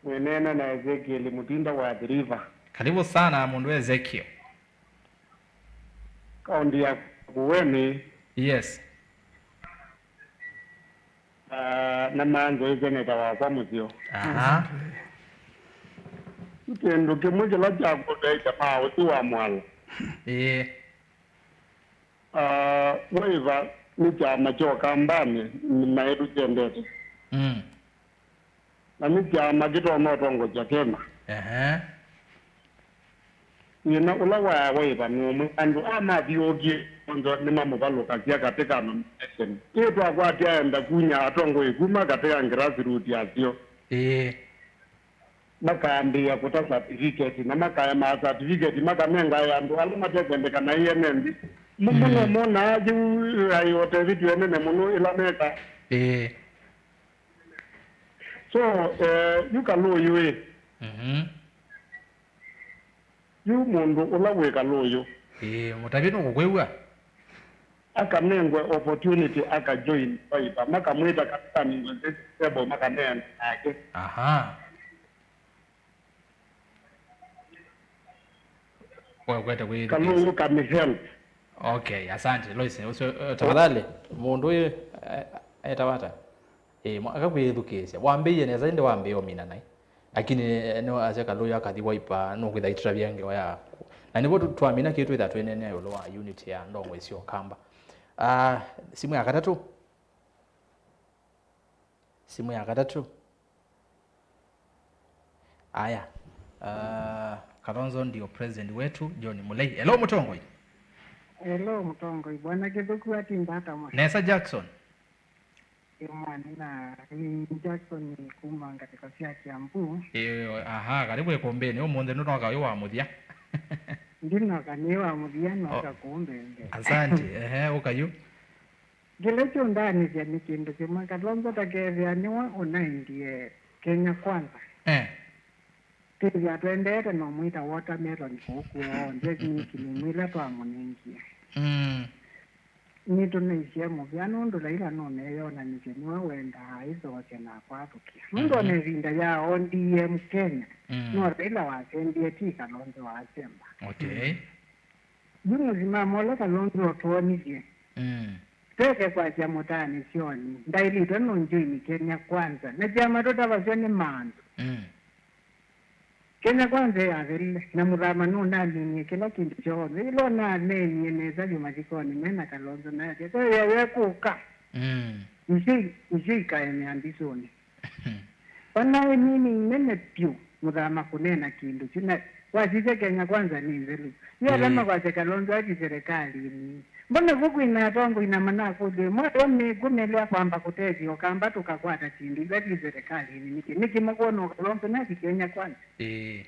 Wĩneena na Ezekiel Mutinda wa Athi River. Karibu sana mũndũ Ezekiel. Kaunti ya Makueni. Yes. Ah, na manzo ĩseneta wakwa mũseo. Aha. Kĩndũ kĩmwe kĩla kyakũteisya ma ũsu wa mwalo. Ĩĩ. Ah, waiva nĩ kyama kya Ũkambanĩ maĩtu kyendete. Mm. Na nĩ kyama kĩtonya ũtongosya Kenya. Ehe. Thĩna ũla wa waiva nũmwe, andũ aa mathyũũkie onthe nĩmamũvalũkasya katĩ ka nomination. Ĩ twakwatya enda kunya atongoi kuma katĩ ka grassroot asyo. Ĩĩ. Makaambĩĩa kũta certificate, na makaemaa certificate, makanengae andũ ala matekwendekana ene nthĩ. Mũno mũno monaa yĩu aĩ ũtethĩ twĩ nene mũno ĩla meka. Ĩĩ. So, eh, yu Kalũyũ ĩ. Mhm. Yu mũndũ ũla wĩ Kalũyũ. Ĩĩ, mũtavye nũkũkwĩw'a. Akanengwe opportunity aka join Wiper, makamwĩta katika negotiation table, makaneena nake. Aha. Wekwete kwĩthukĩĩsya. Kalũyũ can help. Okay, asante. Lois, ũcio, eh, tafadhali, mũndũ ũyũ, eh, etawa ata? Ĩĩ, mwa-, akakwĩthukĩĩsya. Wambĩĩe nesa, ĩndĩ wambĩĩa ũmina naĩ. Lakini, eh, nĩwasya Kalũyũ akathi Wiper, nũkwĩtha itũtavya ngewa yaku. Na nĩvo tũ-, twamina kĩĩ twĩtha twĩneenea ĩũlũ wa unity ya ndongoi sya Ũkamba. Ah, simũ ya katatũ. Simũ ya katatũ. Aya. Ah, Kalonzo ndio president wetu, John Mulei. Hello, mũtongoi. Hello, mũtongoi. Bwana Kĩthũku atinda ata mwe? Nesa Jackson. Ĩ mwana, nĩ Jackson kuma ngatĩko sya Kiambu. Ĩĩ, aha, karibu ĩkũmbĩnĩ. Ũmũnthĩ ndũnoka wĩ wa mũthya. Ndinoka nĩ wa mũthya, noka kũmbembe. Asante. Ehe, ũka yu. Kĩla kyũndanĩthya nĩ kĩndũ kĩmwe, Kalonzo ta kethĩa nĩwe ũnaendie Kenya Kwanza. Eh. Twĩthĩa twendeete no mwĩta watermelon kũu kwoo, nje nĩ kĩlĩmũ ila twamũnengie. Mm. Nĩtũnaisye mũvea nũndũ Raila nũneeyonanĩsye nĩwe wendaa aithoosya na akwatũkĩa. Nũndũ ona ĩvinda ya O D M Kenya, mm, no Raila wasembie, ti Kalonzo wasemba. Okay. Yu mũsimamo ũla Kalonzo ũtwonisye, mm, tweke kwasya mũtaanĩsyonĩ, ndaĩlĩtwe nũnjoini Kenya Kwanza. Na kyama tũtavasya nĩ maandũ. Mm. Kenya Kwanza ĩyathelile, na Mũthama nũnaminie kĩla kĩndũ kyonthe. Ĩla ũnaneenie nesa vyũ mathikonĩ me na Kalonzo, na atya, "Ve ya wekũka." Mm. Isyĩ, isyĩ ikaemea mbisũnĩ. Vanaĩ nini nene vyũ Mũthama kũneena kĩndũ kyu, na wasisya Kenya Kwanza nĩ nzelu. Yu ala, mm, makwasya Kalonzo athi serikalini. Mbona vu kwĩna atongoi na manakũlw'e, mwaĩwa mĩkw'ũ melea kwamba kũtethya Ũkamba tũkakwata syĩndũ ila syĩ serikalini nĩkĩ? Nĩkĩ makwona Kalonzo nathi Kenya Kwanza? Ĩĩ.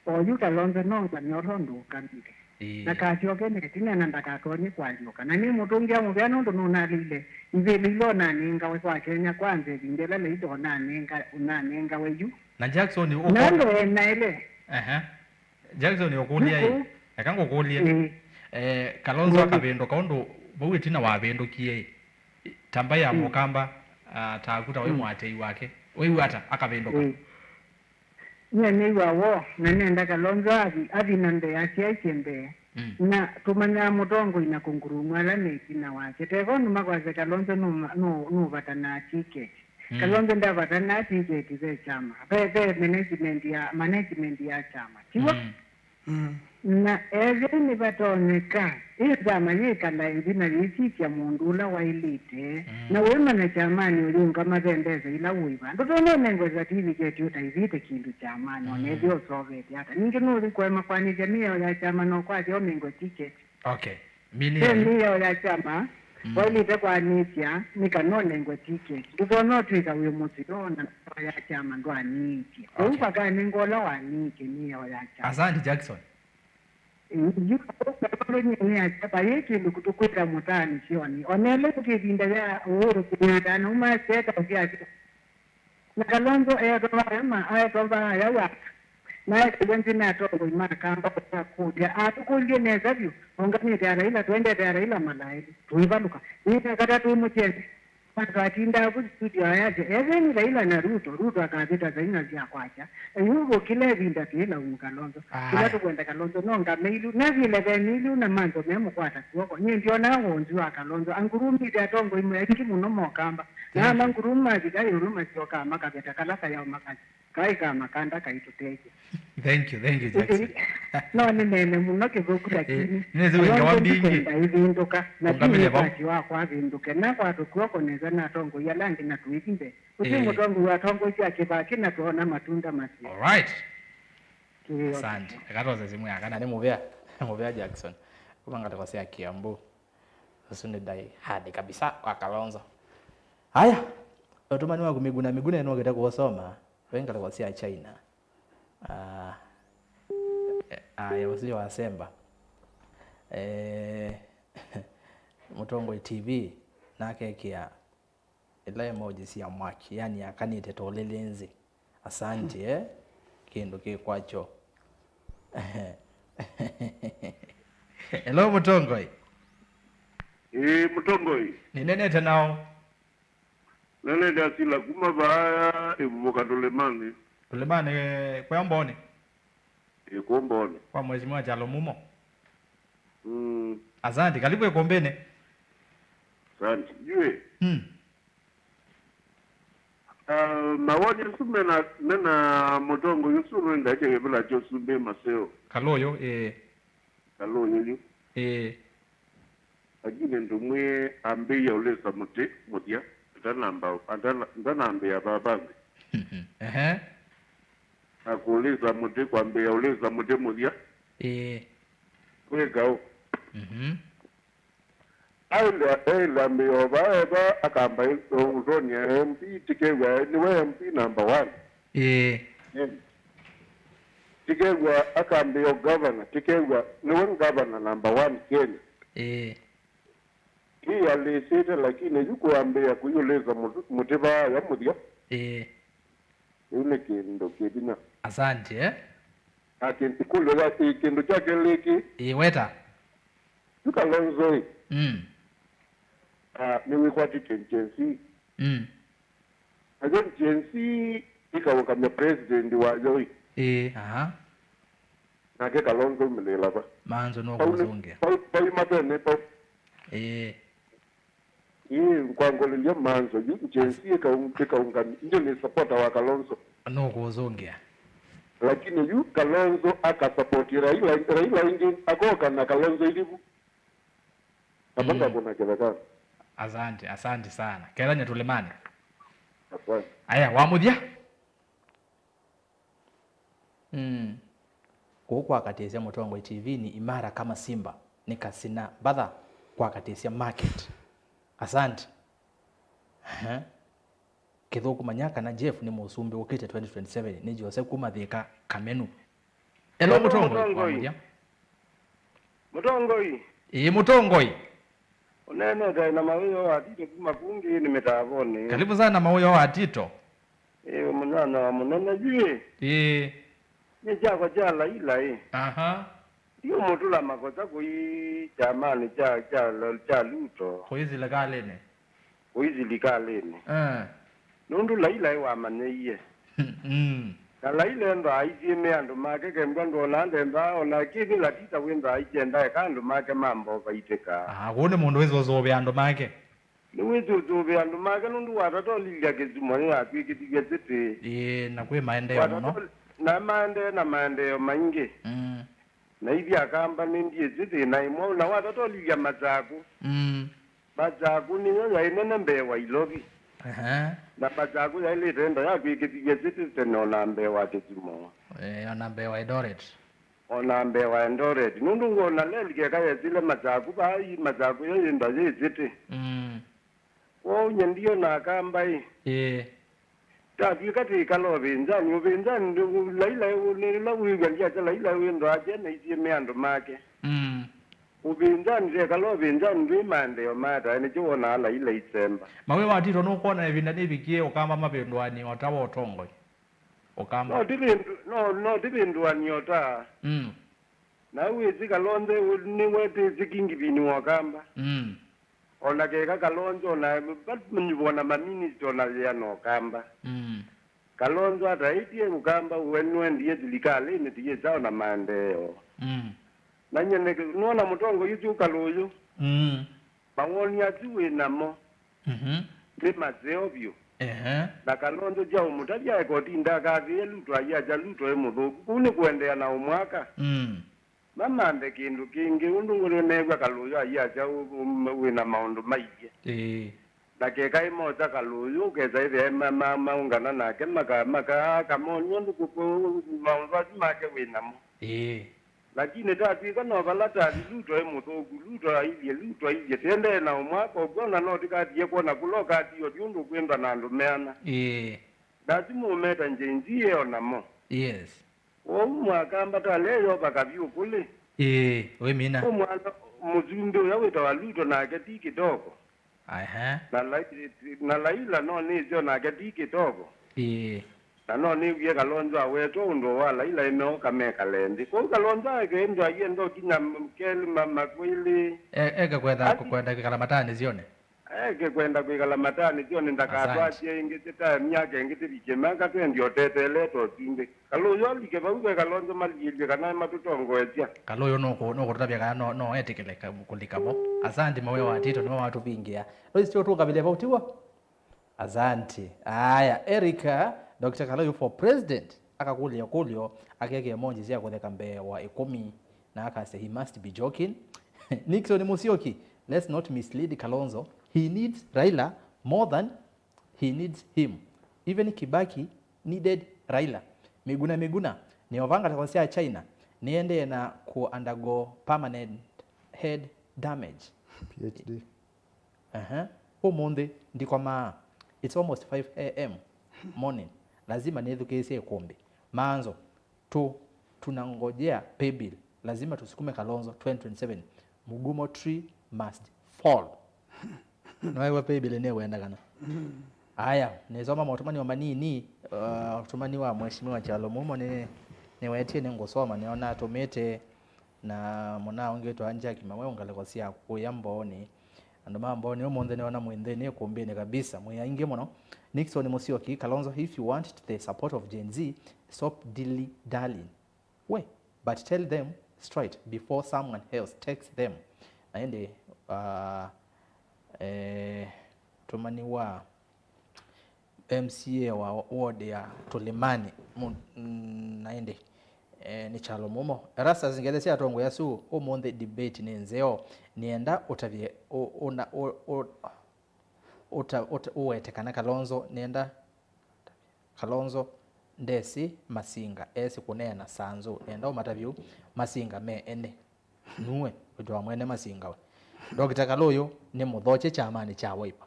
Oyu Kalonzo nongwa nĩ ũla ũndũ ũkamile. Ĩĩ. Ndakasyoke na ĩtina na ndakatonye kũalyũka. Na nĩmũtũngĩa mũvea nũndũ nũnalĩile ivĩlĩ ila ũnanengawe kwa Kenya Kwanza ĩvinda ĩla laita ũnanenga-, ũnanengawe yu. Na Jackson, na ũkũ-, andũ enaĩle. Ehe. Jackson, ũkũlya ĩ? Nũkũ? Eka ngũkũlye. Ĩĩ. Eh, Kalonzo, ĩĩ, akavĩndũka ũndũ vau ĩtina wavĩndũkie ĩ? Ta mbaĩ ya, mm, Mũkamba, ah, taku ta wĩ, mm, mũatĩĩi wake. Wĩw'a ata akavĩndũka? Ĩĩ. Nyie nĩw'a woo, na nenda Kalonzo athi, athi na mbee, asyaĩtye mbee. Mm. Na tũmanyaa mũtongoi na kũngurumw'a ala me ĩtina wake. Teko andũ makwasya Kalonzo nũma-, nũ-, nũvatanaa tiketi. Mm. Kalonzo ndavatanaa tiketi ve kyama. Ve, ve management ya, management ya kyama. Tiw'o? Mm. Mm. Na ethĩwa nĩvatonyeka, ĩ kyama yĩkala ĩnthĩ na yĩsikya mũndũ ũla waĩlĩte, mm, na wĩmanya kyamanĩ ũyũngama ve mbesa ila ũĩva, ndũtonya ũnengwe certificate ũtaĩvĩte kĩndũ kyamanĩ, ona, mm, ethĩwa ũsovete ata. Ningĩ nũthi kũema kwanĩsya mĩao ya kyama na ũkwasya ũnengwe ticket. Okay. Mĩao ya kyama, mm, waĩlĩte kwanĩsya nĩ kana ũnengwe ticket. Ndũtonya ũtw'ĩka wĩ mũseo na mĩao ya kyama ndwanĩtye. Kwoou, okay, vakanenga ũla wanĩtye mĩao ya kyama. Asante, Jackson. Yu Kalonzo nyie nĩasya vayĩ kĩndũ tũkwĩta mũtaanĩsyonĩ. Ona ĩla ĩngĩ ĩvinda ya Uhuru Kenyatta, anauma State House yake. Na Kalonzo eetwa vaya ma, eetwa vaya wata. Na ekĩlwe nthĩ nĩ atongoi ma Kamba kũkũlya. Atũkũlye nesa vyũ, tũũngamĩte a Raila, tũendete a Raila malaĩlu. Tũivalũka. Nĩ kata twĩ mũkyeni. Andũ atindaa vu studio ayasya, "Etheni Raila na Ruto, Ruto akavĩta China sya kwakya." Yu vũkĩla ĩvinda twĩ laumu Kalonzo. Kĩla tũkwenda Kalonzo no ngamĩilu. Nethĩle ve mĩilu na manzo memũkwata kw'oko. Nyie ndyonaa wonzu wa Kalonzo. Angurumĩte atongoi aingĩ mũno mokamba. Na ala ngurumi mavika ĩũlũ masyokaa makaveta kala kayao makasya, "Kaĩ ka makanda kaitũtethya." Thank you, thank you, Jackson. No nĩneene mũno Kĩthũngũ, lakini nĩnĩsĩ wĩ ngewa mbingĩ. Ndikwenda ĩvĩndũka, na ti wĩkwatyo wakwa avĩndũke. Nakwatwa kw'oko nesa na atongoi ala angĩ na tũithi mbee. Ũsu mũtongoi watongoesya kĩvaa kĩna twoona matunda maseo. All right. Asante. Eka twose simu ya kana nĩ mũvea. Mũvea Jackson. Kuma ngalĩko sya Kiambu. Ũsu nĩ die hard kabisa wa Kalonzo. Aya. Ũtũmani waku mĩguna mĩguna ĩno ũkĩte kũũsoma. Ve ngalĩko sya China. Ah, eh, aya, ũsu nĩ wasemba. Eh, Mũtongoi T V nakekĩa ĩla emoji sya mwaki, yani akanĩte ta ũlĩlĩnzĩ. Asante, eh? Kĩndũ kĩ kwakyo. Hello, Mũtongoi. Ĩĩ, Mũtongoi. Nĩnenete nao. Nene ndasila kuma vaa ĩvuvuka tũlĩmanĩ. Tũlĩmanĩ, eh, kwa Mboni? Ĩ, kũ Mboni. Kwa Mheshimiwa Kyalo Mumo. Mm. Asante, karibu ĩkũmbĩnĩ. Asante. Jue. Mm. Ah, mawoni asu mena, mena mũtongoi ũsu nũendaĩtye kĩvĩla kya ũsumbĩ maseo. Kalũyũ, ĩĩ. Kalũyũ yu. Ĩĩ. Lakini ndũmwĩe ambĩĩa ũlĩsa mũtĩ mũthya, atanamba, atana-, ndanambĩĩa vaa vangĩ. Ehe. Na kũlĩsa mũtĩ, kwambĩĩa ũlĩsa mũtĩ mũthya. Ĩĩ. Wĩka ũ? Mhm. Aĩle, aĩle ambĩĩa o vaa eva, akamba ĩ-, ũtonya M P, tikew'a nĩwe M P number one. Ĩĩ. Ĩĩ. Tikew'a akambĩĩa o governor, tikew'a nĩwe governor number one Kenya. Ĩĩ. Ĩĩ alĩsĩte, lakini yu kũambĩĩa kũiũlĩsa mũtĩ, mũtĩ vaa ya mũthya. Ĩĩ. Yu nĩ kĩndũ kĩ vinya. Asante, eh? Na kĩ-, ĩkũlyo ya, ĩ, kĩndũ kya kelĩ kĩ? Ĩĩ, weta. Yu Kalonzo ĩ. Mm. Ah, nĩwĩkwatĩtye Gen Z. Mm. Nayo Gen Z ĩkaũngamya president wayo ĩ. Ĩĩ, aha. Nake Kalonzo aumĩlĩĩla va? Manzo no kũzũngĩa. Pau, pau, pau imatene pau. Ĩĩ. Ĩĩ, nkwangũlĩlya manzo yu, Gen Z ĩkaung-, ĩkaũngamya. Indio nĩ supporter wa Kalonzo. No kũzũngĩa. Lakini yu Kalonzo akasapoti Raila, Raila ĩngĩ akoka na Kalonzo ĩlivu. Kama mm. Ngavana kĩthekanĩ. Asante, asante sana. Kethanya tũlĩmanĩ. Asante. Aya, wa mũthya. Mm. Kũu kwakatĩsya Mũtongoi T V ni imara kama simba, ni kasina mbatha kwakatĩsya market. Asante. Ehe. Kĩthũkũ manya kana Jeff nĩ mũsumbĩ ũkĩte twenty twenty-seven, nĩ Jose kuma Thĩka Kamenu. Hello, hello, Mũtongoi. Mũtongoi. Wa mũthya. Mũtongoi. Ĩĩ, Mũtongoi. Ũneenete na Mawĩo wa Tito kuma Kungĩnĩ mĩtavonĩ. Karibu sana Mawĩo wa Tito. Ĩĩ, mũnyanya wa mũnene yu ĩ. Ĩĩ. Nĩ kyakwa kya Laila ĩ. Aha. Ndiũmũtũla makosa kũi kyamanĩ kya, kya, kya Ruto. Kũi silikalĩnĩ. Kũi silikalĩnĩ. Eh. Nũndũ Laila ĩ wamanyĩie. Mm. Na Laila endaa aisyĩmĩa andũ make, kembwa ndwonaa ndenda, o na kĩthĩ Latita wĩndaa aikyenda eka andũ make mambovaitĩka. Ah, kũu nĩ mũndũ wĩsũsũvĩa andũ make. Nĩwĩsũsũvĩa andũ make nũndũ watata ũlilya Kisumu nĩyatw'ĩkĩthilye city. Ĩĩ, na kwĩ maendeeo mũno. Watata ũli-, na maendee na maendeeo maingĩ. Mm. Na ithyĩ Akamba nĩ ndiĩsĩ thĩna ĩmwe, na watata ũlilya Masakũ. Mm. Masakũ nĩyo yaĩ nene mbee wa Ilovi. Ehe. Na Masakũ yaĩlĩte enda yatw'ĩkĩthilye city tene o na mbee wa Kisumu. Eh, o na mbee wa Eldoret. O na mbee wa Eldoret. Nũndũ ngwona leli keka yesile Masakũ, vaa ii Masakũ yo yĩnda yĩ city. Mm. Kwoou nye ndiona Akamba ĩ. Ĩĩ. Tatw'ĩka twĩkala ũvĩnzani, ũvĩnzani ndĩ-, Laila ĩ-, nĩ ĩla wĩw'a ndyasya Laila wĩndũ ake na isyĩmĩa andũ make. Mm. Ũvĩnzani tekala ũvĩnzani ndwĩ maendeeo matae, nĩkyo wonaa Laila isemba. Mawĩo wa Tito nũkwona ĩvinda nĩvikie Ũkamba mavĩndũanĩ o ta wa ũtongoi? Ũkamba. No ti vĩndũ-, no, no ti vĩndũanĩ o ta. Mm. Na wĩsĩ Kalonzo nĩwetĩsye kingivini wa Ũkamba. Mm. Ona keka Kalonzo na vamanyuvwa na maminista ona yĩa na Ũkamba. Mm. Kalonzo ataĩtye Ũkamba ũwe nĩwendie silikalĩnĩ tiyĩsa ona maendeeo. Mm. Na nyie nĩ- nĩwona mũtongoi ũsu Kalũyũ. Mm. Mawoni asu wĩ namo. Mhm. Nĩ maseo vyũ. Ehe. Na Kalonzo sya ũmũtavya ekoti ndakavĩe Luto ayasya Luto e mũthũku. Kũu nĩ kũendeea na ũmwaka. Mm. Mamanthe kĩndũ kĩngĩ, ũndũ ngũlĩ neew'a Kalũyũ ayasya ũ- ũ- wĩ na maũndũ maingĩ. Ĩĩ. Na keka ĩmosa Kalũyũ, ũkesa ĩthĩa ma- ma- maũngana nake, maka- maka- akamonia ũndũ kũ- kũ- maũndũ asu make wĩ namo. Ĩĩ. Lakini tatwĩka no vala tali, Luto e mũthũku, Luto ailyĩ, Luto ailyĩ, tendee na ũmwaka ũkw'o, na no tĩkathie kwona kũla ũkathi ũthi ũndũ ũkwĩndwa na andũ meana. Ĩĩ. Ndasi mũmeta Gen Z eo namo. Yes. Kwoou Mũakamba twalea yovaka vyũ kũlĩ. Ĩĩ, wĩmina. Ũmwana mũsumbĩ ũya wĩtawa Luto nake ti kĩtoko. Aha. Na Lai- na Laila no nĩsyo nake ti kĩtoko. Ĩĩ. Na no nĩw'ie Kalonzo awetwa ũndũ wa Laila ĩmeũka mekale nthĩ. Kwoou Kalonzo eke ĩndũ aienda ũkinya kelĩ ma- makwĩlĩ. E- eke kwenda Ati- kwenda kwĩkala matanĩsyonĩ. Eke kwenda kwĩkala matanĩsyonĩ ndakatwasye ĩngĩ, tĩtae myaka ĩngĩ tĩvikye myaka twendi ũteteelete ũsumbĩ. Kalũyũ alike vau ve Kalonzo maliĩlye kana matũtongoesya. Kalũyũ nũkũ- nũkũtũtavya kana no- no etĩkĩle ka- kũlika vo. Asante, mawĩa wa Tito nĩwe watũvingĩa. Lois, tio tũkavĩle vau, tiw'o? Asante. Aya, Erica, Doctor Kalũyũ for president. Akakũlya kũlyo, akekĩa emoji sya kũtheka mbee wa ĩkũmi. Na akasya, "He must be joking." Nixon Musyoki, "Let's not mislead Kalonzo. He needs Raila more than he needs him. Even Kibaki needed Raila." Miguna Miguna, "Nĩova ngalĩko sya China, nĩendee na ku undergo permanent head damage." P H D. Aha. Ũmũnthĩ ndikomaa. It's almost five a m morning. Lazima nĩthukĩĩsye ĩkũmbĩ. Maanzo, tu- tunangojea pay bill. Lazima tusukume Kalonzo twenty twenty-seven. Mugumo tree must fall. Nĩwaĩwa pay bill nĩwendekana. Aya, nĩsoma maũtũmani o manini. Uh, ũtũmani wa Mheshimiwa Kyalo Mumo nĩ- nĩwetie nĩngũsoma, nĩona atũmĩte. Na mũna ũngĩ wĩtawa Jack Maweu, ngalĩko sya kũya Mbooni. Andũ ma Mbooni ũmũnthĩ nĩona mwĩ nthĩnĩ ĩkũmbĩnĩ kabisa, mwĩ aingĩ mũno. Nixon Musyoki, Kalonzo, if you want the support of Gen Z, stop dilly dallying. We, but tell them straight before someone else takes them. Na ĩndĩ, uh, eh, tũmani wa M C A wa ward ya Tũlĩmanĩ, mu- mm, na ĩndĩ, eh, nĩ Kyalo Mumo. Erastus, ngethe sya atongoi asu ũmũnthĩ debate nĩ nzeo. Nĩenda ũtavye ũ- ũna- ũ- ũ- ũta- ũta- ũwete kana Kalonzo nĩenda Kalonzo ndesĩ Masinga, esĩ kũneena Sanzu. Nĩenda ũmatavye ũu, Masinga me ene. Nuwe wĩtawa mwene Masinga we. Doctor Kalũyũ nĩ mũthokye kyamanĩ kya Wiper.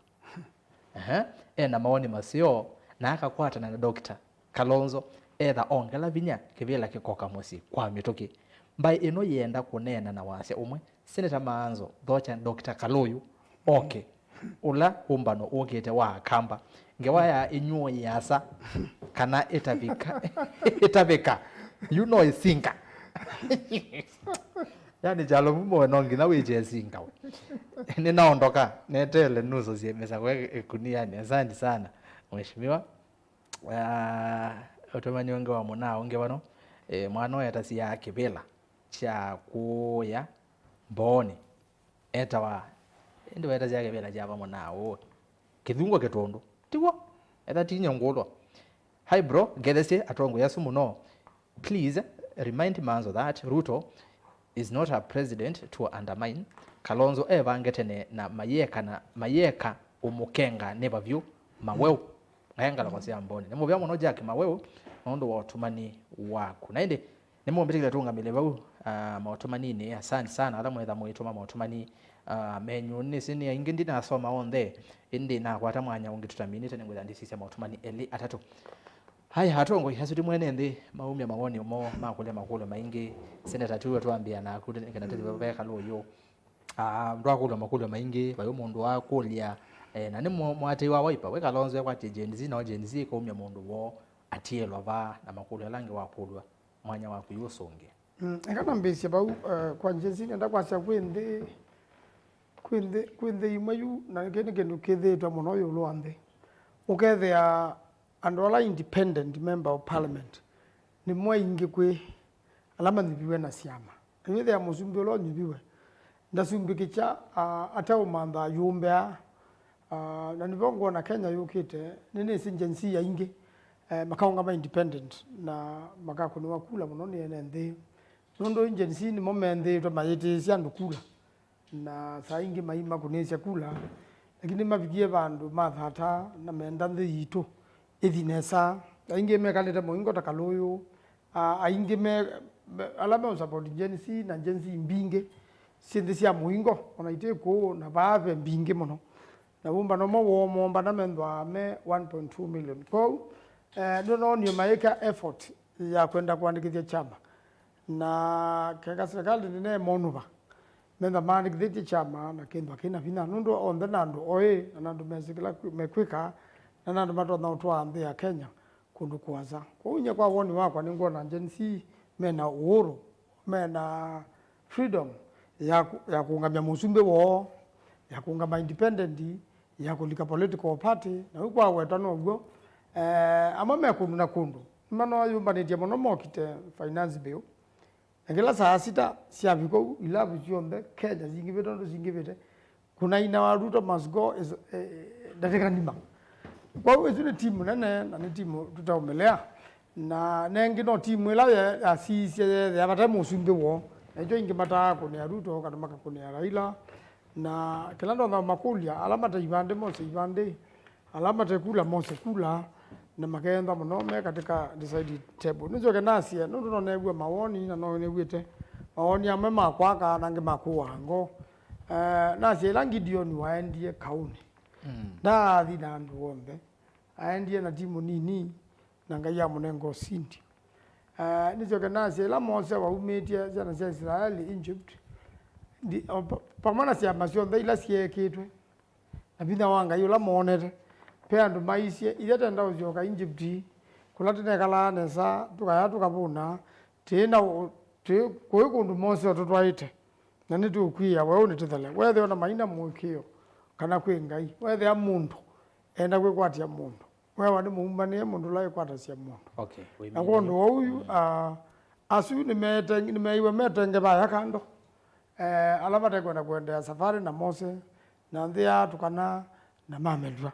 Ehe, ena mawoni maseo na akakwatana na Doctor Kalonzo, etha ongela vinya kĩvĩla kĩkoka mũsyĩ kwa mĩtũkĩ. Mbaĩ ĩno yĩenda kũneena na wasya ũmwe, Senator Maanzo, thokya Doctor Kalũyũ oke. Ũla ũmbano ũkĩte wa Akamba. Ngewa ya ĩnyuo yĩasa kana ĩtavika, ĩtavĩka. You know ĩsinga. Yani, Kyalo Mumo we no nginya wĩkye ĩsinga we. Nĩnaondoka, neteele nuso syemesa kwa ĩkuniani. Asante sana, Mheshimiwa. Ah, ũtũmani ũngĩ wa mũna ũngĩ vano, eh, mwana ũyũ etasya kĩvĩla kya kũya Mbooni. Etawa, ĩndĩ wetasya kĩvĩla kya vamwe na ũũ. Kĩthungwa kĩtũndũ. Tiw'o? Etha tinya ngũlwa. Hi bro, ngethesyĩ atongoi asu mũno. Please remind Manzo that Ruto is not a president to undermine. Kalonzo evange tene na mayeka na mayeka ũmũkenga nĩ vavyũ. Maweu. Aya ngalĩko sya Mbooni. Nĩ mũvea mũno Jack Maweu nũndũ wa ũtũmani waku. Na ĩndĩ, nĩmũmbĩtĩkĩle tũũngamĩle vau, ah, maũtũmaninĩ. Asante sana ala mwetha mũitũma maũtũmani, ah, menyu. Nĩsĩ nĩ aingĩ ndinasoma onthe, ĩndĩ nakwata mwanya ũngĩ tũtaminĩte, nĩngwĩtha ndĩsisya maũtũmani elĩ atatũ. Haya, atongoi asu ti mwene nthĩ maumya mawoni moo ma kũlya makũlyo maingĩ. Seneta, tiwe twambĩa naku, nĩ kana tũthi ve Kalũyũ. Ah, ndwakũlw'a makũlyo maingĩ, vai mũndũ wakũlya, eh, na nĩ mũ- mũatĩĩwa wa Wiper, we Kalonzo ekwatie Gen Z, no Gen Z ĩkaumya mũndũ woo atiĩlwa vaa, na makũlyo ala angĩ wakũlw'a, mwanya waku yu ũsũngĩa. Mm, eka nambĩĩsye vau, eh, kwa Gen Z nenda kwasya kwĩ nthĩ, Kwĩ nthĩ, kwĩ nthĩ imwe yu, na kĩĩ nĩ kĩndũ kĩthĩĩtwe mũno ĩũlũ wa nthĩ, ũkethĩa andũ ala independent member of parliament nĩmo aingĩ kwĩ ala manyuviwe na syama. Na wĩthĩa mũsumbĩ ũla ũnyuviwe ndasumbĩkĩkya, ah, ateũmantha ayũmbea. Ah, na nĩvo ngwona Kenya yũkĩte, nĩnĩsĩ Gen Z aingĩ, eh, makaũngama independent na makakũnĩwa kula mũno nĩ ene nthĩ. Nũndũ Gen Z nĩmo menthĩĩtwe mayĩtĩĩsya andũ kula. Na saa ingĩ maimakũnĩsya kula, lakini mavikie vandũ mathata na menda nthĩ yitũ ĩthi nesa. Aingĩ mekalĩte mũingo ta kalũyũ. A-, aingĩ me, me, ala me support Gen Z na Gen Z mbingĩ syĩ nthĩ sya mũingo, ona ite kũũ na vaa ve mbingĩ mũno. Na ũmbano ũmwe woo moombana methwaa me one point two million. Kwoou, eh, nĩnoonie maĩka effort ya kwenda kũandĩkĩthya kyama. Na keka serikali nĩnemonũva, metha maandĩkĩthĩtye kyama na kĩndũ kĩna vinya, nũndũ onthe na andũ oĩ, na nĩ andũ mesĩ kĩla kwĩ-, mekwĩka, na nĩ andũ matonya ũtwaa nthĩ ya Kenya kũndũ kũasa. Kwoou nyie kwa woni wakwa nĩngwona Gen Z mena ũhuru, mena freedom ya kũ-, ya kũũngamya mũsumbĩ woo, ya kũũngama independent, ya kũlika political party, na ũu kwawetwa now'o. Eh, amwe me kũndũ na kũndũ, nĩmanoyũmbanĩtye mũno mokite finance bill. Na kĩla saa sita syavika ũu, ilavu syonthe Kenya singĩvĩte ũndũ singĩvĩte. Kũnaina wa Ruto must go is, eh, ndatĩka nima. Kwoou ĩsu nĩ timu nene na nĩ timu tũtaũmĩlea. Na nengĩ no timu ĩla ye-, yasiisye yethĩa vate mũsumbĩ woo. Na ĩkyo ingĩ mataa kũnĩa Ruto kana makakũnĩa Raila. Na kĩla ndonya makũlya, ala mate ivandĩ mose ivandĩ, ala mate kula mose kula, na makeenda mũno me katika decided table. Nĩsyoke nasye, nũndũ no neew'a mawoni, na no nĩw'ĩte mawoni amwe ma kwaka, na angĩ ma kũaa ngoo. Eh, nasye ĩla Gideon waendie kaũnĩ, mm, ndaathi na andũ onthe, aendie na timu nini, na Ngai amũnenga ũsindi. Ah, nĩsyoke nasye, ĩla Mose waumĩtye syana sya Isilaeli Egypt, ndi-, o pa-, pamwe na syama syonthe ila syeekĩtwe, na vinya wa Ngai ũla moonete, ve andũ maisye, "Ithyĩ tenda ũsyoka Egypt, kũla tũnekalaa nesa, tũkaya tũkavũna, tĩ na ũ-, tĩ, kũĩ kũndũ Mose ũtũtwaĩte, na nĩtũũkw'ĩĩa weũ nĩtũthele." Weethĩwa na maina mũĩkĩĩo kana kwĩ Ngai, weethĩa mũndũ enda kwĩkwatya mũndũ, wewa nĩ mũumbanĩe mũndũ ũla wĩkwatasya mũndũ. Okay, na wĩmĩnĩe. Kwondũ wa ũu, mm, ah, asu nĩmete-, nĩmeeiwe metenge vaya kando, eh, ala matekwenda kũendeea safarĩ na Mose, na nthĩ yaatukana na mamelw'a.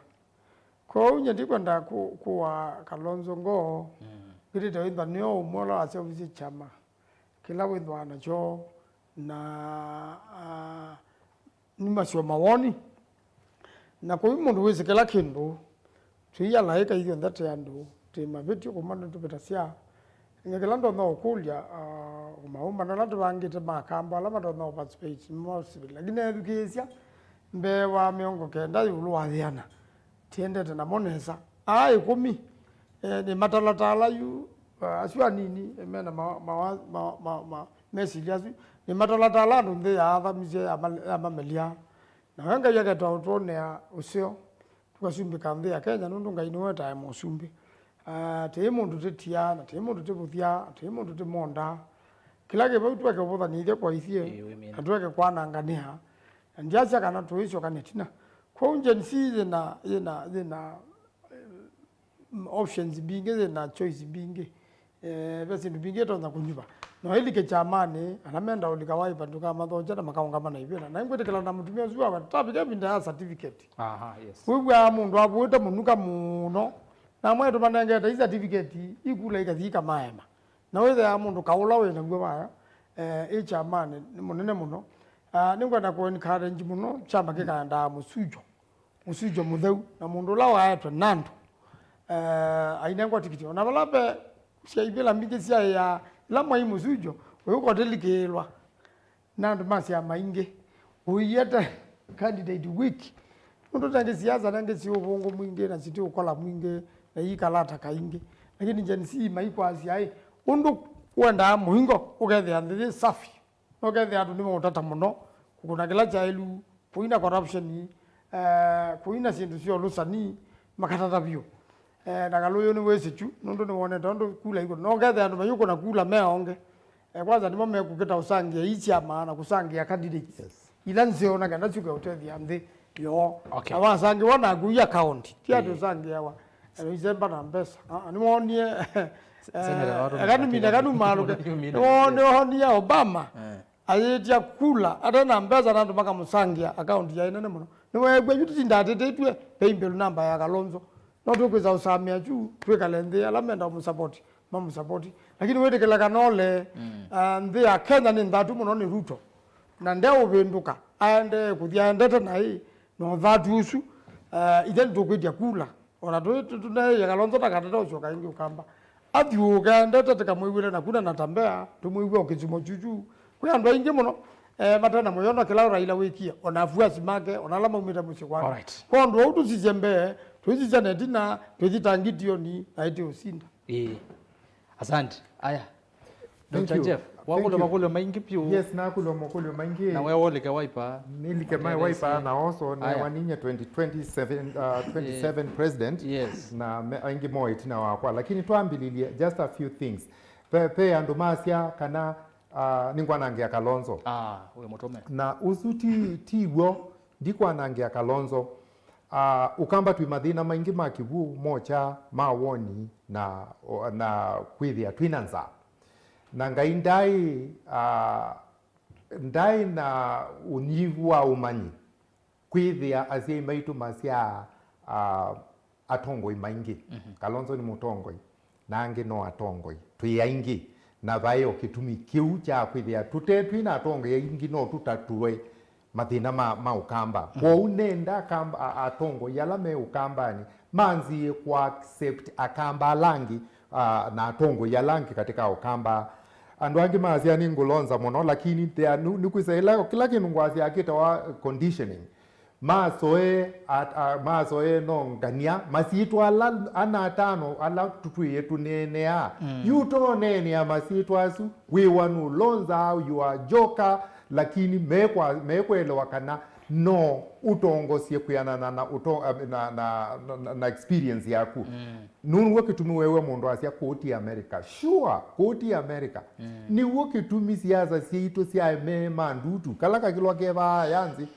Kwoou nyie ndikwenda kũ-, kũaa Kalonzo ngoo, mm, wĩtĩte wĩthwa nĩo ũmwe ũla waseũvisye kyama kĩla wĩthwaa nakyo, na, ah, nĩ masyo mawoni. Na kũu mũndũ wĩsĩ kĩla kĩndũ, twĩ alaĩka ithyonthe tĩ andũ, twĩ mavĩtyo kũmana tũvĩtasya. Nĩ kĩla ndonya ũkũlya, ah, maũmbano ala tũvangĩte ma kambo ala matonya participate nĩmo civil. Lakini ethukĩĩsya mbee wa mĩongo kenda ĩũlũ wa yĩana, tiendete namo nesa. Aa ĩkũmi, eh, nĩmatalatala yu, ah, asu anini, eh, mena ma-, ma-, ma-, ma-, ma-, mesilya asu, nĩmatalatala andũ nthĩ yaathamisye yama-, yamamelya. Na we Ngai aketa ũtwonea ũseo, tũkasumbĩka nthĩ ya Kenya, nũndũ Ngai nĩwe wetae mosumbĩ. Ah, tĩĩ mũndũ tĩtia, na tĩĩ mũndũ tĩvũthya, tĩĩ mũndũ tĩmonda. Kĩla kĩ vau tweke ũvũthanĩthya kwa ithyĩ, ĩĩ, wĩmĩna, na tweke kwananganĩa. Na ndyasya kana tũisyoka nĩtina. Kwoou Gen Z yĩna, yĩna, yĩna, eh, options mbingĩ, yĩna choice mbingĩ. Eh, ve syĩndũ mbingĩ ĩtonya kũnyuva. No ĩlike kyamanĩ, ala menda ũlika Wiper ndũkamathokya na makaũngama na ivĩla. Na nĩngwĩtĩkĩla na mũtumĩa ũsu wa tavika ĩvinda ya certificate. Aha, yes. Wĩw'aa mũndũ avũĩte mũnuka mũno, na amwe tũmanengete i certificate, ikula ikathi ikamaema. Na wĩthĩaa mũndũ kaũla wĩ naw'o vaya, eh, ĩ kyamanĩ nĩ mũnene mũno. Ah, nĩngwenda kũ encourage mũno kyama kĩkaendaa mũsujo, mũsujo mũtheu, na mũndũ ũla waetwe na andũ, eh, ainengwa tikiti. Ona vala ve syaivĩla mbingĩ syaĩaa, ĩla mwai mũsujo, ũyũka ũtĩlikĩĩlwa na andũ ma syama ingĩ, ũiete candidate weak. Nũndũ nengĩ siasa nengĩ syĩ ũvũngũ mwingĩ na siti ũkola mwingĩ na iikalata kaingĩ. Lakini Gen Z maikwasya ĩ, ũndũ wendaa mũingo ũkethĩa nthĩ yĩ safi. No kethĩa andũ nĩmaũtata mũno kũkũna kĩla kyaĩlu, kũina corruption, eh, kũina syĩndũ sya ũlũsani, makatata vyũ. Eh, na Kalũyũ nĩwĩsĩ kyu, nũndũ nĩwonete ũndũ kula ikũna. No kethĩa andũ mayũkũna kula me onge. Eh, kwanza nĩmo mekũkĩta ũsangĩa ii syama na kũsangĩa candidates. Yes. ila nzeo na kana syũke ũtethya nthĩ yoo. Okay. Na wasangĩwa naku i account, ti atĩ ũsangĩawa. Ĩsemba na mbesa. Ah, nĩwonie. Senator, watu Eka nũmine, eka nũmalũke. Nĩwonie Obama. Eh. Ayĩtya kula ate na mbesa na andũ makamũsangĩa account ya ĩnene mũno. Nĩweew'a yu tũtindatĩtĩtw'e paybill number ya Kalonzo. No tũkwĩsa ũsamĩa kyu, twĩkale nthĩ ala menda mũsapoti, mamũsapoti. Lakini wĩtĩkĩla kana ole, ah, nthĩ ya Kenya nĩ nthatu mũno nĩ Ruto. Na ndeũvĩndũka, aendee kũthi aendete naĩ, na ũthatu ũsu, ah, ithe nĩtũkwĩtya kula. Ona tũi tũneeie Kalonzo ndakatata ũsyoka ĩngĩ Ũkamba. Athyũũke aendete tĩkamwĩw'ĩle na kuna na tambea, tũmwĩw'e o kĩsimo kyuchu. Kwĩ andũ aingĩ mũno, eh, mate na mũyono kĩla Raila wĩkie, ona afuasi make, ona ala maumĩte mũsyĩ kwake. Alright. Kwa ũndũ ũu tũsisye mbee, tũisisya na ĩtina, twĩthi tangi tioni, na ĩtĩ ũsinda. Ĩĩ. Asante. Aya. Thank Doctor you. Jeff, wakũlwa makũlyo maingĩ vyũ. Yes, nakũlwa makũlyo maingĩ. Na we wolike Wiper. Nĩlike my Wiper na also newa ninye twenty twenty-seven, uh, twenty-seven president. Yes. Na me, aingĩ mo ĩtina wakwa. Lakini twambĩlĩlye just a few things. Pe, pe andũ masya kana, uh, nĩngwanangĩa Kalonzo. Ah, we mũtũme. Na ũsu ti, ti w'o, ndikwanangĩa Kalonzo. Uh, Ũkamba twĩ mathĩna maingĩ ma kĩw'ũ, mokya, ma woni, na, o, na kwĩthĩa twĩ na nzaa. Na Ngai ndaĩ, ah, ndaĩ na ũnyivu wa ũmanyi kwĩthĩa asyai maitũ masyaa, ah, atongoi maingĩ. Kalonzo nĩ mũtongoi, na angĩ no atongoi. Twĩ aingĩ, na vaĩ o kĩtumi kĩu kya kwĩthĩa tũte twĩ na atongoi aingĩ no tũtatũe mathĩna ma, ma Ũkamba. Kwoou nenda Akamba, a, atongoi ala me Ũkambanĩ manzie kũ accept Akamba ala angĩ, a, na atongoi ala angĩ katika Ũkamba. Andũ angĩ masya nĩ ngũlonza mũno, lakini there are, nĩ, nĩkwĩsa ĩla kĩla kĩndũ ngwasya kĩtawa conditioning. Masoe, at, a, masoe no ngania, masyĩtwa ala ana atano ala tũtwĩe tũneenea. Yu toneenea masyĩtwa asu, wĩwa nũlonza, you are joker, lakini mekwa-, mekwelewa kana no ũtongosye kwĩanana na, ũto-, na, na, na, na, na experience yaku. Nũndũ w'o kĩtumi wewe mũndũ asya kũti America. Sure, kũti America. Nĩw'o kĩtumi siasa syaitũ syaemee ma ndutu. Kala kakĩlwa kevaa yanzi.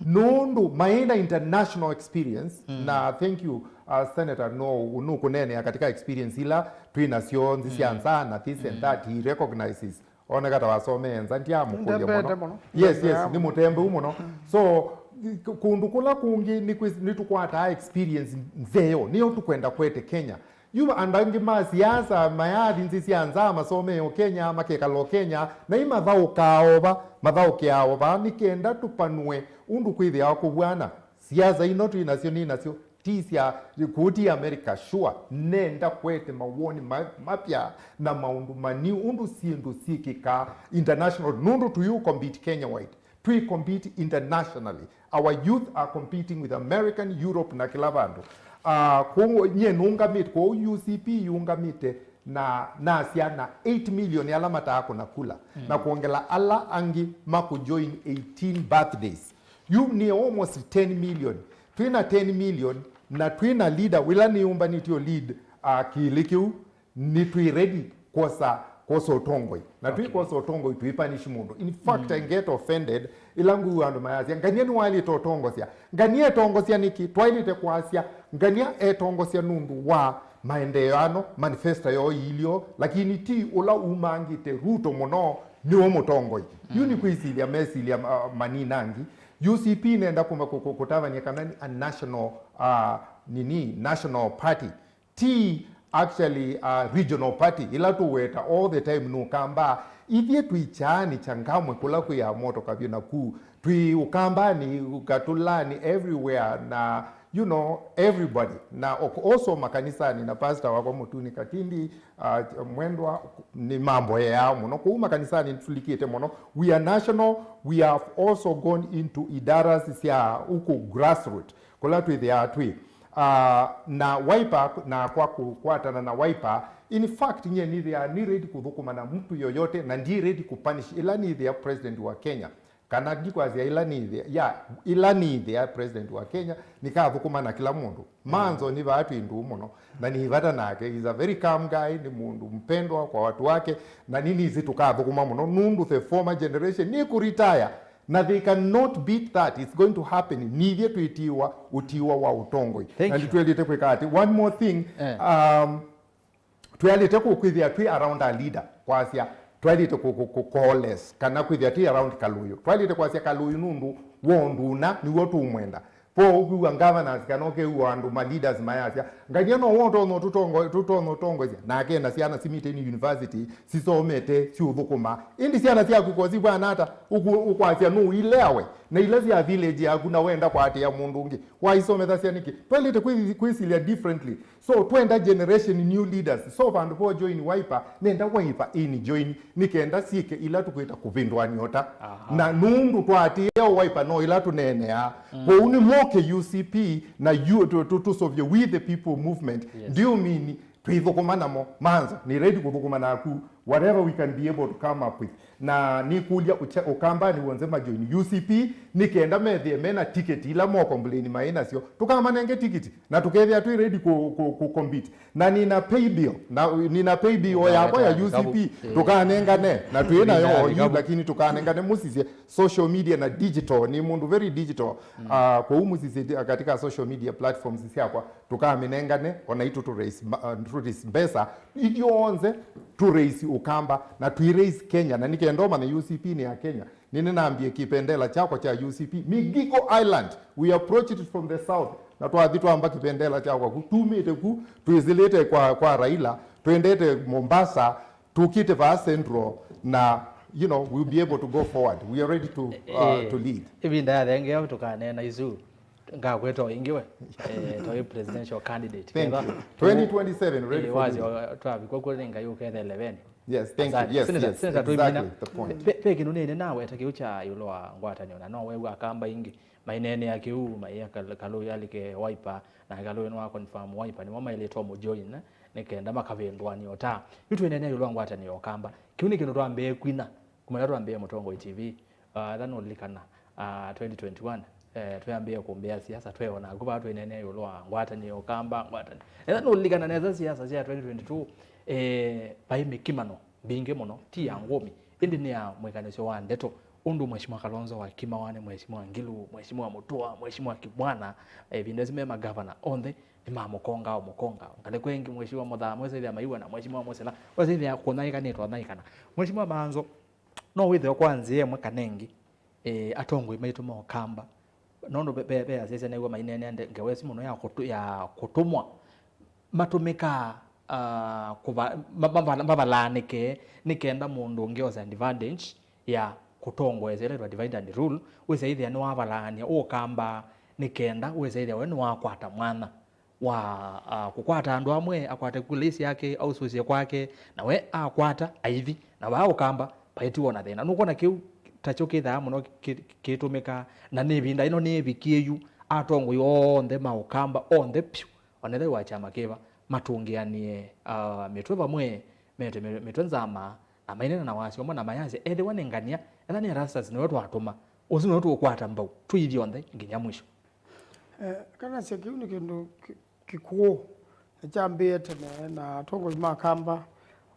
Nũndũ maĩ na international experience, na thank you, uh, Senator, no nũkũneenea katika experience ila twĩ nasyo nthĩ sya nza na this and that, he recognizes. Oneka ta wasomee nza, ndiamũkũlya mũno. Yes, yes, nĩ mũtembeu mũno. So, kũndũ kũla kũngĩ nĩ kwĩ-, nĩtũkwataa experience nzeo, nĩyo tũkwenda kwete Kenya. Yu andũ angĩ ma siasa mayathi nthĩ sya nza, masomee o Kenya, makekala o Kenya, na imathaũkaa o va, mathaũkĩaa o vaa, nĩ kenda tũpanũe ũndũ kwĩthĩawa kũvw'ana. Siasa ino twĩ nasyo, nĩ nasyo, ti sya kũti America, sure. Nenda kwete mawoni ma-, mapya na maũndũ maniu ũndũ syĩndũ syĩkĩkaa international, nũndũ tũyũ compete Kenya wide. Twi compete internationally. Our youth are competing with American, Europe na kĩla vandũ. Uh, kwoou nyie nũngamĩte, kwoou U C P yũngamĩte na nasya na eight million ala mataa kũna kula, na kwongela ala angĩ makũjoin eighteen birthdays. Yu nĩ almost ten million. Twĩ na ten million na twĩ na leader wĩla nĩyũmbanĩtye ũ lead, uh, kĩlĩ kĩu. Nĩtwĩ ready kwosa, kwosa ũtongoi. Na twĩ kwosa ũtongoi, twĩ punish mũndũ. In fact, I get offended ĩla ngwĩw'a andũ mayasya, Ngania nĩwaĩlĩte ũtongosya. Ngania etongosya nĩkĩ? Twaĩlĩte kwasya, Ngania etongosya nũndũ wa maendeeo ano, manifesto yoo iilyo, lakini ti ũla umangĩte Ruto mũno nĩwe mũtongoi. Yu nĩ kwĩsilya mesilya ma-, maninangi. U C P nenda kuma kũ-, kũ-, kũtavany'a kana nĩ a national, uh, nini, national party. Ti actually a regional party ila tũweta all the time nũkamba. Ithyĩ twĩ kyaanĩ kya Ngamwe kũla kwĩ ya moto kavyũ na ku. Twĩ Ũkambanĩ, Katũlanĩ, everywhere na, you know, everybody. Na also makanisanĩ na pastor wakwa Mũtuni Katindi, uh, Mwendwa, nĩ mamboyeaa mũno. Kũu makanisanĩ nĩtũlikĩte mũno. We are national, we have also gone into idaras sya ũkũ grassroot. Kũla twĩthĩaa twĩ. Ah, na Wiper nakwa kũkwatana na Wiper, in fact, nyie nĩthĩaa nĩ ready kũthũkũma na mtu yoyote, na ndi ready kũpunish ĩla nĩthĩa president wa Kenya. Kana ndikwasya ĩla nĩthĩa, ya, ĩla nĩthĩa president wa Kenya, nĩkathũkũma na kĩla mũndũ. Manzo nĩ vaa twĩ ndũũ mũno, na nĩ vata nake, he's a very calm guy, nĩ mũndũ mpendwa kwa watu wake, na nĩnĩsĩ tũkathũkũma mũno, nũndũ the former generation nĩkũretire. Na they cannot beat that. It's going to happen. Nithyĩ twĩtiwa ũtiwa wa ũtongoi. Thank Na you. Nĩtwĩlĩte kwĩka atĩ. One more thing, Eh. um, twĩalĩte kũ-, kwĩthĩa twĩ around a leader, kwasya, twaĩlĩte kũ-, kũ-, kũ-, coalesce, kana kwĩthĩa twĩ around Kalũyũ. Twaĩlĩte kwasya Kalũyũ nũndũ wa ũndũ ũna nĩw'o tũũmwenda. Po ũkwĩw'a governors kana ũkew'a andũ ma leaders mayasya, "Ngania no we ũtonya ũtũtongo-, tũtonya ũtongoesya." Nake ena syana simĩte university, sisomete, siũthũkũma. Ĩndĩ syana syaku ko sivw'ana ata? Ũku-, ũkwasya nũilea we. Na ila sya village yaku na wenda kwatia mũndũ ũngĩ. Waisomethasya nĩkĩ? Twaĩlĩte kwĩ-, kwĩsilya differently. So, twenda generation new leaders. So, vandũ vo join Wiper, nenda Wiper in join, nĩ kenda syĩke ila tũkwĩta kũvĩndũa nyota. Aha. Na nũndũ twaatĩĩa Wiper no ila tũneeneaa. Mm. Kwoou nĩ moke U C P na you, to, to, to solve with the people movement. Yes. Ndio mini, twĩthũkũma namo. Manzo, nĩ ready kũthũkũma naku. Whatever we can be able to come up with. Na nĩkũlya ũcha-, Ũkambanĩ w'onthe ma join U C P, nĩ kenda methĩe mena tiketi ila mo complain maĩ nasyo. Tũkamanenge tiketi, na tũkethĩa twĩ ready kũ, kũ, kũ compete. Na nina pay bill, na nina pay bill o yakwa ya U C P, tũkanengane, na twĩ nayo o yu, lakini tũkanengane, mũsisye social media na digital, nĩ mũndũ very digital. Mm. Ah, kwoou mũsisye di-, katika social media platforms syakwa, tũkamĩnengane, o naitũ tũ raise ma-, uh, tũ raise mbesa, ithyonthe tũ raise Ũkamba, na tũi raise Kenya, na nĩ kenda ũmanye U C P nĩ ya Kenya. Nĩnĩ nambie kĩpendela kyakwa kya U C P, Migigo Island, we approached it from the south, na twathi twamba kĩpendela kyakwa ku, tumĩte ku, twĩsĩlĩte kwa, kwa Raila, twendete Mombasa, tũkĩte vaa Central, na, you know, we'll be able to go forward. We are ready to, uh, Eh, to lead. Ĩvinda yathengea tũkaneena isu. Ngakwĩta o ĩngĩ we. Eh, ta wĩ presidential candidate. Thank you. Twenty twenty-seven, ready for wasyo, leader. Twavikwa kũlĩ Ngai ũkethele veni. Yes, thank you. Asante. Yes, Senator, yes, Senator, exactly the point. Pe, pe kĩndũ nĩnĩ naweta kĩu kya ĩũlũ wa ngwatanĩo, na no wewa Akamba ingĩ maineenea kĩu, maia Kal-, Kalũyũ alike Wiper, na Kalũyũ nĩwa confirm Wiper nĩmo maĩlĩtwe mũjoin, nĩ kenda makavĩndũanĩa ũta. Yu twĩneenea ĩũlũ wa ngwatanĩo ya Ũkamba. Kĩu nĩ kĩndũ twambĩĩe kwina. Kuma ĩla twambĩĩe Mũtongoi T V, ah, etha nũlilikana, ah, twenty twenty-one, eh, twĩambĩĩe kũmbĩa siasa, tweona aku vaa twĩneenea ĩũlũ wa ngwatanĩo ya Ũkamba, ngwatanĩo. Etha nũlilikana nesa siasa sya twenty twenty-two, eh, vaĩ mĩkimano mbingĩ mũno, ti ya ngũmi, ĩndĩ nĩ ya mwĩkanĩsyo wa ndeto, ũndũ Mheshimiwa Kalonzo wakimawa nĩ Mheshimiwa Ngilu, Mheshimiwa Mutua, Mheshimiwa Kibwana, eh, ĩvinda ĩsu me magavana onthe, nĩmamũkongaa ũmũkonga. Ngalĩko ĩngĩ, Mheshimiwa Mũthaa, mwĩsĩthĩa maiw'ana, Mheshimiwa Mũsila, wesĩthĩa kũnyaĩkanĩtwe anyaĩkana. Mheshimiwa Maanzo, no wĩthĩwe kwa nzĩa ĩmwe kana ĩngĩ, eh, atongoi maitũ ma Ũkamba, nũndũ ve, ve, ve asyaĩsya nĩw'o maineenea nde-, ngewa ĩsu mũno ya kũtũ-, ya kũtũmwa, matũmĩkaa, ah, kũva-, ma-, mavala-, mavalaanĩke nĩ kenda mũndũ ũngĩ ose advantage ya kũtongoesya ĩla ĩtwa divide and rule, wĩsa ĩthĩa nĩwavalaany'a Ũkamba nĩ kenda wĩsa ĩthĩa we nĩwakwata mwanya wa, ah, kũkwata andũ amwe, akwate kula syake, ausũsye kwake, na we akwata, aithi, na vaa Ũkamba, vaitiwa na thĩna. Nũkwona kĩu takyo kĩthaa mũno kĩ-, kĩtũmĩkaa, na nĩ ĩvinda ĩno nĩĩvikie yu, atongoi onthe ma Ũkamba, onthe pyũ, onethaiwa kyama kĩva, matũngĩanĩe, ah, mĩtwe vamwe, mete mĩ-, mĩtwe nzama, na mainena na wasyo ũmwe, na mayasya, ethĩwa nĩ ngania, etha nĩ Erastus nĩwe twatũma, ũsu nĩwe tũũkwata mbau, tũithi onthe nginya mwisho. Eh, kanasya kĩu nĩ kĩndũ kĩ-, kĩkũũ, na kyambĩĩe tene, na atongoi ma Kamba,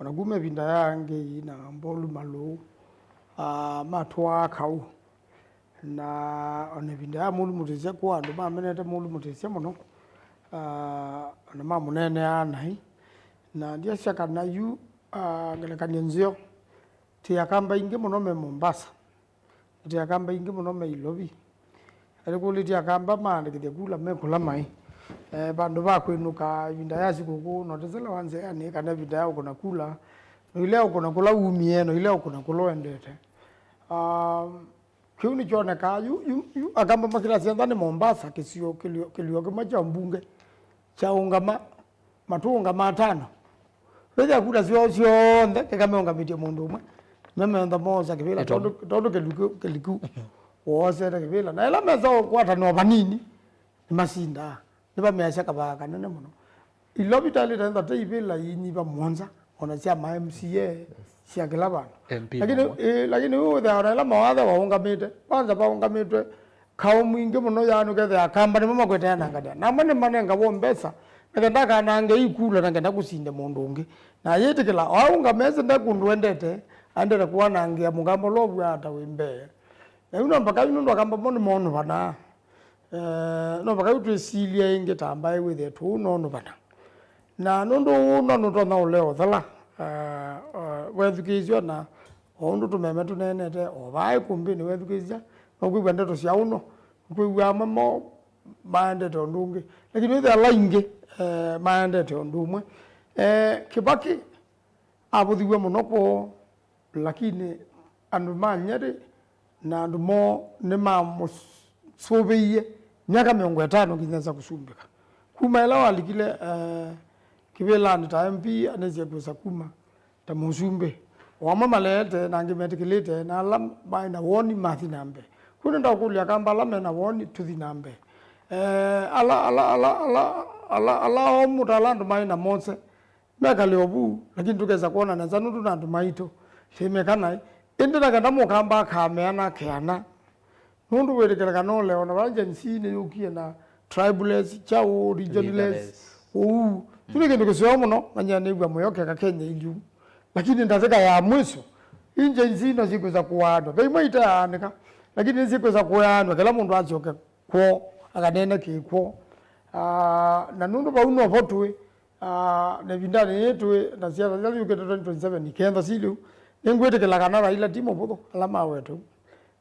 o na kuma ĩvinda ya Ngei na Mbolu Malũu, ah, matwaa kaũ. Na o na ĩvinda ya Mũlumutĩsya, kwa andũ mamenete Mũlumutĩsya mũno, ah, o na mamũneeneaa naĩ. Na ndyasya kana yu, ah, ngelekany'o nzeo, twĩ Akamba aingĩ mũno me Mombasa. Tĩ Akamba aingĩ mũno me Ilovi. Nĩkũlĩtye Akamba maandĩkĩthye kula me kũla maĩ. Eh, vandũ va kwĩnũka ĩvinda ya sikũkũ, no tĩsĩla wa nzĩanĩ, kana ĩvinda ya ũkũna kula, no ile ũkũna kũla umie, no ile ũkũna kũla ũendete. Ah, kĩu nĩkyonekaa yu, yu, yu Akamba makĩlasya nza nĩ Mombasa, kĩsio, kĩlio, kĩlio kĩmwe kya mbunge kyaũngama matũũngama atano. Wĩthĩa kula syoo syonthe, keka meũngamĩtye mũndũ ũmwe. Memeentha moosa kĩvĩla, tondũ, tondũ kĩliku, kĩliku woosete kĩvĩla. Na ĩla mesa ũkwatanĩwa vanini, nĩmasindaa. Nĩvameasya kavaa kanene mũno. Ilovi taĩlĩte nthate ivĩla inyiva mũonza, ona sya ma M C A, sya kĩla vandũ. M P lakini, mamwe. Ĩ, lakini wĩthĩa ona ĩla mawathe waũngamĩte, kwanza vaũngamĩtwe kaũ mwingĩ mũno, yaani ũkethĩa Akamba nĩmo makwete anangania. Namwe nĩmanengaw'o mbesa, nĩkenda akanange ikula na kenda kũsinde mũndũ ũngĩ. Na ayĩtĩkĩla, o aũngame ese nde kũndũ endete, aendete kũanangĩa mũgambo ũla ũvw'aa ta wĩ mbee. Na yu no mpaka yu nũndũ Akamba mo nĩmonũvanaa. Eh, no mpaka yu twĩsilye ĩngĩ ta mbaĩ wĩthĩe tũũnonũvana. Na nũndũ ũũno nũtonya ũlea ũthela, eh, eh, wethukĩĩsya na o ũndũ tũmeme tũneenete, o vaa ĩkũmbĩnĩ wethukĩĩsya, no kwĩw'a ndeto sya ũno, kwĩw'a amwe mo maendete ũndũ ũngĩ. Lakini wĩthĩa ala aingĩ, eh, maendete ũndũ ũmwe. Eh, Kĩvakĩ avũthiw'e mũno kwoo, lakini andũ ma Nyeri na andũ moo nĩmamũsũvĩie myaka mĩongo ĩtano nginya esa kũsumbĩka. Kuma ĩla walikile, eh, kĩvĩlanĩ ta M P, anĩsye kwĩsa kuma ta mũsumbĩ. O amwe maleete, na angĩ metĩkĩlĩte, na ala maĩ na woni mathi na mbee. Kwoou nĩndakũlya Akamba ala me na woni, tũthi na mbee. Eh, ala, ala, ala, ala, ala, ala omũ ta ala andũ maĩ na mose, mekale o vu, lakini tũkesa kwona nesa nũndũ na andũ maitũ. Tĩmekanaĩ. Ĩndĩ na kenda Mũkamba akamea na akeana. Nũndũ wĩtĩkĩle kana ũleo, na vala Gen Z nĩyũkie na tribalism, kyaũ, regionalism, regionalism, ũu. Kyu nĩ kĩndũ kĩseo mũno, manya nĩw'a mũyo keka Kenya iliu. Lakini ndatĩka ya mwiso, i Gen Z no sikwĩsa kũaanwa. Ve imwe itayaanĩka, lakini nĩsikwĩsa kũyaanwa, kĩla mũndũ asyoke kwoo, akaneene kĩkwoo. Ah, na nũndũ vau novo tũĩ, ah, na ĩvindanĩ yĩĩ tũĩ, na siasa ila syũkĩte twenty twenty-seven ikenda silĩu, nĩngwĩtĩkĩla kana Raila ti mũvũthũ, ala mawetwe.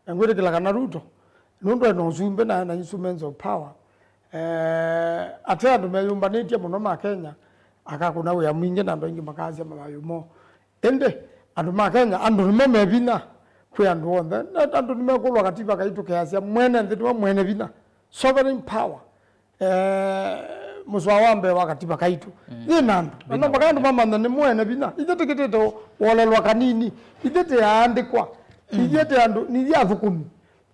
Na ngwĩtĩkĩla kana Ruto, nũndũ ena ũsumbĩ na ena instruments of power, eh, ate andũ meyũmbanĩtye mũno ma Kenya, akakũna wĩa mwingĩ na andũ aingĩ makasya mathayũ moo. Ĩndĩ andũ ma Kenya, andũ nĩmo me vinya kwĩ andũ onthe. Na andũ nĩmekũlwa katiba kaitũ keasya mwene nthĩ nĩwe mwene vinya, sovereign power. Eh, mũsoa wa mbee wa katiba kaitũ. Mm. Yĩ na andũ. Na no mpaka andũ mamanya nĩ mwene vinya. Ithe tĩkĩtĩte wolelwa kanini. Ithe tĩ aandĩkwa. Mm. Ithe tĩ andũ, nithe athũkũmi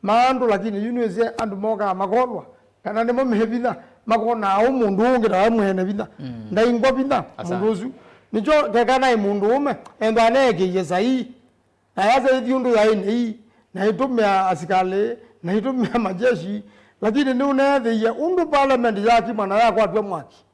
ma andũ, lakini yu nĩwĩsĩ andũ mokaa makolwa. Kana nĩmo me vinya, makonaa ũ mũndũ ũngĩ tawe mwene vinya. Mm. Ndaingwa vinya. Asa. Mũndũ ũsu. Nĩkyo keka naĩ mũndũ ũme, endwa aneekĩie saii. Na yasa ĩthi ũndũ yaĩ nei, na ĩtũmĩa asikalĩ, na ĩtũmĩa majeshi, lakini nĩũneethĩie ũndũ parliament yakima na yakwatw'a mwaki.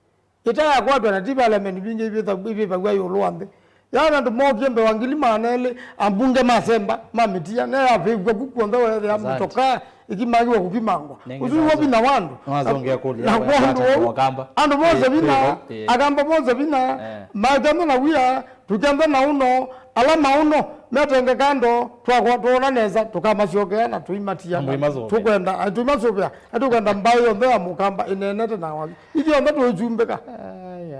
Ĩtayakwatw'a na ti parliament mbingĩ ivĩvaw'a ĩũlũ wa nthĩ. Yaani andũ mookie mbee wa ngili maana elĩ, ambunge masemba, mamĩtia, neyavĩvw'a ku kw'onthe weethĩa mĩtokaa ĩkimangĩwa kũkimangwa. Ũsu nĩw'o vinya wa andũ. Nĩwasongea kũlya na kwa andũ wau, andũ mose vinya, Akamba mose vinya, makenda na wia, tũkenda na ũno, ala maũno metenge kando, twakwa twona nesa, tũkamasyokea na tũimatia. Tũkwenda, ai, tũimasũvĩa, ai, tũkwenda mbaĩ yonthe ya Mũkamba ĩneenete na wathi. Ithyonthe tũisumbĩka.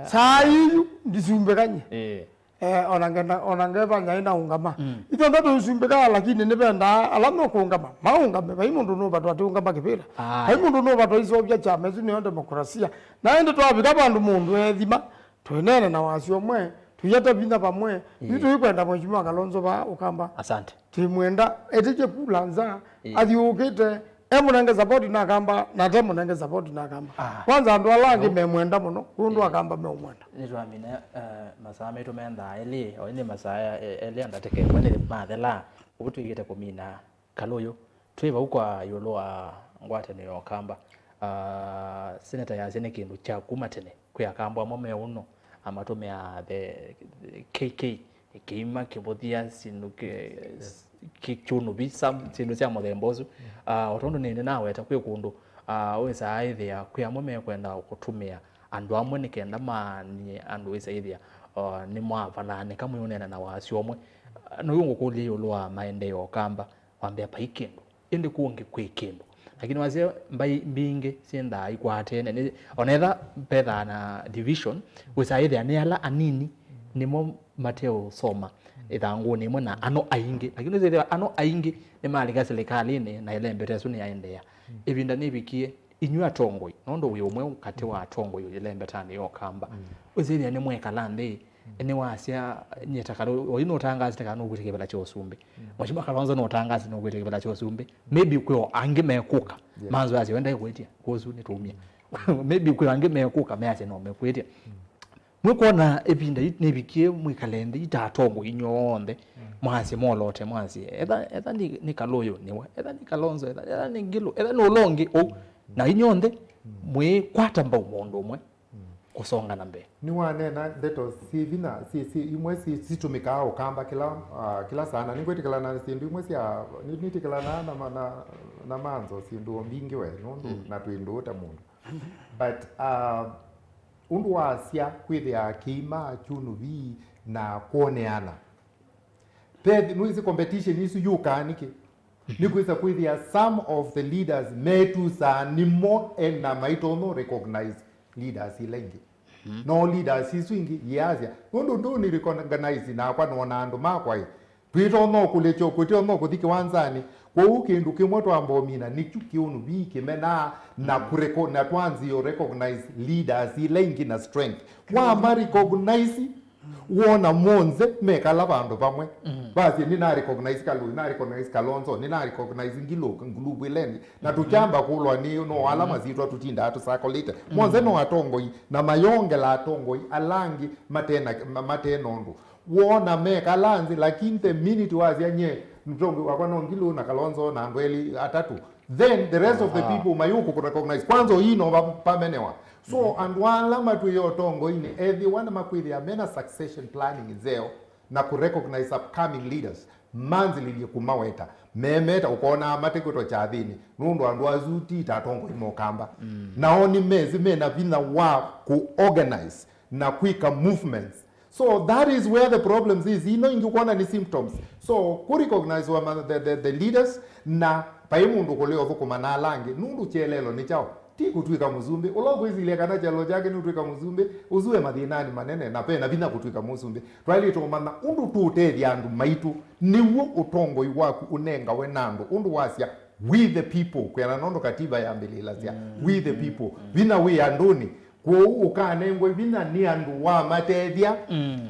Saa ii yu ndisumbĩka nye. Eh, ona ngenda, ona ngeva nyai na ũngama. Mm. Ithyonthe tũisumbĩka, lakini nĩvendaa ala mekũũngama maũngame. Vai mũndũ nũvatwa atĩũngama kĩvĩla. Vai mũndũ nũvatwa isovya kyama, ĩsu nĩyo demokrasia. Na ĩndĩ twavika vandũ mũndũ eethima, tũineena na wasyo ũmwe, tũiete vinya vamwe. Ĩĩ. Yu tũikwenda Mheshimiwa Kalonzo vaa Ũkamba. Asante. Tũimwenda, etĩkye kula nza, ĩĩ, athiũũkĩte, emũnenge support na Akamba, na atemũnenge support na Akamba. Ah. Kwanza andũ ala angĩ memwenda mũno, kwondũ Akamba meũmwenda. Nĩtwamina, eh, masaa maitũ me nthaa elĩ, o ĩndĩ masaa, eh, elĩ andatĩka ĩmwe nĩ mathela, ũu twĩkĩte kũmina. Kalũ ũyũ, twĩ vau kwa ĩũlũ wa ngwatanĩo ya Ũkamba. Ah, Senator yasya nĩ kĩndũ kya kuma tene. Kwĩ Akamba amwe me ũno, amatũmĩaa the K K, kĩima, kĩvũthya, syĩndũ kĩ-, kĩ-, kyũnũvi, some syĩndũ sya mũthemba ũsu. Ah, o tondũ nĩ, nĩnaweta kwĩ kũndũ, ah, wĩsaa ĩthĩa kwĩ amwe mekwenda kũtũmĩa andũ amwe nĩ kenda maany'e andũ wĩsaa ĩthĩa, ah, nĩmwavalaanĩka mwĩũneena na wasyo ũmwe. Ah, no yu ngũkũlya ĩũlũ wa maendeeo Ũkamba. Wambĩa vai kĩndũ, ĩndĩ kũngĩ kwĩ kĩndũ. Lakini wasya mbaĩ mbingĩ syendaa ikwatene. Nĩ, ona etha vethaa na division, wĩsaa ĩthĩa nĩ ala anini nĩmo mateũsoma ĩthangũnĩ ĩmwe na ano aingĩ. Lakini wĩsĩthĩwa ano aingĩ nĩmalika silikalĩnĩ na ĩlembeta ĩsu nĩyaendeea. Ĩvinda nĩvikie, inyw'ĩ atongoi, nũndũ wĩ ũmwe katĩ wa atongoi ĩlembetanĩ ya Ũkamba. Wĩsĩthĩa nĩmwekala nthĩ, nĩwasya, nyie ta Kalũ, oyu nũtangaasĩte kana nũkwĩtĩkĩa kĩvĩla kya ũsumbĩ. Mheshimiwa Kalonzo nũtangaasĩte nũkwĩtĩkĩa kĩvĩla kya ũsumbĩ. Maybe kwĩ o angĩ mekũka, manzo yasya, "We ndaĩkwĩtya, kwosu nĩtũumie." Maybe kwĩ angĩ mekũka, measya, "No, mekwĩtya." Mwĩkwona ĩvinda ii nĩvikie mwĩkale nthĩ, ita atongoi inyw'onthe, mwasye, molote, mwasye, "Etha, etha nĩ, nĩ Kalũ ũyũ nĩwe, etha nĩ Kalonzo, etha, etha nĩ Ngilu, etha nĩ ũla ũngĩ ũu." Na inyw'onthe mwĩkwata mbau mũndũ ũmwe. kũsonga na mbee. Nĩwaneena ndeto syĩ vinya, syĩ, syĩ, imwe syĩ, syĩtũmĩkaa Ũkamba kĩla, uh, kĩla saa, na nĩngwĩtĩkĩlana na syĩndũ imwe sya, nĩ- nĩtĩkĩlanaa na, ma- na, na manzo syĩndũ o mbingĩ we nũndũ na twĩ ndũũ ta mũndũ. But uh, ũndũ wasya kwĩthĩa kĩima, chumvi na kwoneana, Peth, nĩwĩsĩ competition isu yũkaa nĩkĩ? Nĩkwĩsa kwĩthĩa some of the leaders metusaa nĩmo ena maitonya recognize leaders ila ingĩ. No leaders isu ingĩ yĩasya, nũndũ ndũnĩ recognize nakwa nona andũ makwa ĩ, twĩtonya kũlĩkya, kwĩtonya kũthi kĩwanzanĩ. Kwoou kĩndũ kĩmwe twamba ũmina nĩkyu kĩũnũvi kĩmenaa na kũreko- na twanzĩe recognize leaders ila ingĩ na strength. Wama recognize, wona monthe mekala vandũ vamwe, vasye, nĩna recognize Kalũi, na recognize Kalonzo, nĩna recognize Ngilu, Ngulubu Ileni, na tũkyamba kũlwa nĩ no ala masyĩtwa tũtindaa tũsakolĩte. Monthe no atongoi, na mayongela atongoi ala angĩ matena, ma- matena ũndũ. Wona mekala nthĩ, lakini the minute wasya, nye mũtongoi wakwa no Ngilu na Kalonzo na andũ elĩ atatũ, then the rest of the people mayũkũ kũrecognize. Kwanza ii no va- vamenewa. So andũ ala matwĩe ũtongoinĩ, ethĩwa nĩmakwĩthĩa mena succession planning nzeo na kũrecognize upcoming leaders, manzĩlĩlye kũmaweta, memeta, ũkonaa matekwĩtwa kyathĩnĩ, nũndũ andũ asu ti ta atongoi ma Ũkamba. Nao nĩmesĩ mena vinya wa kũorganize na kwĩka movements. So that is where the problems is. Ino ingĩ ũkwona nĩ symptoms. So kũrecognize wa ma- the, the, the leaders, na vai mũndũ kũlea ũthũkũma na ala angĩ, nũndũ kyelelo nĩ kyaũ? Ti kũtw'ĩka mũsumbĩ. Ũla ũkwĩsilya kana kyelelo kyake nĩ ũtw'ĩka mũsumbĩ, ũsu e mathĩnanĩ manene, na ve na vinya kũtw'ĩka mũsumbĩ. Twaĩlĩte ũmanya ũndũ tũũtethya andũ maitũ. Nĩw'o ũtongoi waku ũnengawe na andũ, ũndũ wasya, "We the people," kwĩana nũndũ katiba yambĩlĩlasya, "We the people." Vinya wĩ andũnĩ, kwoou ũkanengwe vinya nĩ andũ wamatethya.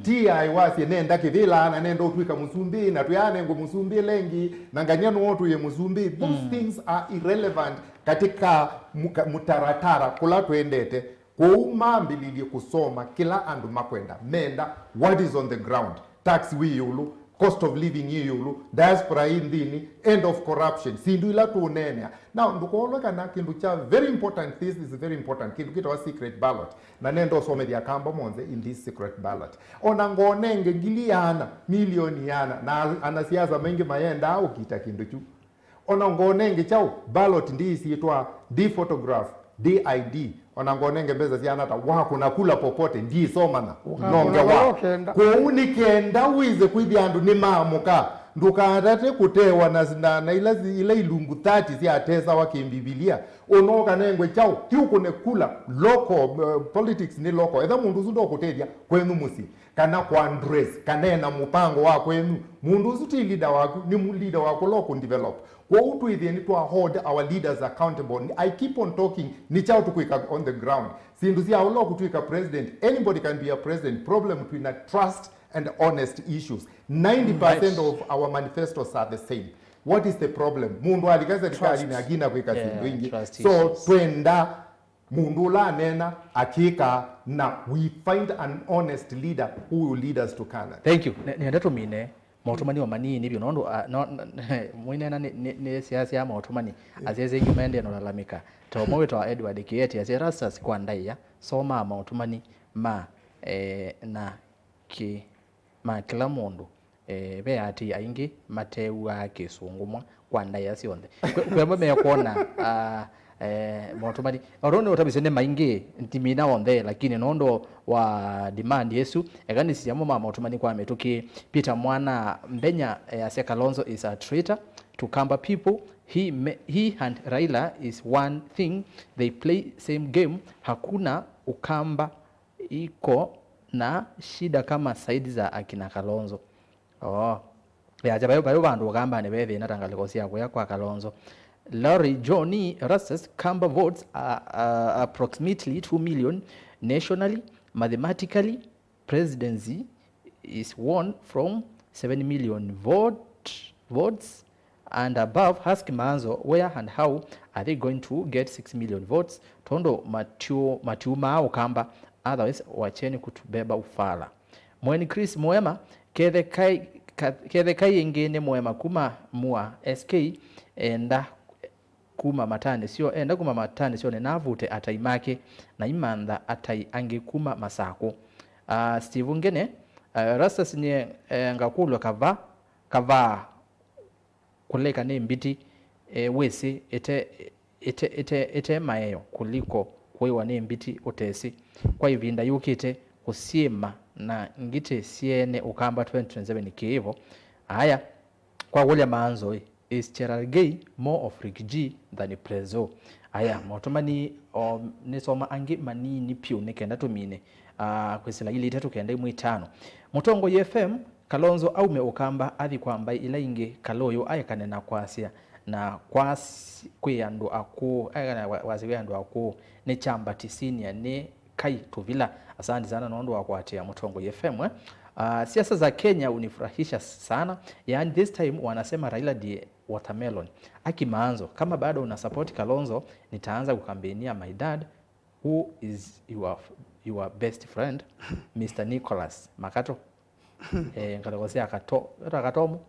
Ti aĩ wasye, "Nenda kĩvĩla, na nenda ũtw'ĩka mũsumbĩ, na twĩanengwe mũsumbĩ lengi, na ngania nũũ ũtwĩe mũsumbĩ." Those things are irrelevant katika muka- mutaratara kũla twendete. Kwoou mambĩlĩlye kũsoma kĩla andũ makwenda, menda what is on the ground, tax wĩ ĩũlũ, cost of living yĩ ĩũlũ, diaspora yĩ nthĩnĩ, end of corruption, syĩndũ ila tũũneenea. Now, ndũkolwe kana kĩndũ kya very important, this is very important, kĩndũ kĩtawa secret ballot, na nenda ũsomethya Akamba monthe in this secret ballot. Ona ngonenge ngili iana, milioni iana, na anasiasa maingĩ mayendaa ũkita kĩndũ kyu. Ona ngonenge kyaũ, ballot ndiĩsyĩtwa, ndi photograph, ndi I D. Ona ngonenge mbesa siana ata, wakũna kula popote, ndiĩsomana. Nongewa. Kwoou nĩ kenda wĩse kwĩthĩa andũ nĩmaamũka. Ndũkatate kũtewa na, na, na ila, ila ilungu thirty syatesawa kĩmbivilia. Ũnooka nengwe kyaũ, ti ũkũne kula. Local, uh, politics nĩ local. Etha mũndũ ũsu ndokũtethya kwenyu mũsyĩ, kana kwa dress, kana ena mũpango wa kwenyu, mũndũ ũsu ti leader waku, nĩ mu- leader waku ũla ũkũdevelop. Kwoou twĩthĩe nĩtwa hold our leaders accountable. I keep on talking, nĩ kyaũ tũkwĩka on the ground? Syĩndũ sya ũla ũkũtw'ĩka president, anybody can be a president. Problem twĩna trust and honest issues. Ninety percent of our manifestos are the same. What is the problem? Mũndũ alika serikalini akina kwĩka syĩndũ ingĩ. So twenda mũndũ ũla aneena akĩka, na we find an honest leader who will lead us to Canaan. Thank you. Nĩ- nĩenda tũmine maũtũmani o manini vyũ, nũndũ, ah, no- n- mwĩneena nĩ- nĩ- nĩsyaasyaa maũtũmani, asyasya aingĩ maendee na ũlalamĩka. Ta ũmwe wĩtawa Edward Kĩeti asya, "Erastus, kwa ndaĩa, somaa maũtũmani ma, eh, na kĩ- ma kĩla mũndũ." Eh, ve aatĩĩi aingĩ matew'aa Kĩsũngũ mwa kwa ndaĩa syonthe. Kwĩ- kwĩ amwe mekwona, ah, eh, maũtũmani. Oro nĩ ũtavisye nĩ maingĩ, ndimina onthe, lakini nũndũ wa demand ĩsu, eka nĩsisye amwe ma maũtũmani kwa mĩtũkĩ. Peter Mwana Mbenya, eh, asya, "Kalonzo is a traitor to Kamba people. He, ma- he and Raila is one thing. They play same game. Hakuna Ukamba iko na shida kama side za akina Kalonzo." Oh. Yacha, vayo, vayo vandũ Ũkambanĩ ve thĩna ta ngalĩko sya kũya kwa Kalonzo. Larry Johnny Erastus, "Kamba votes are, are approximately two million nationally. Mathematically, presidency is won from seven million vote, votes and above. Ask Maanzo where and how are they going to get six million votes, tondũ matiũ- matiumaa Ũkamba, otherwise wacheni kutubeba ufala." Mweni Chris Muema, "Kethe kai- ka- kethe kai ĩngĩ nĩ Muema kuma Mua S K, enda kuma matanĩsyo, enda kuma matanĩsyonĩ na avute atai make, na imantha atai angĩ kuma Masakũ. Ah, Steve Ngene, ah, Rastas nye, eh, ngakũlw'a kava, kavaa kũlĩka nĩ mbiti, eh, wĩsĩ ĩte, ĩte, ĩte, ĩte maeo kũliko kũĩwa nĩ mbiti ũtesĩ. Kwa ĩvinda yũkĩte kũsyĩma na ngitĩ syeene Ũkamba twenty twenty-seven kĩĩvo. Aya, kwa kũlya maanzo-ĩ, is Cherargei more of Ricky G than Prezzo? Aya, motũmani o nĩsoma angĩ manini pyũ nĩ kenda tũmine, ah, kwĩsĩla ilĩ itatũ kenda ĩmwe itano. Mũtongoi F M, Kalonzo aume Ũkamba athi kwa mbaĩ ila ingĩ, Kalũyũ aekane na kwasya na kwasi-, kwĩ andũ akũũ, aekane na kwa-, kwasya kwĩ andũ akũũ, nĩ Kyambati Senior, nĩ Kai Tuvila. Asante sana nũndũ wa kũatĩĩa Mũtongoi F M, eh. Ah, siasa za Kenya unifurahisha sana. Yaani this time wanasema Raila ndiye watermelon. Aki Maanzo, kama bado una support Kalonzo, nitaanza kukambenia my dad, who is your, your best friend, Mister Nicholas Makato. Eh, ngalĩko sya Kato, etwa Katomu,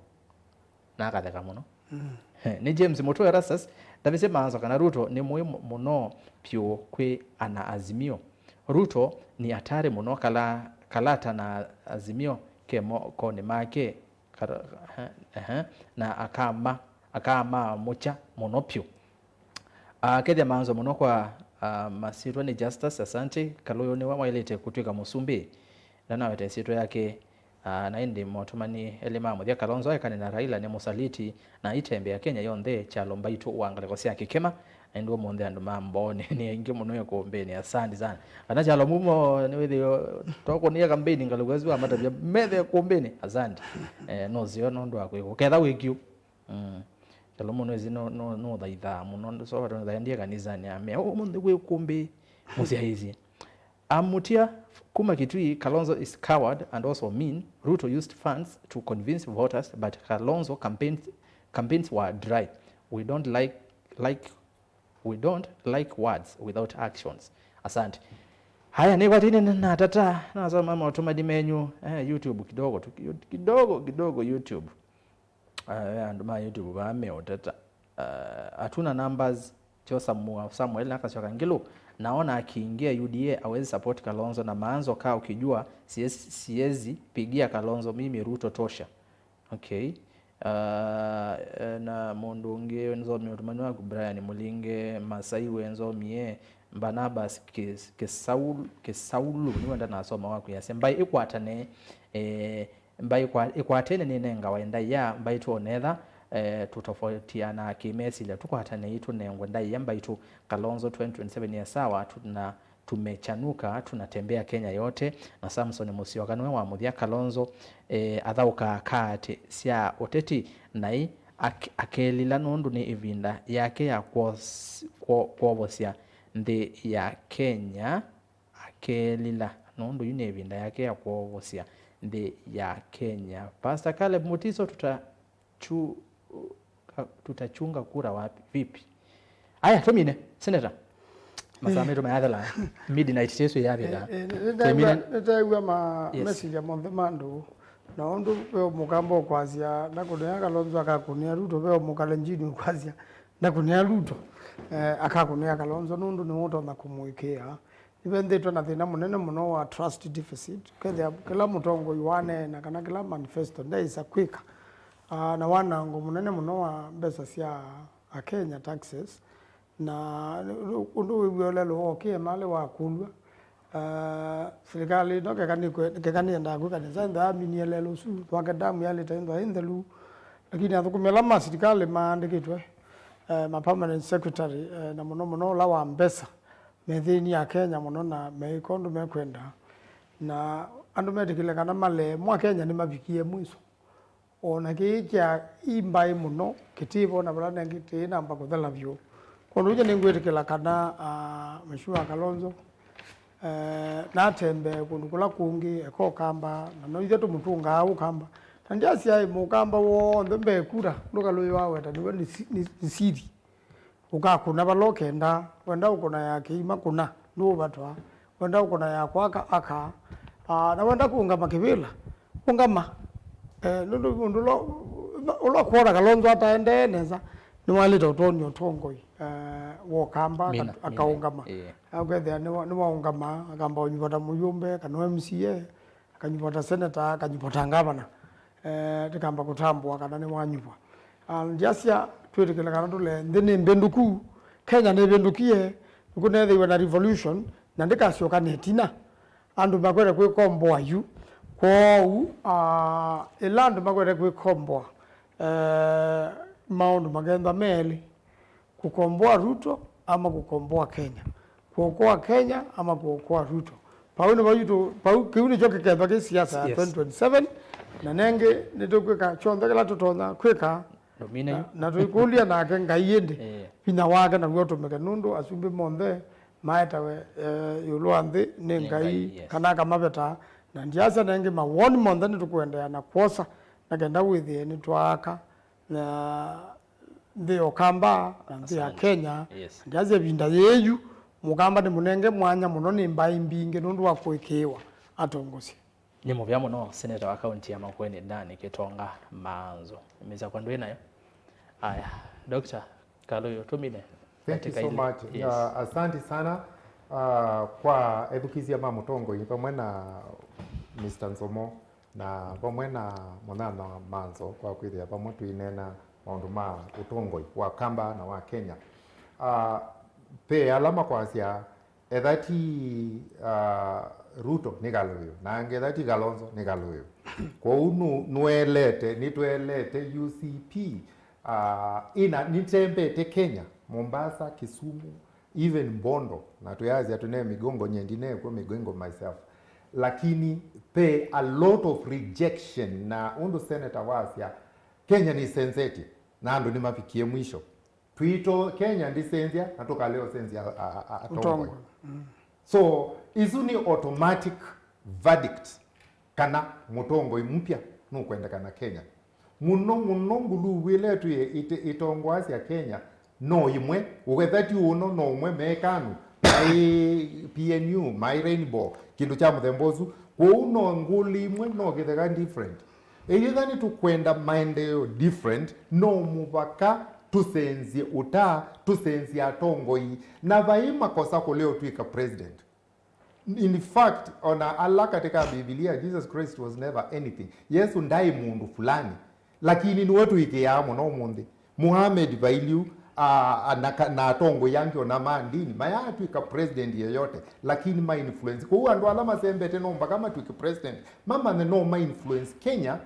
na akatheka mũno. Mm. Nĩ James Mũtũe Erastus, ndavisye Maanzo kana Ruto nĩ mũĩ mũ-, mũno pyũ kwĩ ana Azimio. Ruto ni hatari mũno, kala, kalata na Azimio ke mokonĩ make, kara-, ehe, ehe, na akama, akamaamũkya mũno pyũ. Akethya Maanzo mũno kwa, ah, masyĩtwa nĩ Justus, asante. Kalũyũ nĩwe waĩlĩte kũtw'ĩka mũsumbĩ. Ndanaweta ĩsyĩtwa yake, ah, na ĩndĩ motũmani elĩ ma mũthya, Kalonzo aekane na Raila nĩ mũsaliti, na aitembea Kenya yonthe, kyalo mbaitũ wa ngalĩko sya kĩkĩma, na ĩndĩ ũmũnthĩ andũ ma Mbooni nĩ aingĩ mũno ĩkũmbĩnĩ. Asante sana. Kana kyalo mumo nĩwĩthĩo tokũnĩa kambĩni ngalĩko ĩsu amatavya methe ĩkũmbĩnĩ. Asante. Eh, nũseo nũndũ wa kwĩkwa. Ketha wĩkiu. Mm. Kyalo mũno ĩsi no, no, nũthaithaa mũno, so tũthaendie kanisanĩ amea, "Ũmũnthĩ kwĩ kũmbĩ mũsyaĩĩsye." Amutia kuma Kitui, Kalonzo is coward and also mean. Ruto used funds to convince voters, but Kalonzo campaigns, campaigns were dry. We don't like, like, we don't like words without actions. Asante. Haya, nĩkwatĩne na, na tata, nasoma motũmani menyu, eh, YouTube kidogo tu, kidogo, kidogo YouTube. Ah, ve andũ ma YouTube vaa meũteta. Ah, hatuna numbers, Josa Mua-, Samuel nakasyoka Ngilu, naona akiingia U D A hawezi support Kalonzo na Maanzo, kaa ukijua siezi, siezi pigia Kalonzo, mimi Ruto tosha. Okay. Ah, eh, na mũndũ ũngĩ nzomie ũtũmani waku, Brian Mũlinge, Masai we nzomie, Barnabas Kis-, Kisaul-, Kisaulu, nĩwe ndanasoma waku yasya, mbaĩ ĩkwatane, eh, mbaĩ kwa-, ĩkwatene nĩnengawa ndaĩa mbaitũ onetha, eh, tũtofautianaa kĩmesilya, tũkwatanei tũnengwe ndaĩa mbaitũ. Kalonzo twenty twenty-seven ye sawa, tuna, tumechanuka, tunatembea Kenya yote. Na Samson Musyoka nĩwe wa mũthya. Kalonzo, eh, athaũkaa kaatĩ sya ũteti, naĩ ak-, akelila nũndũ nĩ ĩvinda yake ya kwos-, kwo-, kwovosya nthĩ ya Kenya. Akelila, nũndũ yu nĩ ĩvinda yake ya kwovosya nthĩ ya Kenya. Pastor Caleb Mutiso, tutachu-, tutachunga kura wapi, vipi? Aya, tũmine, Senator. Masaa maitũ mayathela, midnight ĩsu yavika. Eh, eh, nĩ-, nĩtaĩw'a, nĩtaĩw'a ma-, yes, mesilya monthe ma andũ, na ũndũ ve mũkamba ũkwasya, ndakũnĩa Kalonzo akakũnĩa Ruto, ve mũkalenjini ũkwasya, ndakũnĩa Ruto, eh, akakũnĩa Kalonzo, nũndũ nĩwe ũtonya kũmũĩkĩĩa. Nĩventhĩtwe na thĩna mũnene mũno wa trust deficit. Ũkethĩa kĩla mũtongoi waneena kana kĩla manifesto ndeĩsa kwĩka, ah, na wanango mũnene mũno wa mbesa sya Akenya taxes, na ũndũ wĩw'e ũlelo wokĩe malĩ wakũlw'a, ah, silikalĩ ĩno keka nĩkwe-, keka nĩendaa kwĩka nesa, ĩntha yaminie lelo ũsu, Thwake Dam yalĩte ĩntha ĩ nthelu, lakini athũkũmi ala ma silikalĩ maandĩkĩtwe, eh, ma permanent secretary, eh, na mũno mũno ũla wa mbesa, methĩni Akenya mũno na meĩka ũndũ mekwenda, na andũ metĩkĩle kana malee mo Akenya nĩmavikie mwiso. O na kĩĩ kya imbaĩ mũno kĩtĩvo na vala nengĩ tĩĩ namba kũthela vyũ. Kwondũ ũngĩ nĩngwĩtĩkĩla kana, ah, Mheshimiwa Kalonzo, eh, natembee kũndũ kũla kũngĩ eka Ũkamba, na no ithyĩ tũmũtũngaa Ũkamba. Na ndyasyaĩ Mũkamba w'onthe mbee kura, ndũkalũyĩwa weta nĩwe nĩ si-, nĩ, nĩ siri. Ũkakũna vala ũkenda, wenda ũkũna ya kĩima kũna, nũũvatwa. Wenda ũkũna ya kwaka, aka. Ah, na wenda kũũngama kĩvĩla, ũngama. Eh, nũndũ ũndũ ũla, ũla ũkwona Kalonzo ataendee nesa, Nĩwaĩlĩte ũtonya ũtongoi, eh, wa Ũkamba, mina, aka-, mina, akaũngama. Ĩĩ. Akethĩa nĩwa-, nĩwaũngama, akamba ũnyuva ta mũyũmbe, kana M C A, akanyuva ta senator, akanyuva ta ngavana. Eh, tĩkamba kũtambũa kana nĩwanyuva. Ah, ndyasya twĩtĩkĩle kana tũle nthĩ nĩ mbĩndũku, Kenya nĩvĩndũkie, nĩkũneethĩiwe na revolution, na ndĩkasyoka na ĩtina. Andũ makwete kwĩkomboa yu. Kwoou, ah, ĩla andũ makwete kwĩkomboa, eh, maũndũ makethwa me elĩ, kũkomboa Ruto ama kũkomboa Kenya, kũokoa Kenya ama kũokoa Ruto. Pau nĩvo yu tũ-, pau kĩu nĩkyo kĩkethwa kĩ siasa ya, yes, twenty twenty-seven, na nengĩ nĩtũkwĩka kyonthe kĩla tũtonya kwĩka. Ndũmine na, yu. Na tũikũlya nake Ngai ĩndĩ, eh, vinya wake naw'o ũtũmĩke, nũndũ asumbĩ monthe maetawe, eh, ĩũlũ wa nthĩ nĩ, nĩ Ngai, Ngai, yes, kana akamaveta. Na ndyasya nengĩ mawoni monthe nĩtũkũendeea na kwosa, na kenda wĩthĩe nĩtwaaka na nthĩ ya Ũkamba na nthĩ ya, asante, Kenya. Yes. Ndyasya ĩvinda yĩĩ yu, Mũkamba nĩmũnenge mwanya mũno nĩ mbaĩ mbingĩ nũndũ wa kũĩkĩĩwa atongosye. Nĩ mũvea mũno, seneta wa kaunti ya Makueni, Dan Kitonga Manzo. Mĩsakwa ndwĩ nayo? Aya, Doctor Kaluyu, tũmine. Thank you so much. Yes. Uh, asante sana, uh, kwa ethukĩĩsya ma mũtongoi vamwe na Mister Nzomo na vamwe na mũnyanya Manzo kwa kwĩthĩa vamwe tũineena maũndũ ma ũtongoi wa Ũkamba na wa Kenya. Uh, ve ala makwasya etha ti, uh, Ruto nĩ Kaluyu, na angĩ etha ti Kalonzo nĩ Kaluyu. Kwoou nũ-, nũelete, nĩtũelete U C P, uh, ĩna, nĩtembete Kenya, Mombasa, Kisumu, even Bondo, na twĩasya tũne Migongo, nye ndinekwo Migongo myself. Lakini ve a lot of rejection, na ũndũ senator wasya, Kenya nĩsenzetye, na andũ nĩmavikie mwisho. Twitũ Kenya ndĩsenzya, na tũkalea ũsenzya a-, a-, a-, atongoi. Ũtongoi. Mm. So, isu nĩ automatic verdict kana mũtongoi mpya nũkwendekana Kenya. Mũno mũno nguluvu ĩla ĩtwĩe ĩte-, ĩtongoasya Kenya no ĩmwe, ũketha ti ũno, no ũmwe me KANU, maĩ P N U, maĩ Rainbow, kĩndũ kya mũthemba ũsu. Kwoou no ngũlĩ imwe, no kĩtheka different. Ĩyĩtha nĩtũkwenda maendeeo different, no mũvaka tũsenzye ũta, tũsenzye atongoi, na vai makosa kũlea ũtw'ĩka president. In fact, ona ala katika Biblia, Jesus Christ was never anything. Yesu ndaĩ mũndũ fulani, lakini nĩwe twĩkĩaa mũno ũmũnthĩ. Muhammad vailyĩ, a, a, na ka-, na atongoi angĩ ona ma ndini, mayaatw'ĩka president yeyote, lakini ma influence. Kwoou andũ ala masembete no mpaka matw'ĩke president, mamanye no ma influence Kenya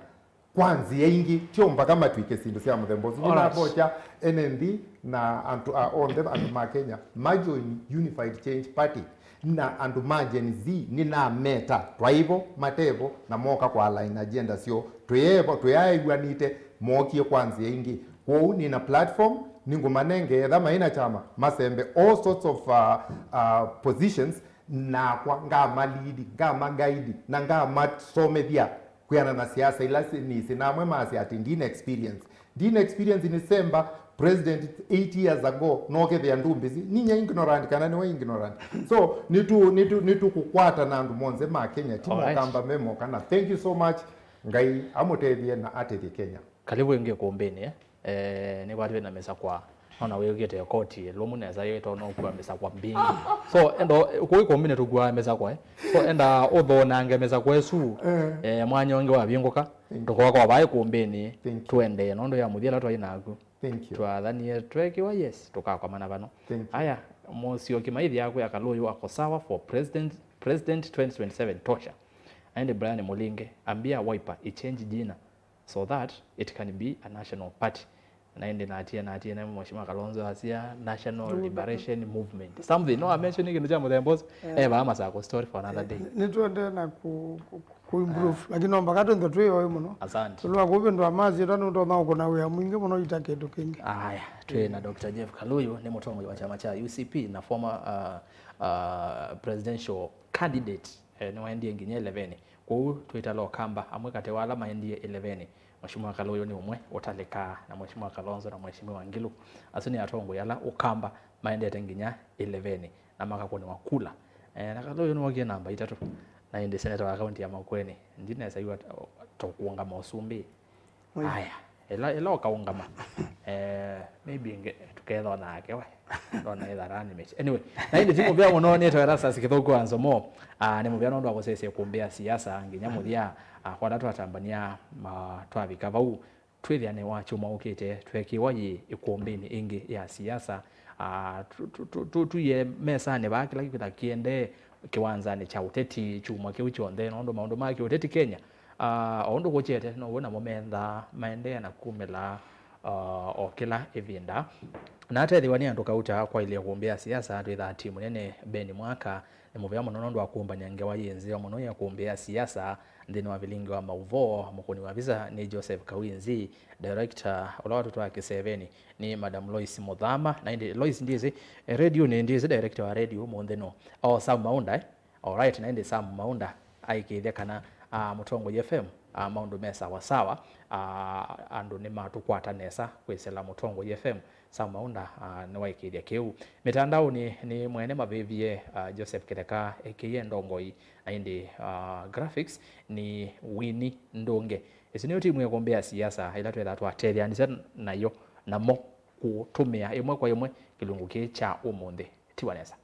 kwa nzĩa ingĩ, tyo mpaka matw'ĩke syĩndũ sya mũthemba ũsu. Alright. Nĩnavokya ene nthĩ na andũ, a, onthe andũ ma Kenya ma join Unified Change Party, na andũ ma Gen Z nĩnameta, twaivo, matevo, na moka kwa align agenda syoo. Twĩevo, twĩaew'anĩte, mookie kwa nzĩa ingĩ. Kwoou nĩna platform, nĩngũmanenge, etha maĩ na kyama, masembe all sorts of, uh, uh, positions, nakwa ngamalead, ngamaguide, na ngamasomethya kwĩana na siasa ila si-, nĩsĩ, na amwe maasya atĩ ndina experience. Ndina experience nĩsemba president eight years ago, nokethĩa ndũmbĩsĩ. Ninya ignorant kana nĩwe ignorant. So, nĩtũ-, nĩtũ-, nĩtũkũkwata na andũ monthe ma Kenya, ti, alright, Mokamba me moka. Na thank you so much. Ngai amũtethye na atethye Kenya. Karibu ĩngĩ ũkũmbĩnĩ, eh? Eh, nĩkwatwĩ na mĩsakwa, nona wĩũkĩte koti ĩlũmu nesa, yĩtona ũkua mĩsakwa mbingĩ. So, endo, kũu ĩkũmbĩnĩ tũkuaa mĩsakwa, eh? So, enda ũthonange mĩsakwa ĩsu, eh, mwanya ũngĩ wavingũka, thank you, tũkoka vaa ĩkũmbĩnĩ, thank you, tũendee, nũndũ ya mũthya ĩla twaĩ naku. Thank you. Twathanie twekiwa yes, tũkakomana vano. Thank you. Aya, Mũsyoki maithya kwĩ Kaluyu ako sawa for president, president twenty twenty-seven tosha. Aende Brian Mulinge, ambia Wiper ichange jina so that it can be a national party. Na ĩndĩ natie, natie na Mheshimiwa Kalonzo asia National Liberation Movement. Something, no, amention kĩndũ kya mũthemba ũsu. Eh. Eh, vaa Masako story for another day. Nĩtũendee na ku-, ku-, ku improve, lakini no mpaka twĩnthe twĩ oĩ mũno. Asante. Tũlwa kũvĩndwa masyĩtwa nũtonya ũkũna wĩa mwingĩ mũno ita kĩndũ kĩngĩ. Aya, twĩ na Doctor Jeff Kaluyu, nĩ mũtongoi wa kyama kya U C P na former, uh, uh, presidential candidate, eh, nĩwaendie nginya ĩlevenĩ. Kwoou twĩtala Ũkamba, amwe katĩ wa ala maendie ĩlevenĩ, Mheshimiwa Kaluyu nĩ ũmwe ũtalĩkaa, na Mheshimiwa Kalonzo na Mheshimiwa Ngilu. Asu nĩ atongoi ala Ũkamba maendete nginya ĩlevenĩ, na makakũnĩwa kula. Eh, na Kaluyu nĩwokie namba itatũ, na ĩndĩ seneta wa kaunti ya Makueni, ndinesa yu at-, tũkũũngama ũsumbĩ. Oi. Aya, Ĩla, ĩla ũkaũngama, eh, maybe nge-, tũkethona nake we. Ndona ĩthara animate. Anyway, na ĩndĩ ti mũvea mũno nĩ Toyota Sasi Kĩthũku wa Nzomo. Ah, nĩ mũvea nũndũ wa kũsesya ĩkũmbĩ ya siasa nginya mũthya, ah, kwa ala twatambania, ma, twavika vau. Twĩthĩa nĩ wa kyumwa ũkĩte, twekiwa yĩ ĩkũmbĩnĩ ĩngĩ ya siasa. Ah, tu-, tu-, tu-, tu-, tuye mesanĩ vaa kĩla kĩkwĩtha kĩendee kĩwanzanĩ kya ũteti kyumwa kĩu kyonthe, nũndũ maũndũ ma kĩũteti Kenya, ah, o ũndũ kũkyete, now'o namo menthaa maendeea na kumĩla, ah, o kĩla ĩvinda. Na atethĩwa nĩ andũ kauta kwaĩlya ĩkũmbĩ ya siasa, twĩthaa ti mũnene Ben Mwaka nĩ mũvea mũno nũndũ wa kũmbany'a ngewa yĩ nzeo mũno ya ĩkũmbĩ ya siasa nthĩnĩ wa vilingi wa maũvoo. Mũkũni wa visa nĩ Joseph Kawinzi, director ũla watũtwaa kĩsevenĩ nĩ Madam Lois Mũthama. Na ĩndĩ Lois, ndyĩsĩ, eh, radio nĩ, ndyĩsĩ director wa radio ũmũnthĩ nũ? Oh, Sam Maunda, eh? Alright, na ĩndĩ Sam Maunda aĩkĩĩthya kana, ah, Mũtongoi F M, ah, maũndũ me sawa sawa, ah, andũ nĩmatũkwata nesa kwĩsĩla Mũtongoi F M. Sam Maunda, ah, nĩwaĩkĩĩthya kĩu. Mĩtandaonĩ nĩ mwene mavĩvie, ah, Joseph Kĩtheka, A K A Ndongoi, na ĩndĩ, ah, graphics nĩ Winnie Ndũnge. Ĩsu nĩyo timu ĩkũmbĩ ya siasa ĩla twĩthaa twatetheanĩsya nayo, namo kũtũmĩa ĩmwe kwa ĩmwe kĩlungu kĩĩ kya ũmũnthĩ. Tiwa nesa.